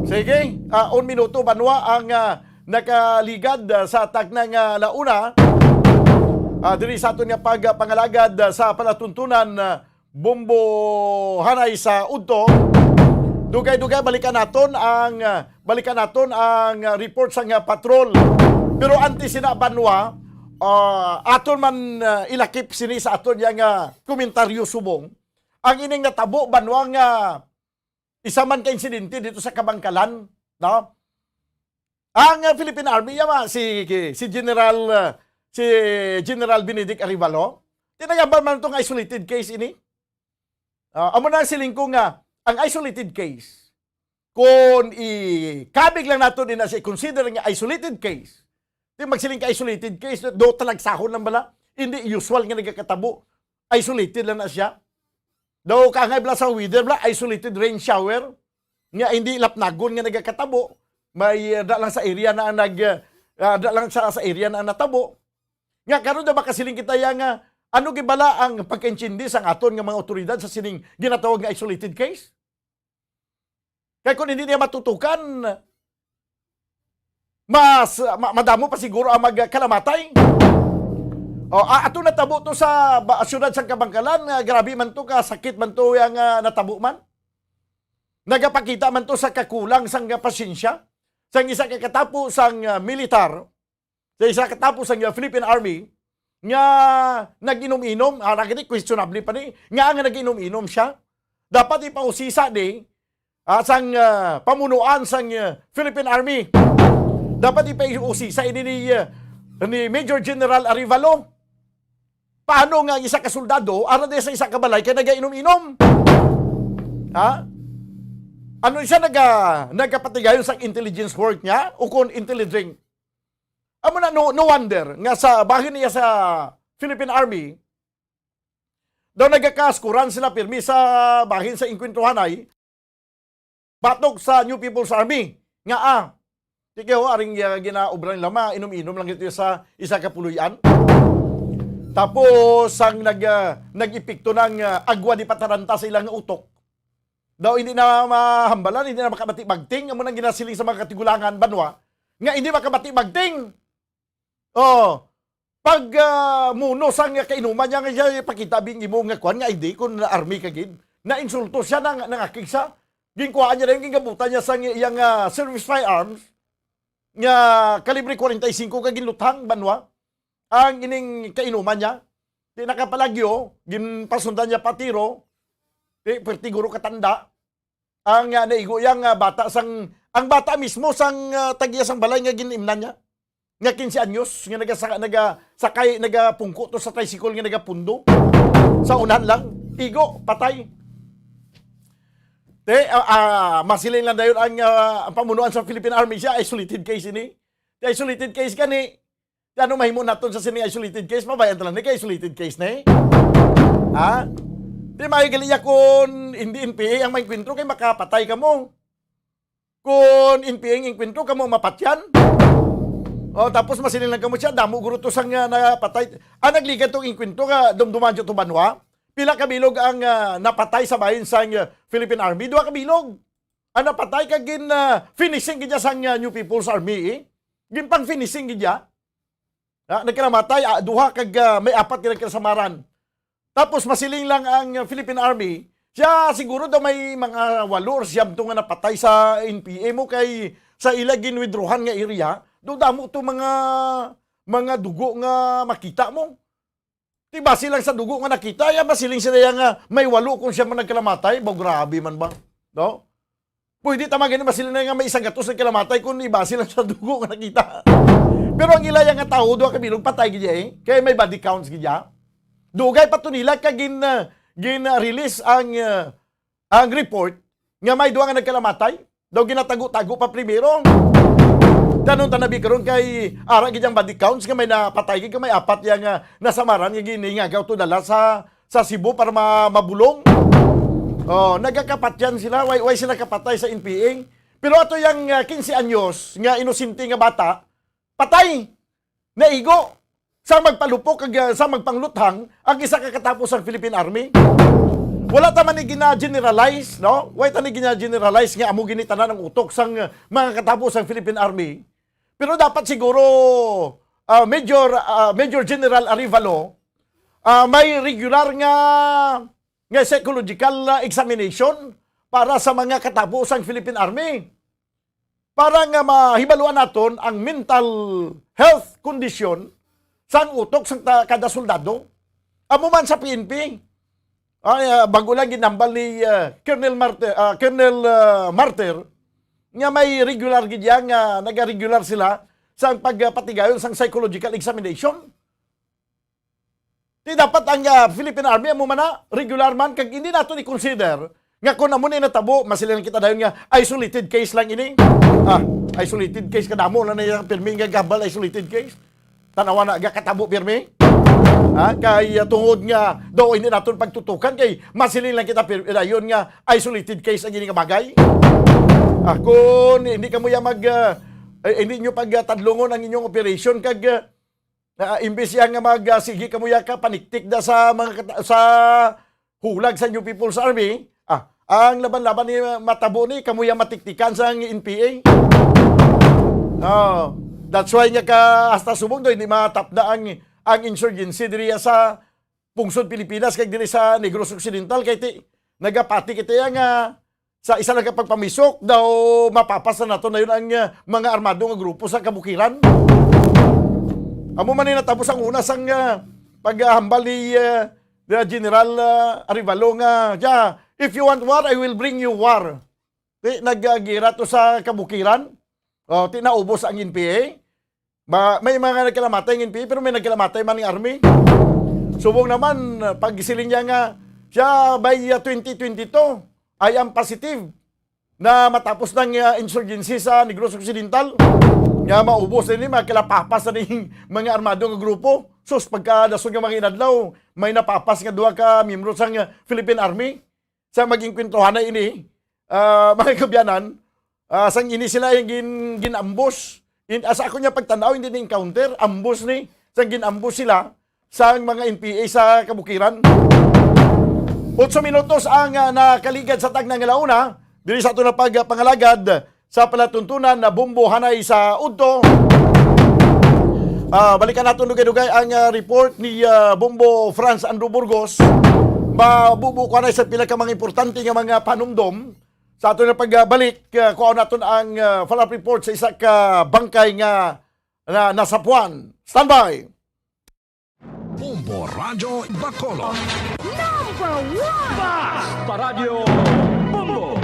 Sige, ah, un minuto, banwa ang, ah, nakaligad, ah, sa tagna nga launa. Ah, diri sa aton nga pagpangalagad, ah, sa palatuntunan, ah, Bombo Hanay sa udto. Dugay-dugay, balikan naton ang, ah, balikan naton ang, ah, report sang, ah, patrol. Pero antes sina, banwa, ah, aton man, ah, ilakip sini sa aton yang, ah, komentaryo subong. Ang ining natabo, banwa, nga isa man ka insidente dito sa Kabangkalan, no? Ang, ah, Philippine Army, yawa, si, si General, ah, si General Benedict Arevalo, tinagambal man itong isolated case ini. Ah, amo na ang siling ko nga, ang isolated case, kung ikabig lang nato din na siya i-consider nga isolated case, di magsiling ka isolated case, do talagsahon lang bala, hindi usual nga nagakatabo, isolated lang na siya. Daw kaangay bala sa weather bala, isolated rain shower, nga hindi lapnagon nga nagakatabo, may, uh, da lang sa area na ang nag, uh, da lang sa, sa area na ang natabo. Nga karon daw makasiling kita ya nga, ano gibala ang pagkaintindi sang aton nga mga otoridad sa sining ginatawag nga isolated case? Kay kung hindi niya matutukan, mas, ma-, madamo pa siguro ang magkalamatay. O, a-, ato natabo to sa ba-, siyudad sang Kabangkalan, nga grabe man to, kasakit man to yang, ah, natabo man. Nagapakita man to sa kakulang sang pasyensya sang isa ka katapo sang, ah, militar, sa isa ka katapo sang, ah, Philippine Army, nga nag-inom-inom, ah, nakita, questionable pa ni, nga nga nag-inom-inom siya. Dapat ipausisa ni, ah, sang, ah, pamunuan sang, ah, Philippine Army. Dapat ipausisa ini ni, ah, ni Major General Arevalo. Paano nga ang isa ka soldado ara di sa isa ka balay kay nagainom-inom? Ha? Ano siya naga-, nagapatigayon sa intelligence work niya o kung intelli-drink? Amo na, no, no wonder nga sa bahin niya sa Philippine Army, daw nagakaskuran sila pirmi sa bahin sa Inkwentro Hanay, batok sa New People's Army, nga, ah, sige ho, aring, ah, ginaobra nila, mainom-inom lang ito sa isa ka puloy-an. Tapos ang nag, ah, nag-epekto ng, ah, agwa di pataranta sa ilang utok. Daw hindi na mahambalan, hindi na makabati-bagting, amo nang ginasiling sa mga katigulangan, banwa, nga hindi makabati-bagting. Oh, pag, ah, muno sang kainuman niya nga siya ipakita bing imo nga kuan nga I D kung army ka gid. Nainsulto siya, nang, nangakig siya. Ginkuhaan niya dayon, gingabutan niya sang iyang, ah, service firearms nga kalibre forty-five ka ginluthang, banwa. Ang ining kainuman niya, di nakapalagyo, ginpasundan niya pa tiro, di perti guro katanda. Ang, ah, naigo yang, ah, bata sang, ang bata mismo sang, ah, tag-iya sang balay nga gin-imnan niya. Nga quince anyos, nga nagasa-, nagasakay, nagapungko to sa tricycle nga nagapundo. Sa unahan lang, igo, patay. Te, ah, ah, masiling lang dayon ang, ah, ang pamunuan sa Philippine Army siya, isolated case ini. Te, isolated case gani. Te, ano mahimo naton sa sining isolated case? Mabayan ta lang ni kay isolated case ni. Ha? Di maayo gali ya kun hindi N P A ang maengkwentro kay makapatay kamo. Kun N P A ang engkwentro, kamo mapatyan. O, tapos masiling lang kamo siya, damo guro to sang, ah, napatay. Ang nagligad tong engkwentro nga dumduman to banwa. Pila ka bilog ang, ah, napatay sa bahin sang, ah, Philippine Army? Duha ka bilog. Ang napatay kag gin, ah, finishing gid niya sang, ah, New People's Army, eh. Ginpang-finishing gid niya. Ha, nagkalamatay, ah, duha kag, ah, may apat ka nagkasamaran. Tapos masiling lang ang Philippine Army, siya siguro daw may mga walo or siyam to nga napatay sa N P A mo kay sa ila ginwidrohan nga area, do damo to mga, mga dugo nga makita mo. Ti base lang sa dugo nga nakita, ya masiling sila ya nga may walo kung siya man nagkalamatay, ba grabe man ba? No? Pwede ta man gani masiling na nga may isang gatos nagkalamatay kung ibase lang sa dugo nga nakita. Pero ang ila ya nga tawo, duha ka bilog, patay gid ya eh. Kaya may body counts gid ya. Dugay pa to nila ka gin, ah, gin, ah, release ang, ah, ang report nga may duha nga nagkalamatay. Daw ginatago-tago pa primero. Tanong tanabi karon kay ara gid ang body counts nga may napatay gid, nga may apat ya nga nasamaran nga giningagaw to dala sa, sa Cebu para ma-, mabulong. Oh, nagakapatyan sila, why, why sila kapatay sa N P A? Pero ato yang, ah, quince anyos nga inosente nga bata, patay, naigo, sa magpalupok kag, ah, sa magpangluthang ang isa ka katapo sang Philippine Army. Wala ta man ni gina-generalize, no? Wala ta ni gina-generalize nga amo gini tanan ang utok sang, ah, mga katapo sang Philippine Army. Pero dapat siguro, ah, Major, ah, Major General Arevalo, ah, may regular nga, nga psychological, ah, examination para sa mga katapo sang Philippine Army. Para nga mahibaluan naton ang mental health condition sang utok sang ta-, kada soldado. Amo man sa P N P. Ay, ah, bag-o lang ginhambal ni, ah, Colonel Martir, ah, Colonel, ah, Martir, nga may regular gid ya nga nagaregular sila sa pagpatigayon sang psychological examination. Di dapat ang, ah, Philippine Army amo man na regular man, kag hindi nato i-consider nga kung amo ni natabo, masiling kita dayon nga isolated case lang ini. Ah, isolated case, kadamo na na yung pirmi nga gabal, isolated case. Tanawa na, gakatabo pirmi. Ha? Kay, ah, tungod nga daw hindi naton pagtutukan, kay masiling lang kita pir-, dayon nga isolated case ang ini nga bagay. Ah, kung hindi kamo ya mag, ah, eh, hindi nyo pagtadlungon ang inyong operation, kag, ah, ah, imbis ya nga mag, ah, sige kamo ya ka paniktik da sa mga kata-, sa hulag sa New People's Army, ah, ang laban-laban ni matabo ni kamo ya matiktikan sa N P A. Oh, that's why nga ka hasta subong do hindi matapda ang, ang insurgency diri sa pungsod Pilipinas kag diri sa Negros Occidental, kay ti, nagapati kita ya nga sa isa lang ka pagpamisok daw mapapas na nato na yun ang, ah, mga armado nga grupo sa kabukiran. Amo man ni natapos ang una sang, ah, paghambal ni, ah, ni General, ah, Arevalo nga, "Yeah, if you want war, I will bring you war." Ti, nag-, ah, gira to sa kabukiran. Oh, ti, naubos ang N P A. Ma-, may mga nagkalamatay ng N P A, pero may nagkalamatay man ng army. Subong naman, pag siling niya nga, siya by, uh, twenty twenty-two, I am positive na matapos ng, uh, insurgency sa Negros Occidental. Nga maubos na ni, magkalapapas na ning mga armado nga grupo. Sus, pagkadason nga mga inadlaw, may napapas nga duha ka miyembro sang, uh, Philippine Army. Sa maging kwentuhan na ini, ah, mga kabyanan, ah, sang ini sila yung gin-, gin-ambush. In, ah, sa ako niya pagtanaw, hindi ni encounter, ambush ni. Sang gin-ambush sila, sang mga N P A sa kabukiran. Otso minutos ang, ah, nakaligad sa tagna nga launa diri sa aton nga pagpangalagad sa palatuntunan na Bombo hanay sa udto. Ah, balikan naton dugay-dugay ang, ah, report ni, ah, Bombo Franz Andrew Burgos. Mabubo ko anay sa pila ka mga importante nga mga panumdom. Sa aton nga pagbalik, ah, kuhaon naton ang, ah, follow-up report sa isa ka bangkay nga na nasapuan. Standby! Bombo Radyo Bacolod. Number one! Bas pa Radyo Bombo!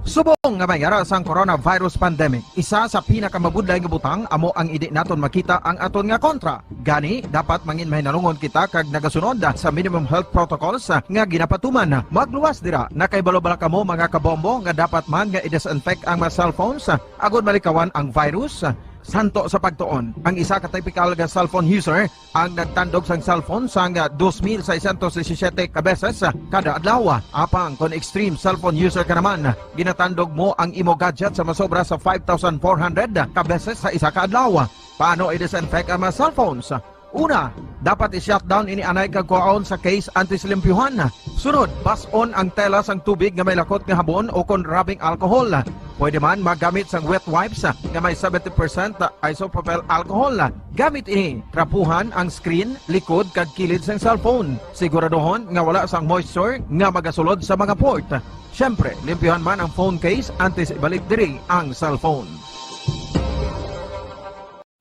Subong nga may yara sang coronavirus pandemic, isa sa pinakamabudlay nga butang amo ang indi naton makita ang aton nga kontra. Gani, dapat mangin mahinalungon kita kag nagasunod sa minimum health protocols nga ginapatuman. Magluwas dira, nakahibalo bala kamo, mga kabombo, nga dapat man nga i-disinfect ang mga cellphones agod malikawan ang virus? Santo sa pagtuon, ang isa ka typical nga cellphone user ang nagtandog sang cellphone sang dos mil seiscientos disisiete ka beses kada adlaw. Apang kon extreme cellphone user ka naman, ginatandog mo ang imo gadget sa masobra sa five thousand four hundred ka beses sa isa ka adlaw. Paano i-disinfect ang mga cellphones? Una, dapat i-shutdown ini anay kag kuhaon sa case antes limpyuhan. Sunod, bas-on ang tela sang tubig nga may lakot nga habon o kon rubbing alcohol. Pwede man magamit sang wet wipes nga may seventy percent isopropyl alcohol. Gamit ini, trapuhan ang screen, likod kag kilid sang cellphone. Siguraduhon nga wala sang moisture nga magasulod sa mga port. Siyempre, limpyuhan man ang phone case antes ibalik diri ang cellphone.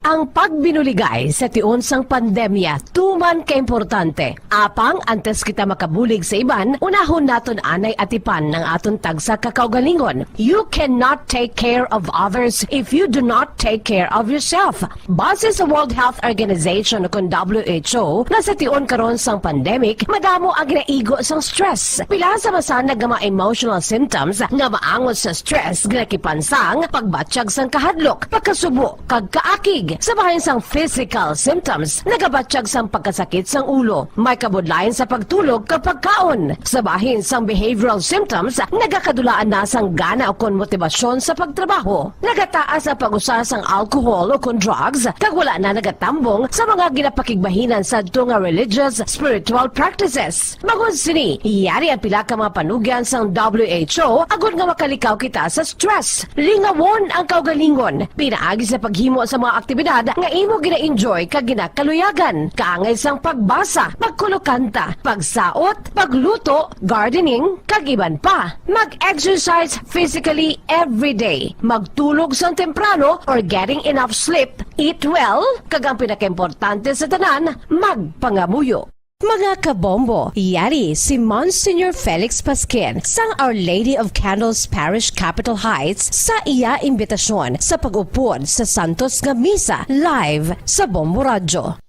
Ang pagbinuligay sa tion sang pandemya tuman ka importante. Apang antes kita makabulig sa iban, unahon naton anay atipan ang aton tagsa ka kaugalingon. You cannot take care of others if you do not take care of yourself. Base sa World Health Organization, kon W H O, nga sa tion karon sang pandemic, madamo ang ginaigo sang stress. Pila sa masanag nga mga emotional symptoms nga maangot sa stress, ginakipan sang pagbatyag sang kahadlok, pagkasubo, kag kaakig. Sa bahin sang physical symptoms, nagabatyag sang pagkasakit sang ulo, may kabudlayan sa pagtulog kag pagkaon. Sa bahin sang behavioral symptoms, nagakadulaan na sang gana ukon motibasyon sa pagtrabaho. Nagataas ang pag-usa sang alcohol ukon drugs, kag wala na nagatambong sa mga ginapakigbahinan sadto nga religious, spiritual practices. Bangod sini, yari ang pila ka mga panugyan sang W H O agod nga makalikaw kita sa stress. Lingawon ang kaugalingon pinaagi sa paghimo sa mga aktibidad nga imo gina-enjoy kag ginakaluyagan, kaangay sang pagbasa, pagkulokanta, pagsaot, pagluto, gardening, kag iban pa. Mag-exercise physically every day. Magtulog sang temprano or getting enough sleep. Eat well, kag ang pinakaimportante sa tanan, magpangamuyo. Mga kabombo, yari si Monsignor Felix Pasquin sang Our Lady of Candles Parish, Capitol Heights, sa iya imbitasyon sa pag-upod sa Santos nga Misa live sa Bombo Radyo.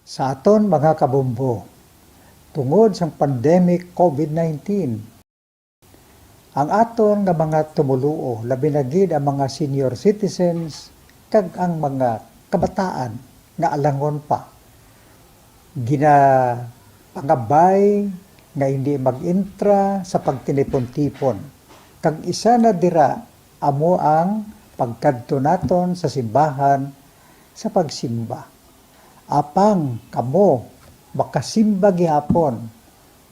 Sa aton mga kabombo, tungod sang pandemic COVID nineteen, ang aton nga mga tumoluo, labi na gid ang mga senior citizens kag ang mga kabataan nga alangon pa, ginapangabay nga hindi mag-intra sa pagtinipon-tipon, kag isa na dira amo ang pagkadto naton sa simbahan sa pagsimba. Apang kamo makasimba gihapon,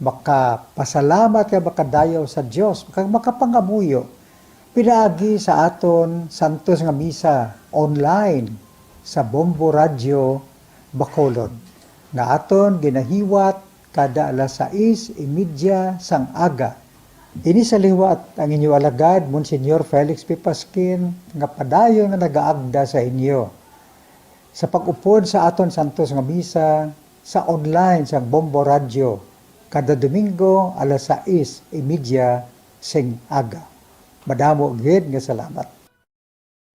makapasalamat kag makadayaw sa Dios, kag makapangamuyo pinaagi sa aton santos nga misa online sa Bombo Radyo Bacolod, nga aton ginahiwat kada alas sais y media sang aga. Ini sa liwat ang inyo alagad, Monsignor Felix P. Pasquin, nga padayon nga nagaagda sa inyo sa pag-upod sa aton santos nga misa sa online sang Bombo Radyo kada Domingo alas sais y media sing aga. Madamo gid nga salamat.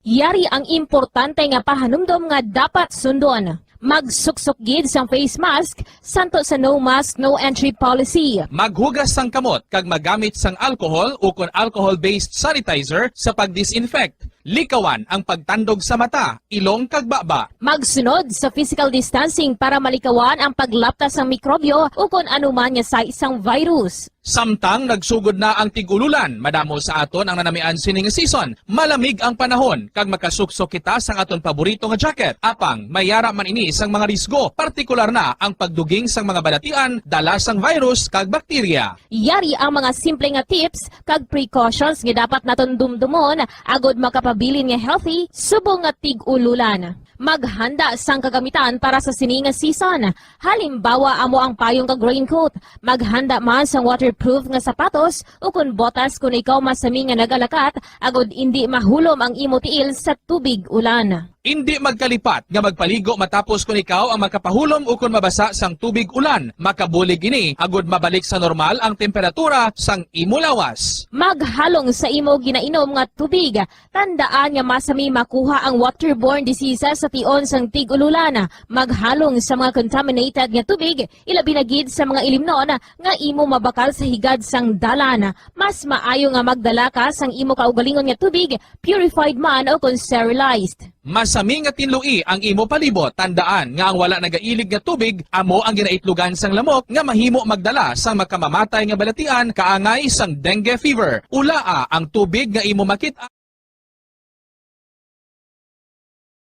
Yari ang importante nga pahanumdom nga dapat sundon. Magsuksok gid sang face mask santo sa no mask, no entry policy. Maghugas sang kamot kag magamit sang alcohol ukon alcohol-based sanitizer sa pag-disinfect. Likawan ang pagtandog sa mata, ilong, kag baba. Magsunod sa physical distancing para malikawan ang paglapta sang mikrobyo o kon anuman nga size sang virus. Samtang nagsugod na ang tig-ululan, madamo sa aton ang nanamian sini nga season. Malamig ang panahon, kag makasuksok kita sang aton paborito nga jacket. Apang, may ara man ini sang mga risgo, partikular na ang pagduging sang mga balatian dala sang virus kag bakterya. Yari ang mga simple nga tips kag precautions nga dapat naton dumdumon agod makapabilin nga healthy subong nga tig-ululan. Maghanda sang kagamitan para sa sini nga season. Halimbawa, amo ang payong kag raincoat. Maghanda man sang waterproof nga sapatos o kon botas kon ikaw masami nga nagalakat, agod indi mahulom ang imo tiil sa tubig ulan. Indi magkalipat nga magpaligo matapos kon ikaw ang makapahulom o kon mabasa sang tubig ulan. Makabulig ini agod mabalik sa normal ang temperatura sang imo lawas. Maghalong sa imo ginainom nga tubig. Tandaan nga masami makuha ang waterborne diseases sa tion sang tig-ululan. Maghalong sa mga contaminated nga tubig, ilabi na gid sa mga ilimnon nga imo mabakal sa higad sang dalan. Mas maayo nga magdala ka sang imo kaugalingon nga tubig, purified man o kon sterilized. Masami nga tinloi ang imo palibot. Tandaan nga ang wala nagailig nga tubig amo ang ginaitlogan sang lamok nga mahimo magdala sang makamamatay nga balatian kaangay sang dengue fever. Ulaa ang tubig nga imo makit-,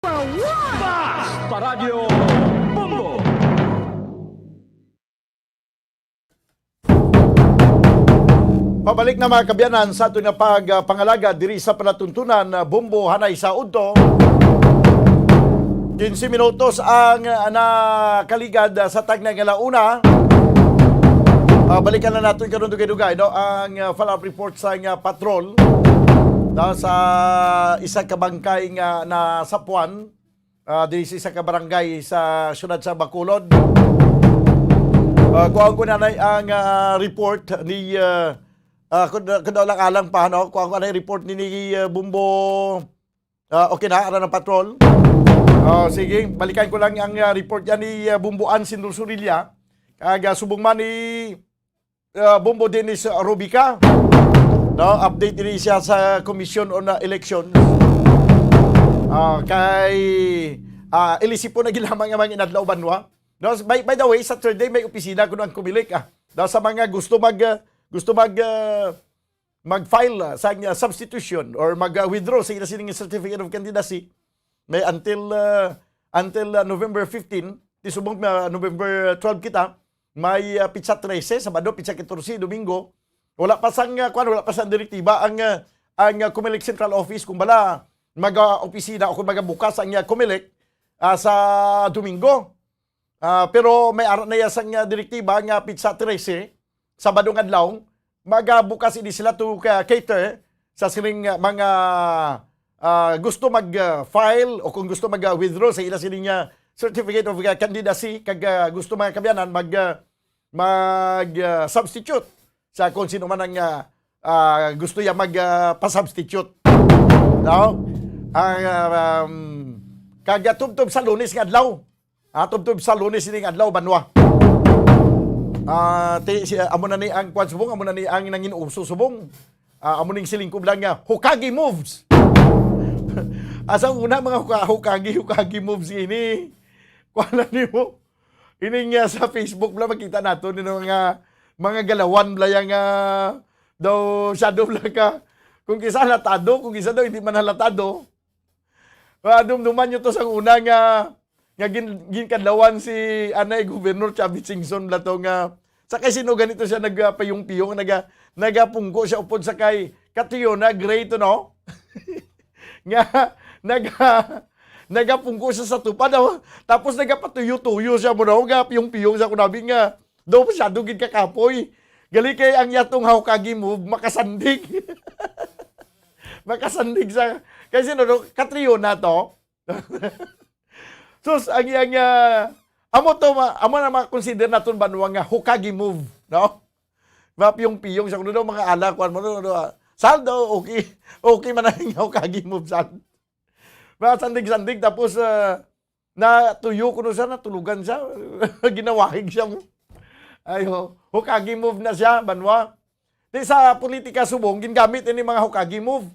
Basta Radyo Bombo. Pabalik na, mga kaabyanan, sa aton nga pag, ah, pangalaga diri sa palatuntunan, ah, Bombo Hanay sa Udto. Quince minutos ang, ah, nakaligad, ah, sa tagna nga la una. Ah, balikan na naton karon dugay-dugay, no, ang, ah, follow-up report sa nga patrol na sa isa ka bangkay nga nasapuan, ah, diri sa isa ka barangay sa siyudad sa Bacolod. Ah, kuhaon ko na, nay, ang, ah, report ni, ah, ah, kun, kun alang-alang pa, no? Kuhaon ko na yung report ni, ni, ah, Bumbo. Ah, okay na, ara ng patrol. Oh, sige, balikan ko lang ang, ah, report yan ni, ah, Bumbo Ansin Rosorilla. Kag, ah, subong man ni, ah, Bombo Dennis Rubica. No, update din siya sa Commission on, ah, Elections. Ah, kay, ah, ilisipon na gid lamang ang mga inadlaw banwa. No, by, by the way, Saturday may opisina kuno ang Comelec, ah. No, sa mga gusto mag, ah, gusto mag, ah, mag-file, ah, sa, ah, substitution or mag, ah, withdraw sa ila sining certificate of candidacy, may until, ah, until, ah, November fifteen, ti subong, ah, November twelve kita, may, ah, pitsa trese, Sabado, pitsa katorse, Domingo. Wala pa sang, ah, kwan, wala pa sang direktiba ang, ah, ang, ah, Comelec Central Office kung bala mag, ah, opisina o kung magabukas ang, ah, Comelec, ah, sa Domingo. Ah, pero may ara na iya sang, ah, direktiba nga pitsa trese, Sabado nga adlaw, magabukas ini sila to ka-, cater sa sining, ah, mga, ah, gusto mag, ah, file o kung gusto mag, ah, withdraw sa ila sining, ah, certificate of, ah, candidacy kag, ah, gusto mga kaabyanan mag, ah, mag, ah, substitute sa kung sino man ang, ah, ah, gusto ya mag, ah, pa-substitute. No? Ang, ah, um, kag, ah, tubtob sa Lunes nga adlaw, ah, tubtob sa Lunes ining adlaw, banwa. Ah, ti-, si, amo na ni ang kwan subong, amo na ni ang nangin-uso subong. Ah, amo ning siling ko lang nga, Hokage moves. Asa una mga huka-, Hokage, Hokage moves ini? Kuha na nimo. Ini nga sa Facebook bala, makita nato ni mga, mga galawan bala yang, ah, daw shadow bala ka. Kung kisa halatado, kung kisa daw hindi man halatado. Ah, dumduman nyo to sang una nga, nga gin-, ginkadlawan si anay Gobernador Chavit Singson bala to nga, sa kay sino ganito siya nagpayong-piyong, naga-, nagapungko siya upod sa kay Catriona Gray to, no? Nga, naga-, nagapungko siya sa tupad, oh. Tapos nagapatuyo-tuyo siya mo, no? Nga piyong-piyong sa kunabi nga, daw masyado gid kakapoy. Gali kay ang yatong Hokage move, makasandig. Makasandig sa, kay sino, no? Catriona to. Sus, ang iyang, ah, amo to, ma-, amo na ma-consider naton banwa nga Hokage move, no? Mapiyong-piyong siya, kuno daw mga ala, kuwan mo, no, no, ah, Sal daw, okay, okay man ang Hokage move, Sal. Mga sandig-sandig, tapos, ah, natuyo kuno siya, natulugan siya, ginawahig siya mo. Ay, ho, Hokage move na siya, banwa. Di sa politika subong, gingamit ini mga Hokage move.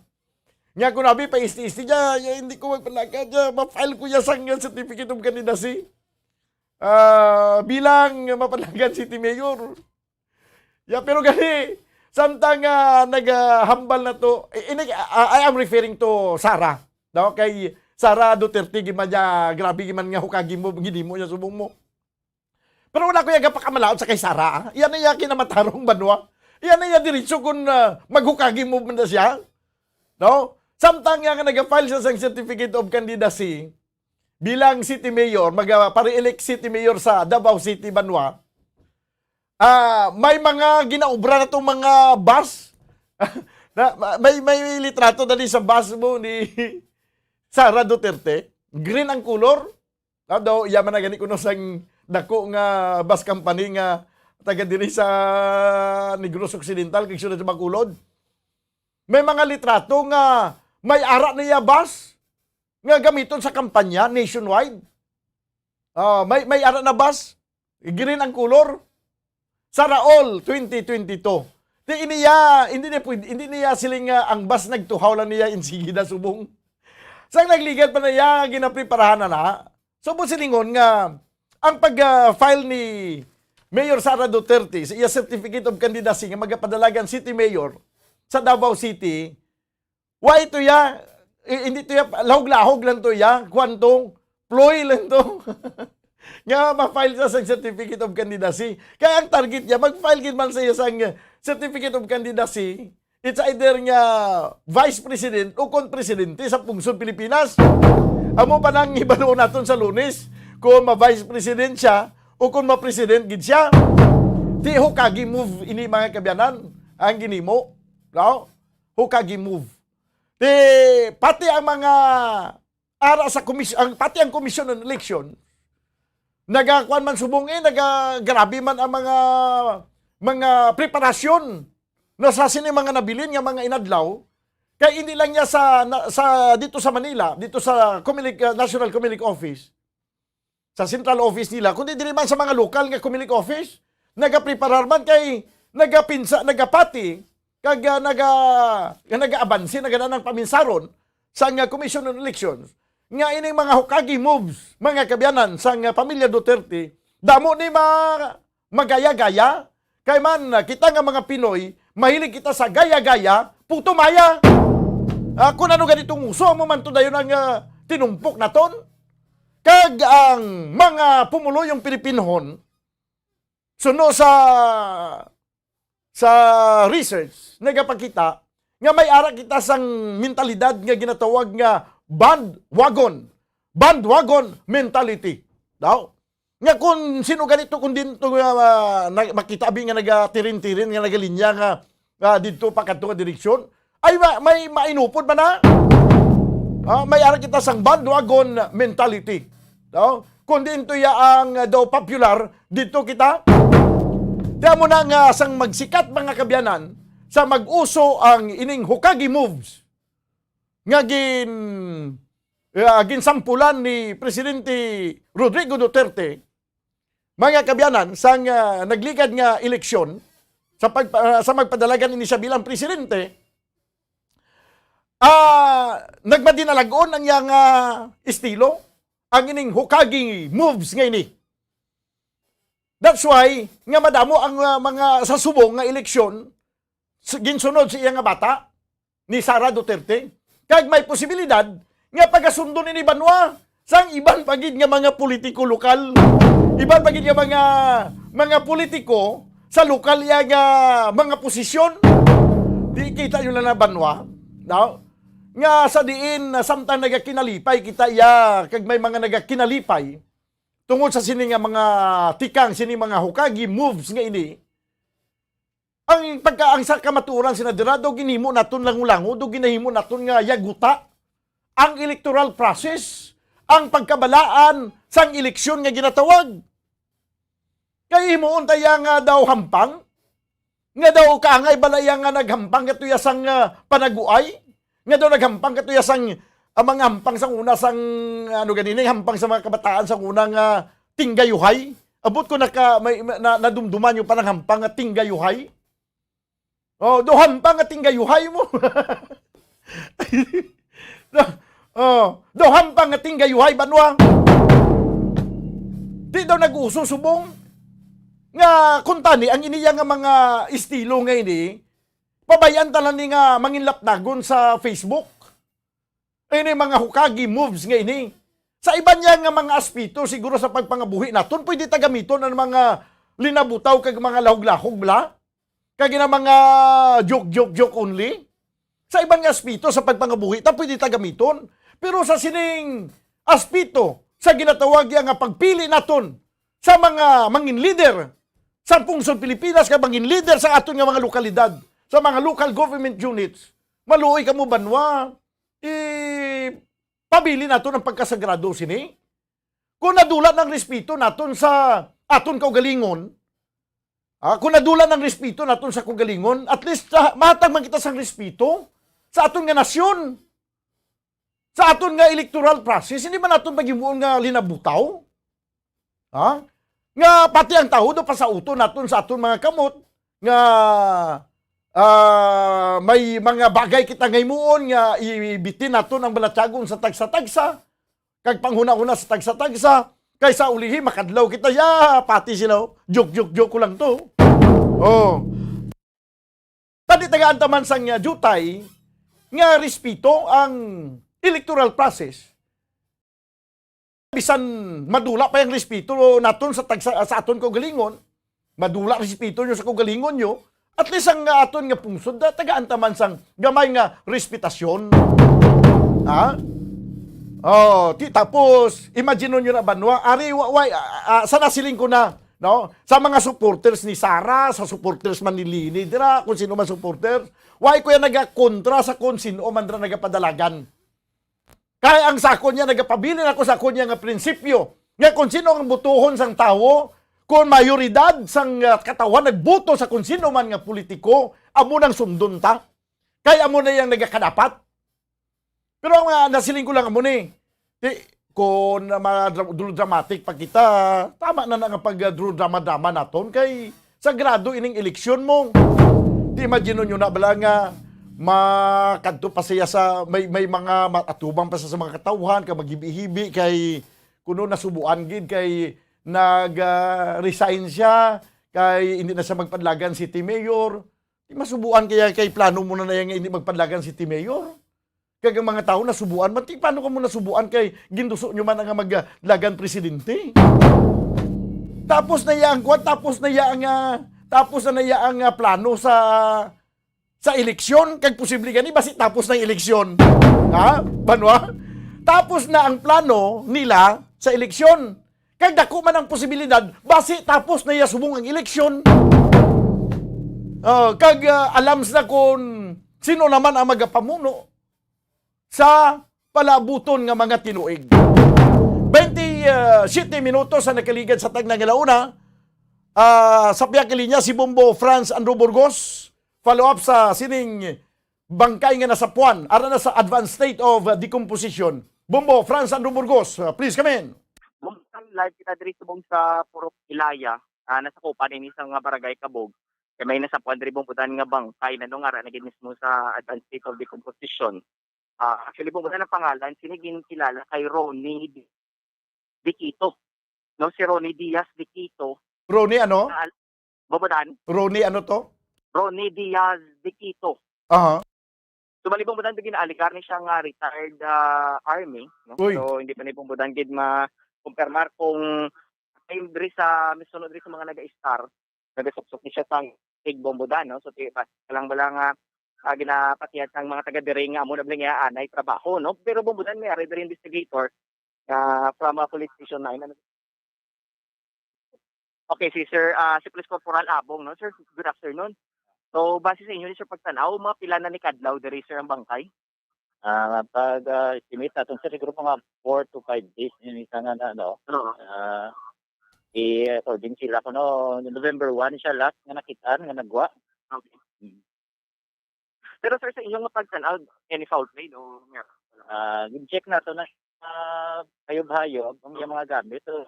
Nya kung abi pa isti-isti niya, ya, hindi ko magpanagan niya, ma-file ko ya sang certificate of candidacy. Ah, bilang mapanagan city mayor. Ya, pero gani, samtang, ah, nagahambal na to, i-, ini, ah, I am referring to Sara. No? Kay Sara Duterte, giman niya, grabe giman nga hukagi mo, ginimo niya subong mo. Pero wala ko iya gapakamalaot sa kay Sara, ah. Iya na iya kinamatarong banwa. Iya na iya diretso kung, ah, maghukagi mo man na siya. No? Samtang iya nga nag-file siya sang certificate of candidacy bilang city mayor, mag, ah, pare-elect city mayor sa Davao City banwa, ah, may mga ginaobra na tong mga bus. Na, may, may litrato dali sa bus mo ni Sara Duterte. Green ang color. Although, iya man na gani kuno sang dako nga bus company nga taga diri sa Negros Occidental, kag siyudad sa Bacolod. May mga litrato nga may ara niya bus nga gamiton sa kampanya nationwide. Ah, may, may ara na bus, green ang color. Sara All twenty twenty-two. Di iniya, hindi niya pwede, hindi niya siling nga ang bus nagtuhaw lang niya insigida subong. Sang nagligad pa na iya, ginapreparahan na na. So, mo silingon nga ang pag-file ni Mayor Sara Duterte sa iya certificate of candidacy nga magapadalagan city mayor sa Davao City, wa ito ya, i-, hindi to ya, lahog-lahog lang to ya, kwan to, ploy lang to. Nga ma-file sa, sa certificate of candidacy. Kaya ang target niya, mag-file gid man sa iya sang certificate of candidacy, it's either nga vice president o kon presidente sa pungsod Pilipinas. Amo pa nang hibaluon naton sa Lunes kung ma-vice president siya o kung ma-president gid siya. Di hukagi move ini, mga kabyanan, ang ginimo. No? Hukagi move. Di pati ang mga ara sa komis-, ang, pati ang Commission on Election, nagakuan man subong, eh, naga-, grabe man ang mga, mga preparasyon na sa sini mga nabilin nga mga inadlaw, kay hindi lang niya sa, na, sa, dito sa Manila, dito sa Comelec, uh, National Comelec Office, sa central office nila, kundi diri man sa mga lokal nga Comelec office, nagapreparar man kay nagapinsa, nagapati, kag, ah, naga-, nga nagaabanse na gana ang paminsaron sang, ah, Commission on Elections, nga ining mga hukagi moves, mga kabyanan sang, ah, pamilya Duterte, damo ni ma-, magaya-gaya, kay man, ah, kita nga mga Pinoy, mahilig kita sa gaya-gaya, puto maya. Ah, kung ano ganitong uso, amo man to dayon ang, ah, tinumpok naton. Kag ang mga pumuluyong Pilipinhon, suno sa, sa research, nagapakita nga may ara kita sang mentalidad nga ginatawag nga bandwagon. Bandwagon mentality. Daw. Nga kung sino ganito, kung din to, ah, na-, makita abi nga nagatirin-tirin, nga nagalinya nga, ah, didto pa kadto nga direksyon, ay ma-, may mainupod man na. Ah, may ara kita sang bandwagon mentality. No? Kung diin to ya ang, ah, daw popular, didto kita. Kaya mo na nga sang magsikat, mga kabyanan, sa mag-uso ang ining hukagi moves nga gin-, ah, ginsampulan ni Presidente Rodrigo Duterte, mga kabyanan, sang, ah, nagligad nga eleksyon, sa pag-, ah, sa magpadalagan ini siya bilang presidente, ah, nagmadinalag-on ang iyang, ah, estilo, ang ining hukagi moves nga ini. That's why nga madamo ang, ah, mga sa subong nga eleksyon, s-, ginsunod sa iya nga bata, ni Sara Duterte, kag may posibilidad nga pagasundon ini banwa sang iban pa gid nga mga politiko lokal, iban pa gid nga mga, mga politiko sa lokal iya nga mga posisyon. Di kita nyo lang na banwa, no? Nga sa diin, ah, samtang nagakinalipay kita iya, kag may mga nagakinalipay tungod sa sini nga mga tikang, sini mga hukagi moves nga ini, ang pagka, ang sa kamatuoran sina dira, daw ginhimo naton lango-lango, daw ginahimo naton nga yaguta ang electoral process, ang pagkabalaan sang eleksyon nga ginatawag. Kay himuon ta iya nga daw hampang, nga daw kaangay bala iya nga naghampang katuya sang, ah, panaguay, nga daw naghampang katuya sang, ah, mga hampang sang una sang, ano ganini, hampang sa mga kabataan sang una nga tinggayuhay. Abot ko naka-, may, na, nadumduman nyo pa ng hampang nga tinggayuhay? Oh, do hampang nga tinggayuhay mo. Do, oh, do hampang nga tinggayuhay, banwa. Di daw nag-uso subong nga kuntani ang iniya nga mga estilo nga ini, pabayan tanan ni nga manginlapdagon sa Facebook. Ini mga hukagi moves nga ini. Sa iban niya nga mga aspeto, siguro sa pagpangabuhi naton, pwede ta gamiton ang mga linabutaw kag mga lahog-lahog, bala? Kag na mga joke, joke, joke only. Sa iban nga aspeto sa pagpangabuhi, ta pwede ta gamiton. Pero sa sining aspeto sa ginatawag ya nga pagpili naton sa mga mangin leader sa pungsod Pilipinas, kag mangin leader sa aton nga mga lokalidad, sa mga local government units, maluoy kamo, banwa, ipabilin naton ang pagkasagrado sini. Kung nadula ang respeto naton sa aton kaugalingon, ah, kung nadula ang respeto naton sa kaugalingon, at least, ah, mahatag man kita sang respeto sa aton nga nasyon, sa aton nga electoral process. Hindi man naton paghimuon nga linabutaw, ha? Nga pati ang tawo do pasauton naton sa aton mga kamot nga, ah, may mga bagay kita nga himuon nga i-, ibitin naton ang balatyagon sa tagsa-tagsa, kag panghunahuna sa tagsa-tagsa, kay sa ulihi makadlaw kita, ya, pati sila, oh. Joke, joke, joke ko lang to. Oh. Tadi tagaan ta man sang, ah, jutay nga respeto ang electoral process. Bisan madula pa ang respeto naton sa tagsa, sa aton kaugalingon, madula respeto nyo sa kaugalingon nyo, at least ang, ah, aton nga pungsod, da-, tagaan ta man sang gamay nga respetasyon. Ha? Oh, ti-, tapos, imagine nyo na, banwa, ari, wa-, wa-, ah, ah, sa nasiling ko na, no? Sa mga supporters ni Sara, sa supporters man ni Lini, dira, kung sino man supporters, why ko yan nagakontra sa kung sino man dira nagapadalagan? Kay ang sa akon niya, nagapabilin ako sa akon niya nga prinsipyo, nga kung sino ang butuhon sang tawo, kung mayoridad sang, ah, katawhan nagbuto sa kung sino man nga politiko, amo nang sundon ta. Kay amo na yang nagakadapat. Pero ang, ah, nasiling ko lang amo ni, di, kung, ah, madra-, dramatic pa kita, tama na na nga pag, ah, drama-drama naton kay sagrado ining eleksyon mo. Di imagine nyo na bala nga makadto pa siya sa may, may mga ma-, atubang pa siya sa mga katawhan kag maghibi-hibi kay kuno nasubuan gid kay nag, ah, resign siya kay hindi na siya magpadlagan city mayor. Di masubuan kaya kay plano mo na na yan nga hindi magpadlagan city mayor. Kag ang mga tawo nasubuan man, ti paano kamo nasubuan kay ginduso nyo man ang maglagan presidente? Tapos na iya ang kwan, tapos na iya ang, ah, tapos na na iya ang, ah, plano sa, sa eleksyon, kag posible gani basi tapos na ang eleksyon. Ha? Banwa? Tapos na ang plano nila sa eleksyon. Kag dako man ang posibilidad, basi tapos na iya subong ang eleksyon. Oh, kag, ah, alams na kung sino naman ang magapamuno sa palaabuton nga mga tinuig. Twenty-siyete minutos ang nakaligad sa tagna nga launa. Ah, sa pihak linya si Bombo Franz Andrew Burgos. Follow up sa sining bangkay nga nasapuan. Ara na sa advanced state of, uh, decomposition. Bombo Franz Andrew Burgos, uh, please come in. Bumtang live kita diri subong sa Purok Ilaya, ah, nasakupan ini sa mga barangay Kabog. Kay may nasapuan diri bungkudan nga bangkay na nung ara na gid mismo sa advanced state of decomposition. Ah, actually, bungkudan ang pangalan, sini ginkilala kay Ronnie Di-, Diquito. No, si Ronnie Diaz Diquito. Ronnie ano? Na al-, bungkudan? Ronnie ano to? Ronnie Diaz Diquito. Aha. So, malibong mo dan, ginaaligar ni siya nga retired, ah, army, no? Uy. So, hindi pa ni pumbudan gid ma-confirmar kung time diri sa, misunod diri sa mga naga-star, nagasuksok ni siya sang tig bombudan, no? So, ti-, pa, lang bala nga, ah, ginapatihan sang mga taga diri nga amo na bala nga anay trabaho, no? Pero bombudan, may ari diri investigator, ah, from, ah, Police Station nine. Ano? Okay, si Sir, ah, si Police Corporal Abong, no? Sir, good afternoon. So, base sa inyo, sir, pagtanaw, mga pila na ni kadlaw diri, sir, ang bangkay? Ah, pag, ah, estimate natin, sir, siguro mga four to five days yung isa nga na, ano, Oo. Ah, i-, according sila, kuno, November one siya last nga nakitaan, nga nagwa. Okay. Mm. Pero, sir, sa inyong pagtanaw, any foul play, no? Meron. Ah, gin-check nato na, ah, hayop-hayop ang iyang mga gamit. So,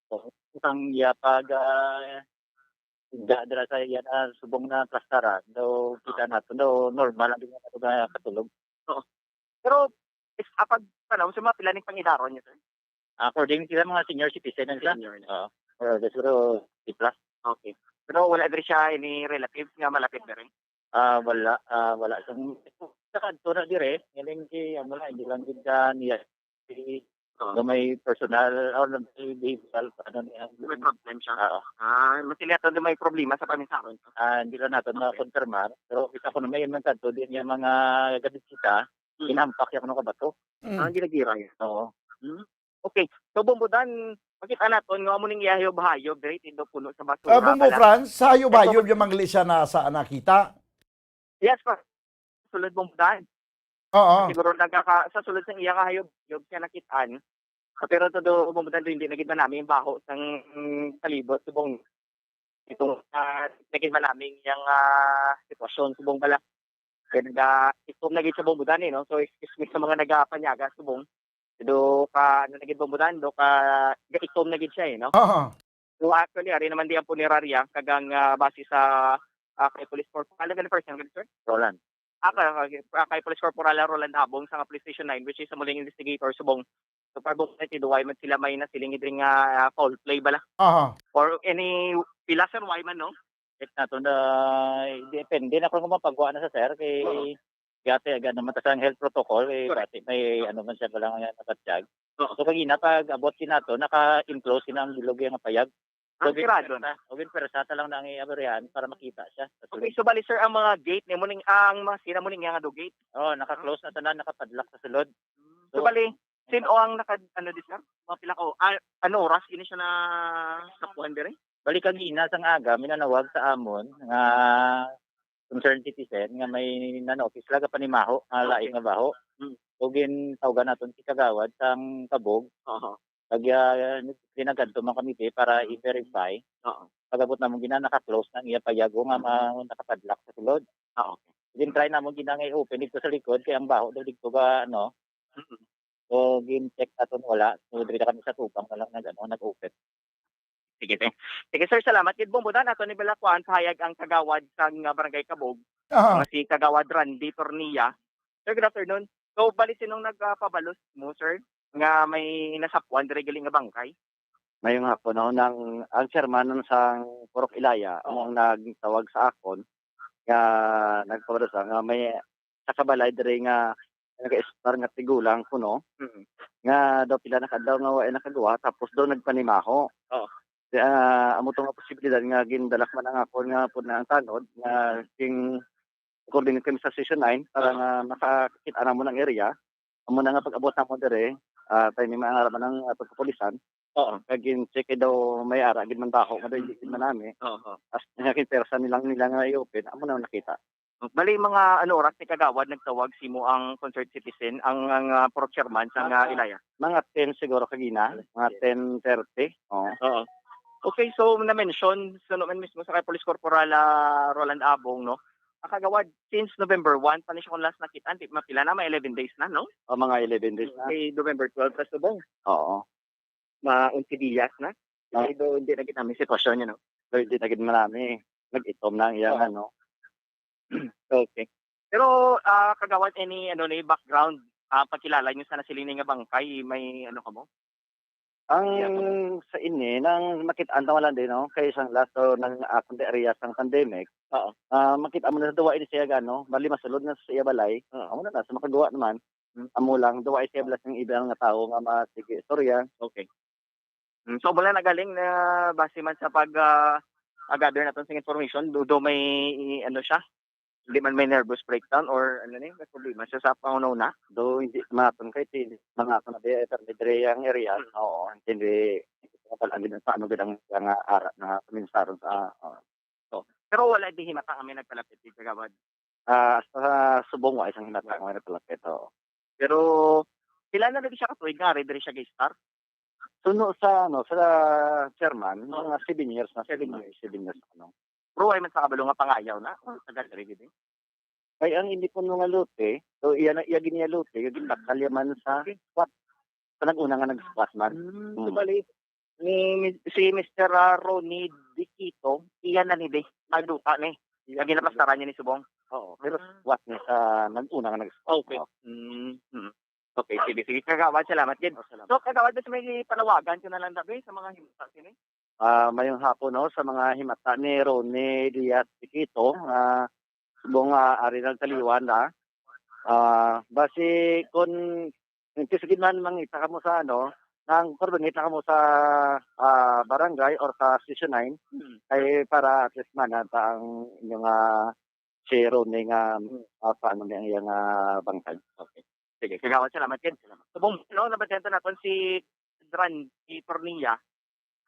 so, isang iya pag, ah, da-, dira sa iya na subong na plastaran, daw kita nato, daw normal ang ginagawa nga katulog. Oo. Pero, is, apag tanaw sa mga pila ning pangidaron niya, sir? According sila, mga senior citizen na sila. Senior na. Oo. Pero siguro fifty plus. Okay. Pero wala diri siya any relatives nga malapit diri? Ah, wala, ah, wala. Sang nakadto na dire, galing si, ano na, hindi lang gid ka niya, si, Oo. Nga may personal, or may vehicle, ano niya. May problem siya? Oo. Ah, mas sila to may problema sa pamisaron. Ah, hindi lang nato Okay. na-confirmar, pero kita ko na may man kadto din yung mga gadisita, Mm. inampak yung ano ka ba to? Mm. Ah, ginagira yan. Oo. Mm. Okay. So, Bombodan, makita naton nga amo ning iya hayop-hayop, diri, tindo puno sa basura, Ah, Bombo bala. Franz, sa hayop-hayop Ito, yung mga siya na sa nakita? Yes, pa. Sulod Bombodan. Oo. Siguro nagaka-, sa sulod sa iya nga hayop-hayop siya nakitaan. Ah, pero todo Bombodan, hindi na gid manami ang baho sang palibot, subong itong, ah, naging manaming yang, ah, sitwasyon, subong bala. Kaya naga-, itom na gid sa Bombodan, eh, no? So, excuse me sa mga nagapanyaga, subong. Do ka, ano na gid, Bombodan, do ka, ga-itom na gid siya, eh, no? Oo. So, actually, ari naman di ang punerarya, kag ang, ah, base sa, ah, kay Police Corporal, ano gani first name, sir? Roland. Ah, kay, kay, ah, kay Police Corporal Roland Abong sa nga Police Station nine, which is sa muling investigator, subong. So, pag-, duway man sila may nasiling diri nga, ah, foul play bala. Aha. Or any pila, sir, why man, no? Check nato na, depende na kung mapagwa na sa, sir, kay Oo. Gati, aga naman ta sa health protocol, eh, Correct. Bati may ano man siya, wala nga nakatyag. Oo. So, kagina, pag abot kinato, naka-enclose sila ang bilog nga payag. Ah, So, sarado na. Ginpersa, o ginpersa ta lang na ang iabarihan para makita siya. Okay, so bali, sir, ang mga gate, nimo ning, ang mga sina mo ning nga do gate? Oh, naka-close na tanan, nakapadlock sa sulod. So, So, bali, sin-o ang naka, ano, di, sir? Mga pila ka, ah, ano oras ini siya na sapuan diri? Bali, kagina sang aga, minanawag sa amon nga concerned citizen nga may nanotice sila ka panimaho nga Okay. lain nga baho. Mm. So, gintawgan naton si Kagawad sang Kabog. Aha. Kag, ah, ginagadto man kami di para i-verify. Oo. Pag-abot namon gina, naka-close na ang iya payago nga ma-, nakapadlock sa sulod. Ah, okay. Gin-try namon gina nga i-open dito sa likod, kay ang baho daw dito ga, ano. Mm. So, gin-check naton wala. So, diri na kami sa tubang na lang nag, ano, nag-open. Sige, sir. Sige, sir, salamat. Gid, Bombodan, ato ni bala kuan, pahayag ang kagawad sang, ah, Barangay Kabog, Aha. nga si Kagawad Randy Tornilla. Sir, good afternoon. So, bali, sinong nagpabalos mo, sir, nga may nasapuan diri gali nga bangkay? Mayong hapon, no, nang, ang chairman sang Purok Ilaya, Oo. amo ang nagtawag sa akon nga nagpabalos nga may sa kabalay diri nga nag-estar nga tigulang kuno, Mm. nga daw pila na ka adlaw nga wa nakagawa, tapos daw nagpanimaho. Oo. Di, ah, amo to nga posibilidad nga gindala man ang akon nga pud na ang tanod nga king-coordinate kami sa Station nine para Oo. nga makakita namon ang area. Amo na nga pag-abot namon diri, ah, timing man ang atong kapulisan. Oo. Kag gin-check kay daw may ara gid man baho nga daw hindi gid Mm. manami. Oo. As nga king-, persa nilang nila nga i-open, amo na nakita. Bali, mga ano oras ni Kagawad nagtawag simo ang concerned citizen, ang, ang, ah, purok chairman sa nga Mga, Ilaya? Mga ten siguro kagina, Alas mga ten. ten thirty. Oo. Oo. Okay, so na-mention, suno man mismo sa kay Police Corporal, ah, Roland Abong, no? Ang Kagawad, since November one pa ni siya kung last nakita, di mapila na, may eleven days na, no? O, mga eleven days na. Kay November twelve, tas subong. Oo. Ma-, onse diyas na. Ah. Kay do, hindi na gid namin sitwasyon, you know? Do, hindi na gid manami. Nag-itom na ang iyang Oo. ano. Okay. Pero, ah, Kagawad, any, ano, ni background, ah, pagkilala niyo sa nasiling nga bangkay, may ano ka mo? Ang Iya, tama. sa ini, nang makit-an ta lang din, no? Kay isang last, so, nang akong area sang pandemic, Oo. ah, makita mo na sa duwa ini siya, gano, bali masulod na sa iya balay. Oo. Amo na na, sa makagawa naman, Hmm. amo lang, duwa siya bala sang iba nga tawo nga masige istorya. Okay. Mm, so, wala na galing na base man sa pag, ah, ah, gather naton sing information, do, do may, ano siya, hindi man may nervous breakdown or ano ni, may problema siya sa pangunaw na? Do, hindi maton kay ti-, mga ako na di, eh, pero may diri ang area. Hmm. Oo, hindi, wala gid ang paano gid ang, ang, ah, ara na kuminsaron sa, oo. So, pero wala di himata kami nagpalapit di Kagawad? Ah, sa subong wa isang himata Oo. kami nagpalapit, oo. Pero pila na lagi siya ka tuig nga ari diri siya ga-start? Suno sa, ano, sa chairman, Oo. mga seven years na, Seven seven years. years, seven years, ano. Pero wala man sa kabalo nga pangayaw na, o taga diri gid eh. Kay ang hindi po nga lote, so iya na, iya gid niya lote, yung ginbakalya man sa Okay. squat. Sa nag-una nga nag-squat man. Hmm, so Mm. bali, ni, si Mister, ah, Ronnie Diquito, iya na ni, di, nagduta ni. Iya Lagi na na pastaran niya ni subong. Oo, pero Ah. what ni sa nag-una nga nag- Okay. Oo. Mm, mm. Okay, sige, sige. Kagawad, salamat gid. Oh, salamat. So, kagawad, basta may panawagan ka na lang, dabi, sa mga himata sini? Ah, mayong hapon, no, sa mga himata ni Ronnie Diaz Diquito, ah, subong, ah, ari nagtaliwan na. Ah, basi kun, kung sige man mangita kamo sa, ano, nang coordinate na kamo sa, ah, barangay or sa Station nine, Hmm. kay para at least man, ah, ta ang inyong, ah, si Ronnie nga, ah, paano niya ang iyang, ah, bangkay. Okay. Sige, kagawad, salamat gid. Subong, no, nabatenta naton si Randy Tornilla,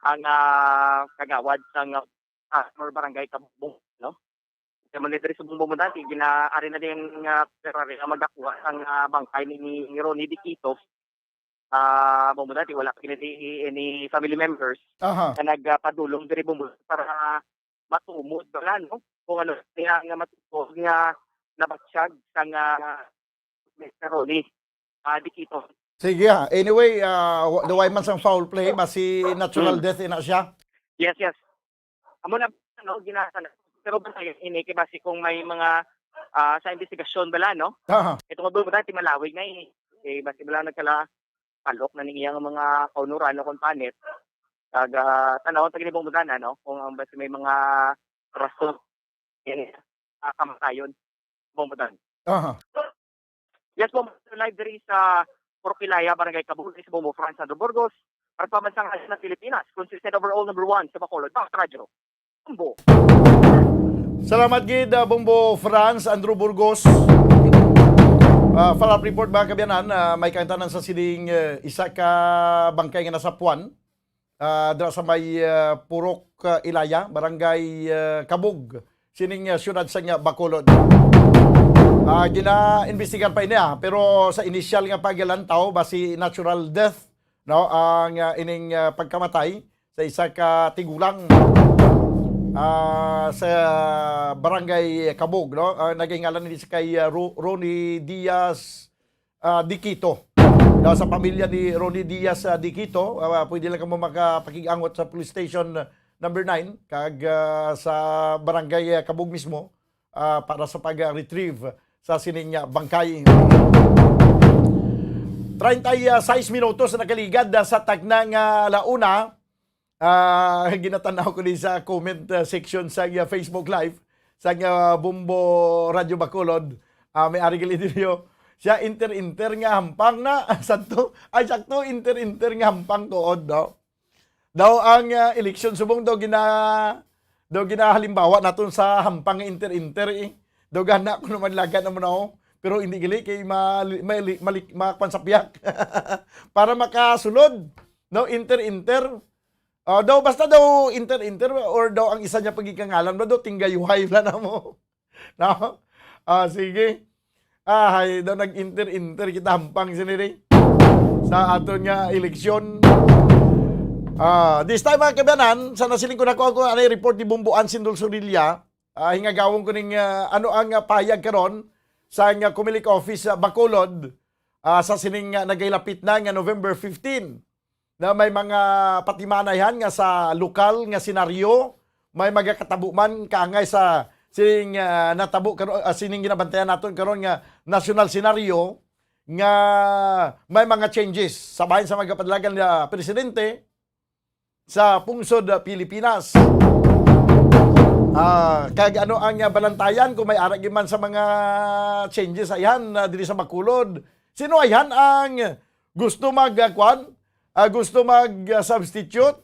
ang, ah, kagawad sang, ah, former barangay Kabong, no? Kaya man diri subong, Bombo Dante, ginaari na din nga Ferrari nga magakuha sang, ah, bangkay ni, ni Ronnie Diquito. Ah, Bombo Dante, wala pa gina di any family members Aha. na nagpadulong diri, Bombo, para matumod, wala, no? Kung ano niya nga matumod nga nabatyag sang, ah, Mister Ronnie, ah, Diquito. Sige, ha. Anyway, ah, wa-, the way man sang foul play, basi natural Hmm. death ina siya. Yes, yes. Amo na, ano, ginasa na. Pero basta yun, ini, kay basi kung may mga, ah, sa investigasyon bala, no? Aha. Ito nga, Bombo Dante, malawig na, eh. Eh, basi bala nagkala palok na ning iyang mga kaunuran o kung panit. Kag, ah, tanaw, pag ini, Bombo Dante, no? Kung ang basi may mga rason, yan, ah, kamatayon. Bombo Dante. Aha. Yes po, live diri sa Purok Ilaya, Barangay Kabug, sa Bombo, Franz Andrew Burgos, para sa Pambansang Radyo ng Pilipinas, consistent overall number one sa Bacolod, Box Radyo. Bombo. Salamat gid, ah, Bombo Franz Andrew Burgos. Ah, follow-up report, mga kaabyanan, ah, may kaangtanan sa sining, eh, isa ka bangkay nga nasapuan, ah, dira sa may, ah, Purok, ah, Ilaya, Barangay, ah, Kabug, sining, ah, siyudad sa nga Bacolod. Ah, gina-imbestigar pa ini, ah, pero sa initial nga paglantaw, basi natural death, no, ang, ah, ining, ah, pagkamatay sa isa ka tigulang, ah, sa Barangay Kabug, no? Ah, nagahingalan ini sa kay, ah, Ro-, Ronnie Diaz, ah, Diquito. Daw sa pamilya ni Ronnie Diaz, ah, Diquito, ah, pwede lang kamo makapakig-angot sa police station number nine kag, ah, sa barangay, ah, Kabug mismo, ah, para sa pag-retrieve sa sining, ah, bangkay. Treinta y seis minutos na nakaligad, ah, sa tagna nga ala una. Ah, ginatanaw ko ni sa comment, ah, section sa, ah, Facebook Live sa, ah, Bombo Radyo Bacolod. Ah, may ari gali diri, oh. Siya inter-inter nga hampang na. Sakto. Ay, sakto, inter-inter nga hampang tuod, no? Daw ang, ah, eleksyon subong daw gina-, daw ginahalimbawa naton sa hampang nga inter-inter, eh. Daw gana ko naman laga naman ako. Pero hindi gali kay ma-, ma-, malik-, makwan sa piyak. Para makasulod, no, inter-inter. Ah, daw, basta daw inter-inter or daw ang isa niya pagikangalan ba daw tinggayuhay bala na mo. No? Ah, sige. Ah, hay, daw nag-inter-inter kita hampang sini rin sa aton nga eleksyon. Ah, this time, mga kaabyanan, sa nasiling ko na ko, ako, ano yung report ni Bombo Ansin Dulsurilla, ah, hingagawon ko ning, ah, ano ang, ah, payag karon sa nga Comelec office sa Bacolod, ah, sa sining, ah, nagailapit na nga November fifteen. Na may mga patimanayhan nga sa lokal nga senaryo, may magakatabo man kaangay sa sining, ah, natabo karon, ah, sining ginabantayan naton karon nga national senaryo nga may mga changes sa bahin sa magapadlagan nga presidente sa pungsod, ah, Pilipinas. Ah, kag ano ang, ah, balantayan kung may ara gyud man sa mga changes ayan, ah, diri sa Bacolod? Sino ayan ang gusto mag, ah, kwan? Ah, gusto mag, ah, substitute?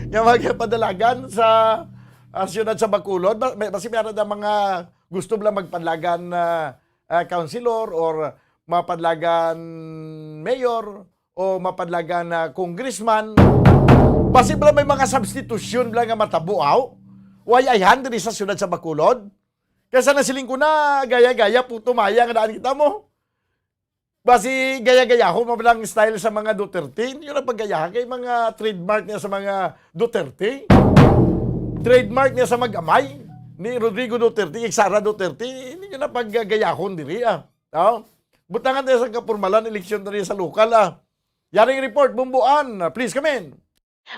Nga magpadalagan sa, ah, siyudad sa Bacolod? Ba-, may, basi meron na mga gusto lang magpadalagan na, ah, councilor or mapadlagan mayor o mapadlagan na congressman? Basi bala may mga substitution bala nga matabo, aw? Way ayhan diri sa siyudad sa Bacolod? Kaya sa nasiling ko na, gaya-gaya, puto maya nga daan kita mo. Basi gaya-gayahon mo lang style sa mga Duterte. Hindi nyo na paggayahan kay mga trademark niya sa mga Duterte. Trademark niya sa mag-amay ni Rodrigo Duterte, kay Sara Duterte. Hindi nyo na paggayahon diri, ah. No? Butangan tayo sa kapurmalan, eleksyon na rin sa lokal, ah. Yaring report, Bombo Ann, please come in.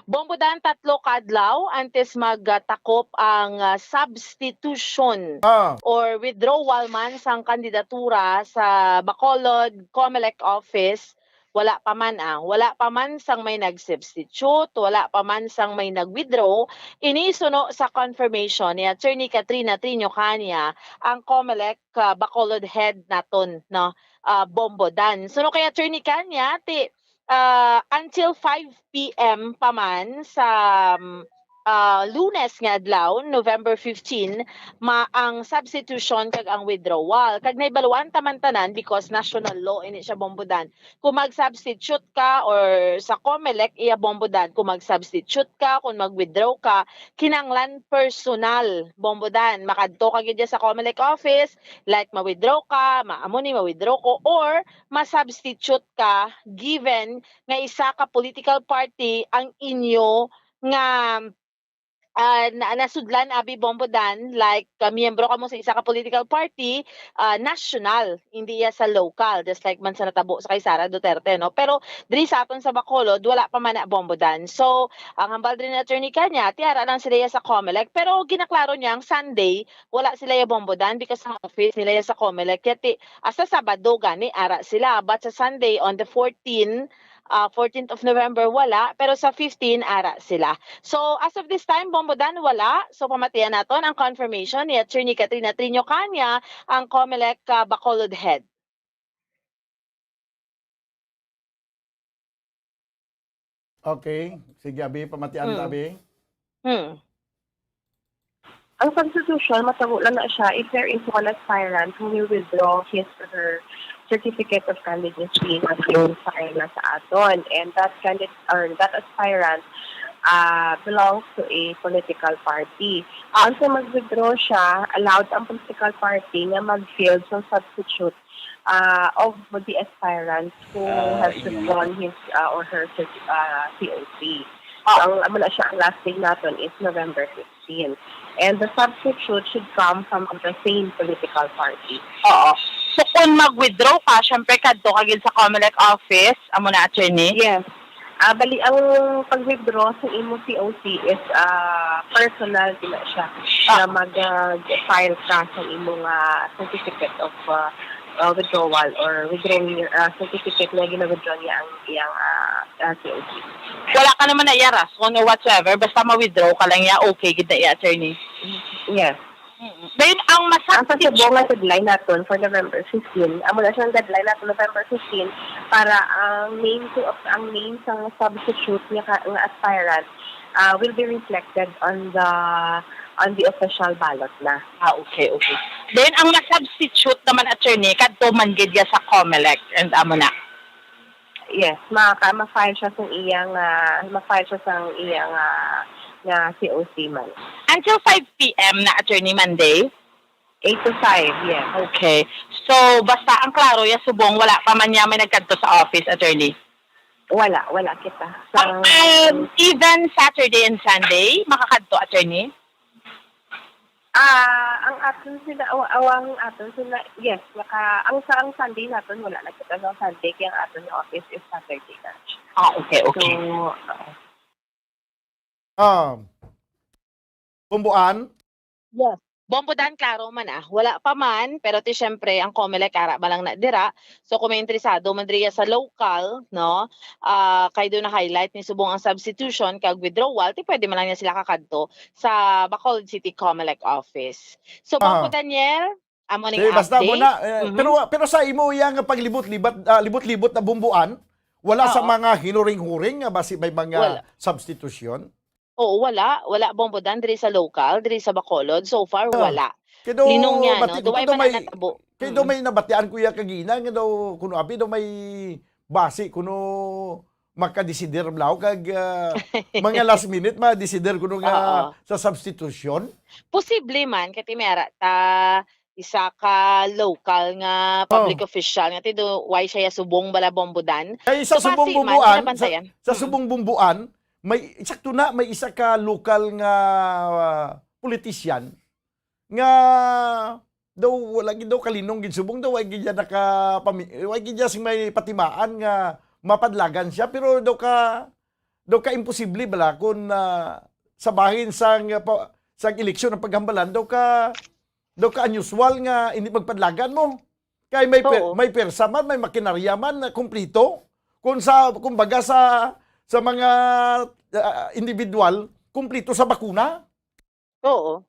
Bombo Dan, tatlo ka adlaw antes magtakop ang, ah, substitution Ah. or withdrawal man sang kandidatura sa Bacolod Comelec office, wala pa man, ah. Wala pa man sang may nag-substitute, wala pa man sang may nag-withdraw. Ini suno sa confirmation ni Attorney Katrina Triño Caña, ang Comelec, ah, Bacolod head naton, no, ah, Bombo Dan. Suno kay Attorney Caña, ti, ah, until five p m pa man sa, um, ah, Lunes nga adlaw, November fifteen, ma-, ang substitution kag ang withdrawal. Kag nahibaluan ta man tanan because national law ini siya, Bombo Dan. Kung mag-substitute ka or sa Comelec, iya, Bombo Dan, kung mag-substitute ka, kung mag-withdraw ka, kinahanglan personal, Bombo Dan. Makadto ka gid dyan sa Comelec office, like ma-withdraw ka, ma-, amo ni ma-withdraw ko, or ma-substitute ka given nga isa ka political party ang inyo nga, ah, na-, nasudlan, abi, Bombo Dan, like, ah, miyembro kamo sa isa ka political party, ah, national, hindi iya sa local, just like man sa natabo sa kay Sara Duterte, no? Pero diri sa aton sa Bacolod, wala pa man na, Bombo Dan. So, ang hambal diri ni Attorney Caña, ti ara lang sila iya sa Comelec, pero ginaklaro niya ang Sunday, wala sila iya, Bombo Dan, because ang office nila iya sa Comelec, kaya ti, hasta Sabado gani, ara sila. But sa Sunday, on the fourteen, ah, fourteenth of November, wala. Pero sa fifteen, ara sila. So, as of this time, Bombo Dan, wala. So, pamatian naton ang confirmation ni Attorney Katrina Triño Caña, ang Comelec, ah, Bacolod head. Okay. Sige, abi, pamatian ta, Mm. abi. Mm. Ang substitution, matabo lang na siya if there is one aspirant who will withdraw his or her certificate of candidacy nga file na sa aton. And that candidate, or that aspirant, ah, belongs to a political party. Once na mag-withdraw siya, allowed ang political party nga mag-field sa substitute, ah, of the aspirant who Ah, has yun. withdrawn his, ah, or her cert-, ah, C O C. So, Ah. ang, amo na siya, ang last day naton is November fifteen. And the substitute should come from the same political party. Oo. So, kung mag-withdraw ka, syempre, kadto ka gid sa Comelec office, amo na, attorney? Yes. Ah, bali, ang pag-withdraw sa imo C O C is, ah, personal din na siya. Ah. Na mag, ah, file ka sa imo nga certificate of, ah, ah, withdrawal or withdrawing, ah, certificate nga gina-withdraw niya ang iyang, ah, ah, C O C. Wala ka naman na iya rason or whatsoever, basta ma-withdraw ka lang niya, okay gid na iya, attorney. Yes. Mm-mm. Then, ang Ang masakit sa subong nga deadline naton for November fifteen, amo na siyang deadline naton, November fifteen, para ang name to, ang name sang substitute nga ka-, nga aspirant, ah, will be reflected on the, on the official ballot na. Ah, okay, okay. Then, ang ma-substitute naman, attorney, kadto man gid ya sa Comelec and amo na. Yes, maka-, ma-file siya sa iyang, ah, ma-file siya sa iyang, ah, nga C O C man. Until five p m na, attorney, Monday? Eight to five, yes. Okay. So, basta ang klaro ya subong, wala pa man niya may nagkadto sa office, attorney? Wala, wala kita. Sa Ang, um, even Saturday and Sunday, makakadto, attorney? Ah, ang aton sila, aw-, aw-, ang aton sila, yes, naka-, ang sa, ang Sunday naton, wala na kita sa Sunday, kaya ang aton nga office is Saturday na. Ah, okay, okay. So, ah. Ah, Bombo Ann? Yes. Bombo Dan, klaro man, ah. Wala pa man, pero ti, syempre, ang Comelec ara ba lang na dira. So, kung may interesado man diriya sa local, no, ah, kay doon na-highlight ni subong ang substitution kag withdrawal, ti pwede man lang niya sila kakadto sa Bacolod City Comelec office. So, Bombo Ah. Daniel, amo ning Sige, basta mo update. na, eh, Mhm. pero, pero sa imo iya nga paglibot-libat, ah, libot-libot na, Bombo Ann, wala sa Oo. mga hinuring-huring nga basi may mga Wala. substitution? Oo, wala. Wala, Bombo Dan, diri sa local, diri sa Bacolod, so far, Ah. wala. Kay daw Linong niya, no? mati-, Duway kay daw man ang may, natabo. kay daw Mm. may nabatian ko iya kagina nga daw kuno abi daw may basi kuno makadesider blaw kag, ah, mga last minute madesider kuno nga Oo. sa substitution. Posible man, kay ti may ara ta isa ka local nga public Oh. official nga ti do, why siya subong bala, Bombo Dan? Kay sa So, Subong basi man, Bombo Ann, sa, binabantayan. sa Mm. Subong Bombo Ann, may, sakto na, may isa ka lokal nga politician nga daw wala gid daw kalinong gid subong daw, wala gid niya nakapami-, wala gid niya sing may patimaan nga mapadlagan siya, pero daw ka, daw ka imposible bala kung, ah, sa bahin sang, ah, pa-, sang eleksyon ang paghambalan, daw ka, daw ka unusual nga hindi magpadlagan mo. Kay may per-, Oo. may persa man, may makinarya man na kumplito. Kung sa, kumbaga sa, sa mga, ah, individual, kumplito sa bakuna. Oo.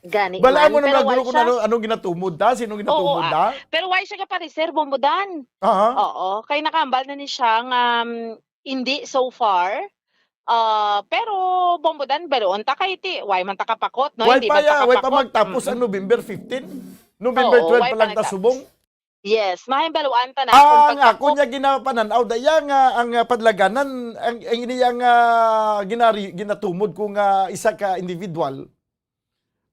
Gani Bala man. mo na Pero mga gulo why kung siya ano, anong ginatumod ta? Sinong Oo, ginatumod ah. ta? Pero why siya kapareserbo mo, Dan? Aha. Oo. Kay nakahambal na ni siya nga, um, hindi so far. Ah, pero Bombo Dan, pero unta kay ti, why man ta kapakot, no? Why Hindi pa man ta ya, why pa kapakot. magtapos ang Mm-mm. November fifteen? November Oo, twelve why pa pa lang ta nagtapos? subong? Yes, mahimbaloan ta na kung Ah, nga, pagkakop. Kunya ginapanan-aw, daya nga ang, ah, padlaganan, ang, ang ini ang, ah, ginari-, ginatumod ko nga isa ka individual.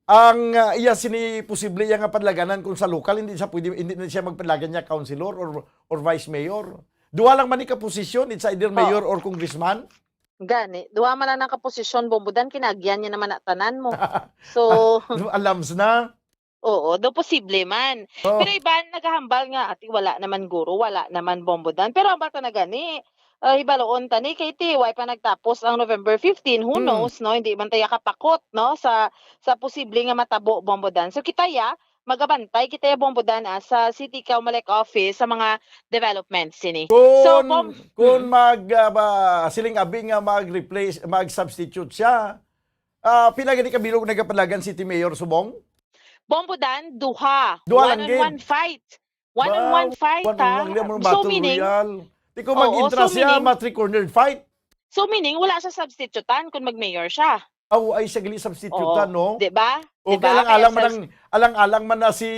Ang, ah, iya sini posible iya nga padlaganan kung sa lokal, hindi siya pwede, hindi na siya magpadlagan niya councilor or, or vice mayor. Duha lang man ni ka posisyon, it's either Oo. mayor or congressman. Gani, duha man lang ang kaposisyon, Bombo Dan, kinagyan niya naman na tanan mo. So, Alams na. Oo, do posible man. Oh. Pero iban naghahambal nga, "Ati, wala naman guro, wala naman Bombo Dan." Pero hambal ta na gani, ah, hibaloon ta ni, kay ti, way pa nagtapos ang November fifteen, who Hmm. knows, no? Hindi man tayo kapakot, no? Sa, sa posible nga matabo, Bombo Dan. So, kita ya, magabantay kita ya, Bombo Dan, ah, sa City Comelec Office sa mga developments sini. So, Kung, Bom-, kung Hmm. mag, ah, ba, siling abi nga mag-replace, mag-substitute siya, ah, pila gani ka bilog nagapalagan City Mayor Subong? Bombo Dan, duha. Duha One lang on gid. one fight. One on Wow, one fight, one on ha? one, di mo So, battle meaning, royale. Di ko oo, mag-intra so, siya, meaning, ma-three-cornered fight. So, meaning, wala siya substitutan kung mag-mayor siya. Aw, ay siya gali substitutan, Oo. no? Di ba? Di Okay, ba? Kaya alang-alang man siya ang, alang-alang man na si,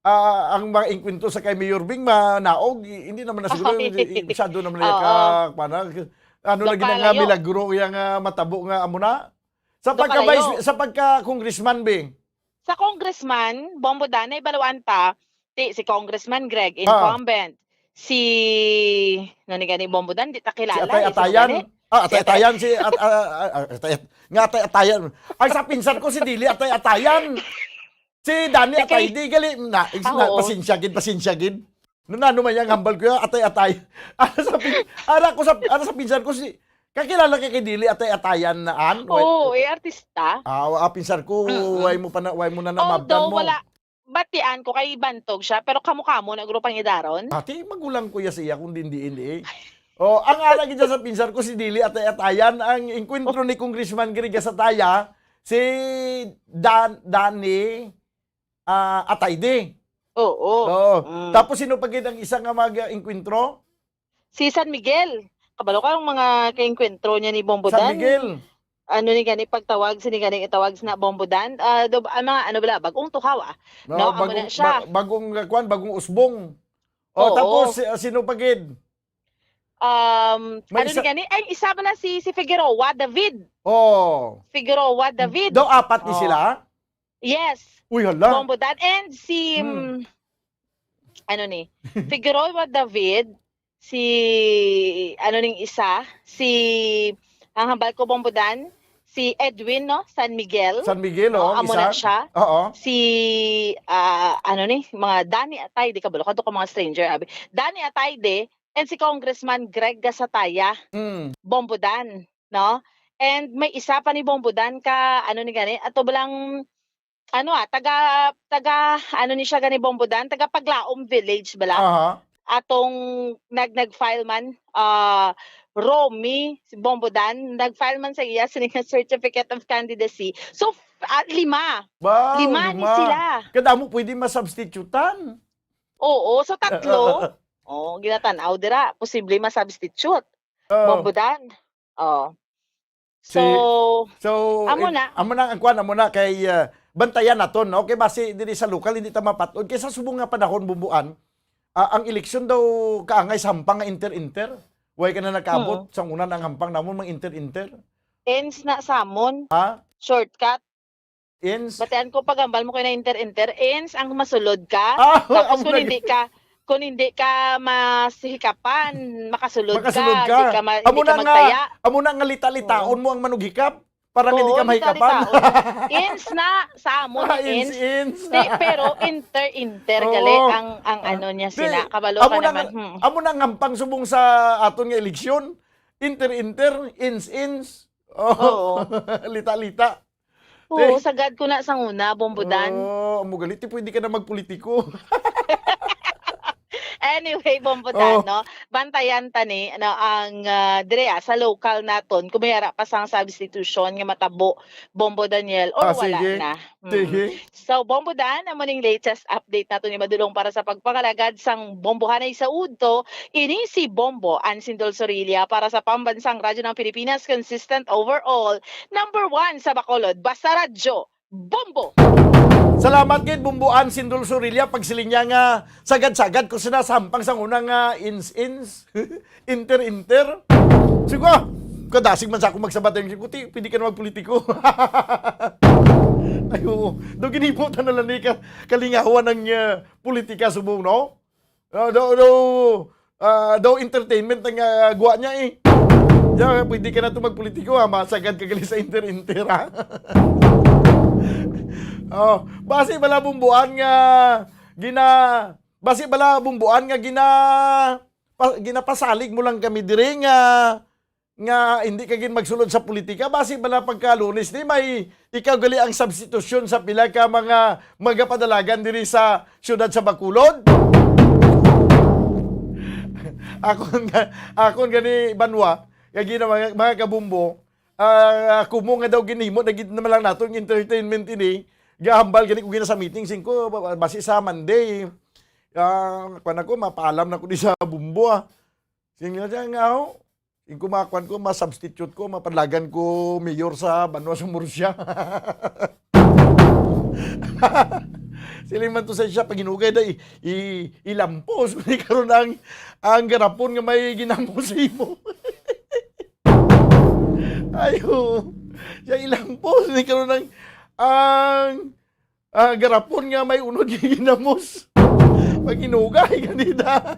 ah, ang mga engkwentro sa kay Mayor Bing, manaog, i-, hindi naman na siguro, Ay. i-, masyado naman na Oo. ka, kuwan na, ano Daw lagi na nga palayo. milagro, yang, ah, matabo nga amo na. Sa Daw pagka palayo. vice, sa pagka congressman, Bing? Sa congressman, Bombo Dan, ay baluan ta, ti, si Congressman Greg, Ah. incumbent. Si, nani gani, Bombo Dan, di ta Si kilala, Atay eh, sino Atayan. gani? Ah, Si Atay Atay Atayan, si At-, ah, ah, ah, Atay At-, nga Atay Atayan. Ay, sa pinsan ko, si Dili Atay Atayan. Si Danny Atay, di gali, na, is-, Ah, na, oo. pasensya gid, pasensya gid. No, na, ano man yang hambal ko, ya, Atay Atay. Ara sa pin-, ara ko sa, ara sa pinsan ko, si, kakilala ka kay Dili Atay Atayan na, an? Way Oo, eh, artista. Ah, wa-, ah, pinsan ko, Mm-mm. way mo pa na, way mo na namabdan Although, mo. wala, batian ko kay bantog siya, pero kamo-kamo na guro pangidaron. Ati, magulang ko ya siya kung din diin, eh. Oh, ang ara gid sa pinsan ko, si Dili Atay Atayan, ang engkwentro ni Congressman Greg sa Taya, si Dan-, Danny, ah, Atayde. Oo. Oo. Mm. Tapos sino pa gid ang isa nga mag-engkwentro? Si San Miguel. Kabalo ka ang mga kaengkwentro niya ni Bombo San Dan? Miguel. Ano ni gani pagtawag, sini gani itawag na Bombo Dan? Ah, do, ang mga ano bala, bagong tuhaw, ah. No, No, amo bagong, na siya. ba-, bagong, uh, kwan, bagong usbong. Oh, Oo. tapos, si-, uh, sino pa gid? Um, May ano isa ni gani? Ay, isa bala si, si Figueroa David. Oh. Figueroa David. Daw apat ni Oh. sila? Yes. Uy, hala. Bombo Dan. And si, Hmm. mm, ano ni? Figueroa David, si, ano ning isa? Si, ang hambal ko, Bombo Dan, si Edwin, no? San Miguel. San Miguel, No, oh, amo isa. na siya. Oo. Si, ah, ano ni? Mga Danny Atay, di ka balo ka, mga stranger, abi. Danny Atayde and si Congressman Greg Gasataya, Mm. Bombo Dan, no? And may isa pa ni Bombo Dan ka, ano ni gani? Ato balang, ano, ah, taga, taga, ano ni siya gani, Bombo Dan? Taga Paglaom Village bala. Aha. Atong nag-, nag-file man, ah, Romy, si Bombo Dan, nag-file man sa iya sini nga certificate of candidacy. So, f-, ah, lima. Wow, Lima ni lima. sila. Kadamo pwede masubstitutan. Oo, so tatlo. Oo, ginatan-aw dira, posible ma-substitute. Oo. Bombo Dan. Oh. Si-, So, so, amo in-, na. amo na ang kwan, amo na kay, uh, bantayan naton, no? Kay basi diri sa lokal, hindi ta mapat-od. Kay sa subong nga panahon, Bombo Dan, ah, ang eleksyon daw kaangay sa hampang nga inter-inter. Way ka na nakaabot Hmm. sa una na ang hampang namon, mang inter-inter. Ends na samon. Ha? Shortcut. Ins? Batian ko, paghambal mo ko na inter-inter, ins ang masulod ka. Ah, Tapos amo kung na hindi ka, kung hindi ka masihikapan, makasulod Makasulod ka, ka. di ka ma-, Amo hindi ka na nga, magtaya. amo na nga lita-litaon Oo. mo ang manughikap. Parang hindi Oo, ka mahikapan. Lita-litaon. Ins na, sa amo Ah, ni ins, ins. ins. Di, pero inter-inter gali Oo. ang ang Ah, ano niya di, sina. Kabalo amo ka na naman. nga, Hmm. amo na ang hampang subong sa aton nga eleksyon. Inter-inter, ins-ins. Oh, Oo. lita-lita. Oo, Te. Sagad ko na sang una, Bombodan. Oh, amo gali, ti pwede ka na magpolitiko. Anyway, Bombodan, Oh. no? Bantayan ta ni, ano, ang, ah, dire, ah, sa local naton, kung may ara pa sang substitution nga matabo, Bombo Daniel, or Ah, wala sige. na. Mm. Sige. So, Bombodan, amo ning latest update nato ni Madulong para sa pagpangalagad sang Bombohanay sa Udto. Ini si Bombo Ansindol Sorilla para sa Pambansang Radyo ng Pilipinas, consistent overall, number one sa Bacolod. Basta Radyo, Bombo! Salamat gid, Bombo Ansindol Sorilla, pagsiling niya nga sagad-sagad ko sina sa hampang sang una nga ins-ins, inter-inter. Sige, kadasig man sa ako magsabat, ang kuti, pwede ka na magpolitiko. Ay, oo. Do ginhimo ta na lang ni ka, kalingawan ang, ah, politika subong, no? Ah, daw, daw, ah, daw entertainment ang, ah, guwa niya, eh. Ya, pwede ka na to magpolitiko, ha? Masagad ka gali sa inter-inter, ha? Oh, basi bala Bomboan nga gina-, basi bala Bomboan nga gina-, pa-, ginapasalig mo lang kami diri nga, nga hindi ka gid magsulod sa politika. Basi bala pagka Lunes ni may ikaw gali ang substitution sa pila ka mga magapadalagan diri sa siyudad sa Bacolod? Akon nga, akon gani, Banwa, nga gina-, mga, mga kabumbo, ah, kumo nga daw ginhimo na gid naman lang nato ang entertainment ini, gahambal gani ko gina sa meeting, sing ko, ba-, basi sa Monday, ah, kwan ako, mapaalam na ko di sa bumbo, ah. Sing nga siya nga, oh, sing ko, makuan ko, ma-substitute ko, mapadlagan ko mayor sa Banwa sa Murcia. Siling man to sa siya, paghinugay na i-, i-, ilampos ni karon ang, ang garapon nga may ginamos sa imo. Ayo, siya ilampos ni karon ang, ang, ah, garapon nga may unod nga ginamos. Paghinugay kanina.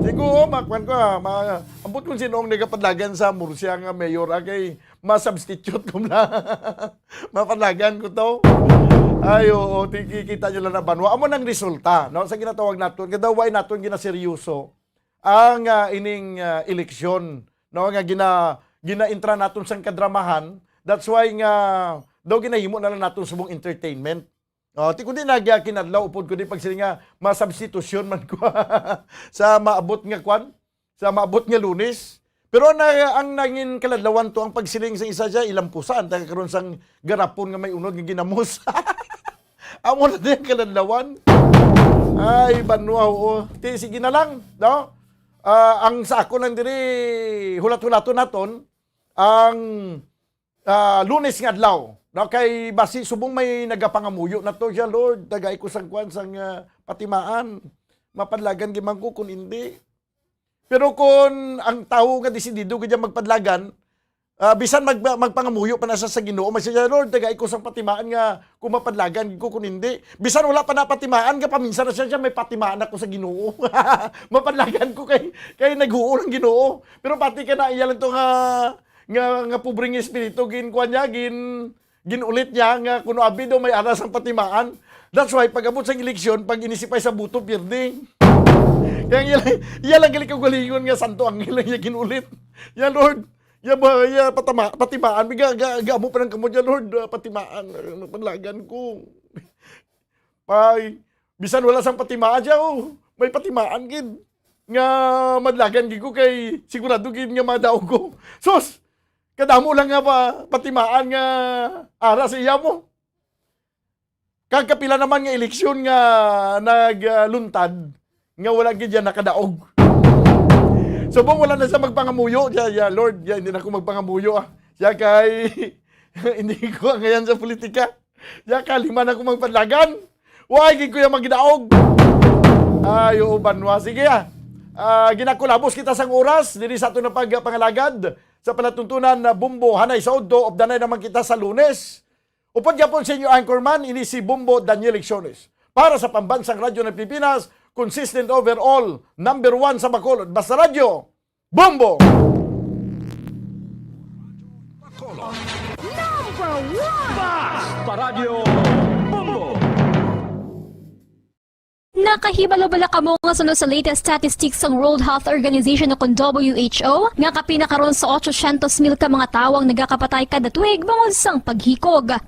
Siguro, makwan ko, ah, ma-, ambot kung sino ang nagapadlagan sa Murcia nga mayor, ah, kay ma-substitute ko na. Mapadlagan ko to. Ay, oo, ti-, kikita nyo lang na Banwa. Amo nang resulta, no? Sa ginatawag naton, nga daw, why naton ginaseryoso ang, ah, ining, ah, eleksyon, no? Nga gina-, ginaintra naton sang kadramahan. That's why nga, daw ginahimo na lang naton subong entertainment. Oh, ti kundi nagyakinadlaw upod kundi pagsiling nga masubstitusyon man ko sa maabot nga kwan, sa maabot nga Lunes. Pero ang, ang nangin kaladlawan to ang pagsiling sa isa siya, ilampusan, taga karon sang garapon nga may unod nga ginamos. Amo na din kaladlawan. Ay, Banwa, oo. Ti, sige na lang, no? Ah, ang sa ako lang diri, hulat-hulaton naton, ang ah, Lunes nga adlaw, no, kay basi subong may nagapangamuyo na to siya, "Lord, tagai ko sang kwan, sang, ah, patimaan. Mapadlagan gid man ko kun indi." Pero kun ang tawo nga desidido gid siya magpadlagan, ah, bisan mag-, magpangamuyo pa na siya sa Ginoo, may siya, "Lord, tagai ko sang patimaan nga kung mapadlagan gid ko kun indi." Bisan wala pa napatimaan, gapaminsan na siya, siya, "May patimaan ako sa Ginoo. Mapadlagan ko kay, kay naghuol ang Ginoo." Pero pati ka na, iya lang to nga nga, nga pobreng espiritu, ginkuan niya, gin-, ginulit niya nga kuno abi daw may aras ang patimaan. That's why, pag abot sa eleksyon, pag inisipay sa buto, pierde. Kaya iya, iya lang gali kaugalingon nga santo anghel lang iya ginulit. Ya, Lord, ya ba, ya patama, patimaan, ga, ga, ga, amo pa ng kamot ya, Lord, ah, patimaan, ah, panlagan ko. Pay, bisan wala sang patimaan siya, oh, may patimaan gid. Nga madlagan gid ko kay sigurado gid nga madaog ko. Sus! Kadamo lang nga pa, patimaan nga ara sa iya mo. Kag kapila naman nga eleksyon nga nagluntad nga wala gid yan nakadaog. Subong wala na siya magpangamuyo, siya, siya, "Lord, siya, hindi na ako magpangamuyo, ah." Siya kay, "Hindi ko angayan sa politika." Ya, kalima na ko magpadlagan. Wa gid ko ya magdaog. Ay, oo, Banwa. Sige, ah. Ah, ginakulabos kita sang oras diri sa aton na pagpangalagad sa palatuntunan na Bombo Hanay sa Udto. Updanay naman kita sa Lunes. Upod gyapon sa inyo anchorman, ini si Bombo Daniel Lecciones. Para sa Pambansang Radyo ng Pilipinas, consistent overall, number one sa Bacolod. Basta Radyo, Bombo! Bacolod. Basta Radyo Bombo! Nakahibalo bala kamo nga suno sa latest statistics sang World Health Organization o kon W H O nga kapin na karon sa eight hundred mil ka mga tawo ang nagakapatay kada tuig bangod sang paghikog?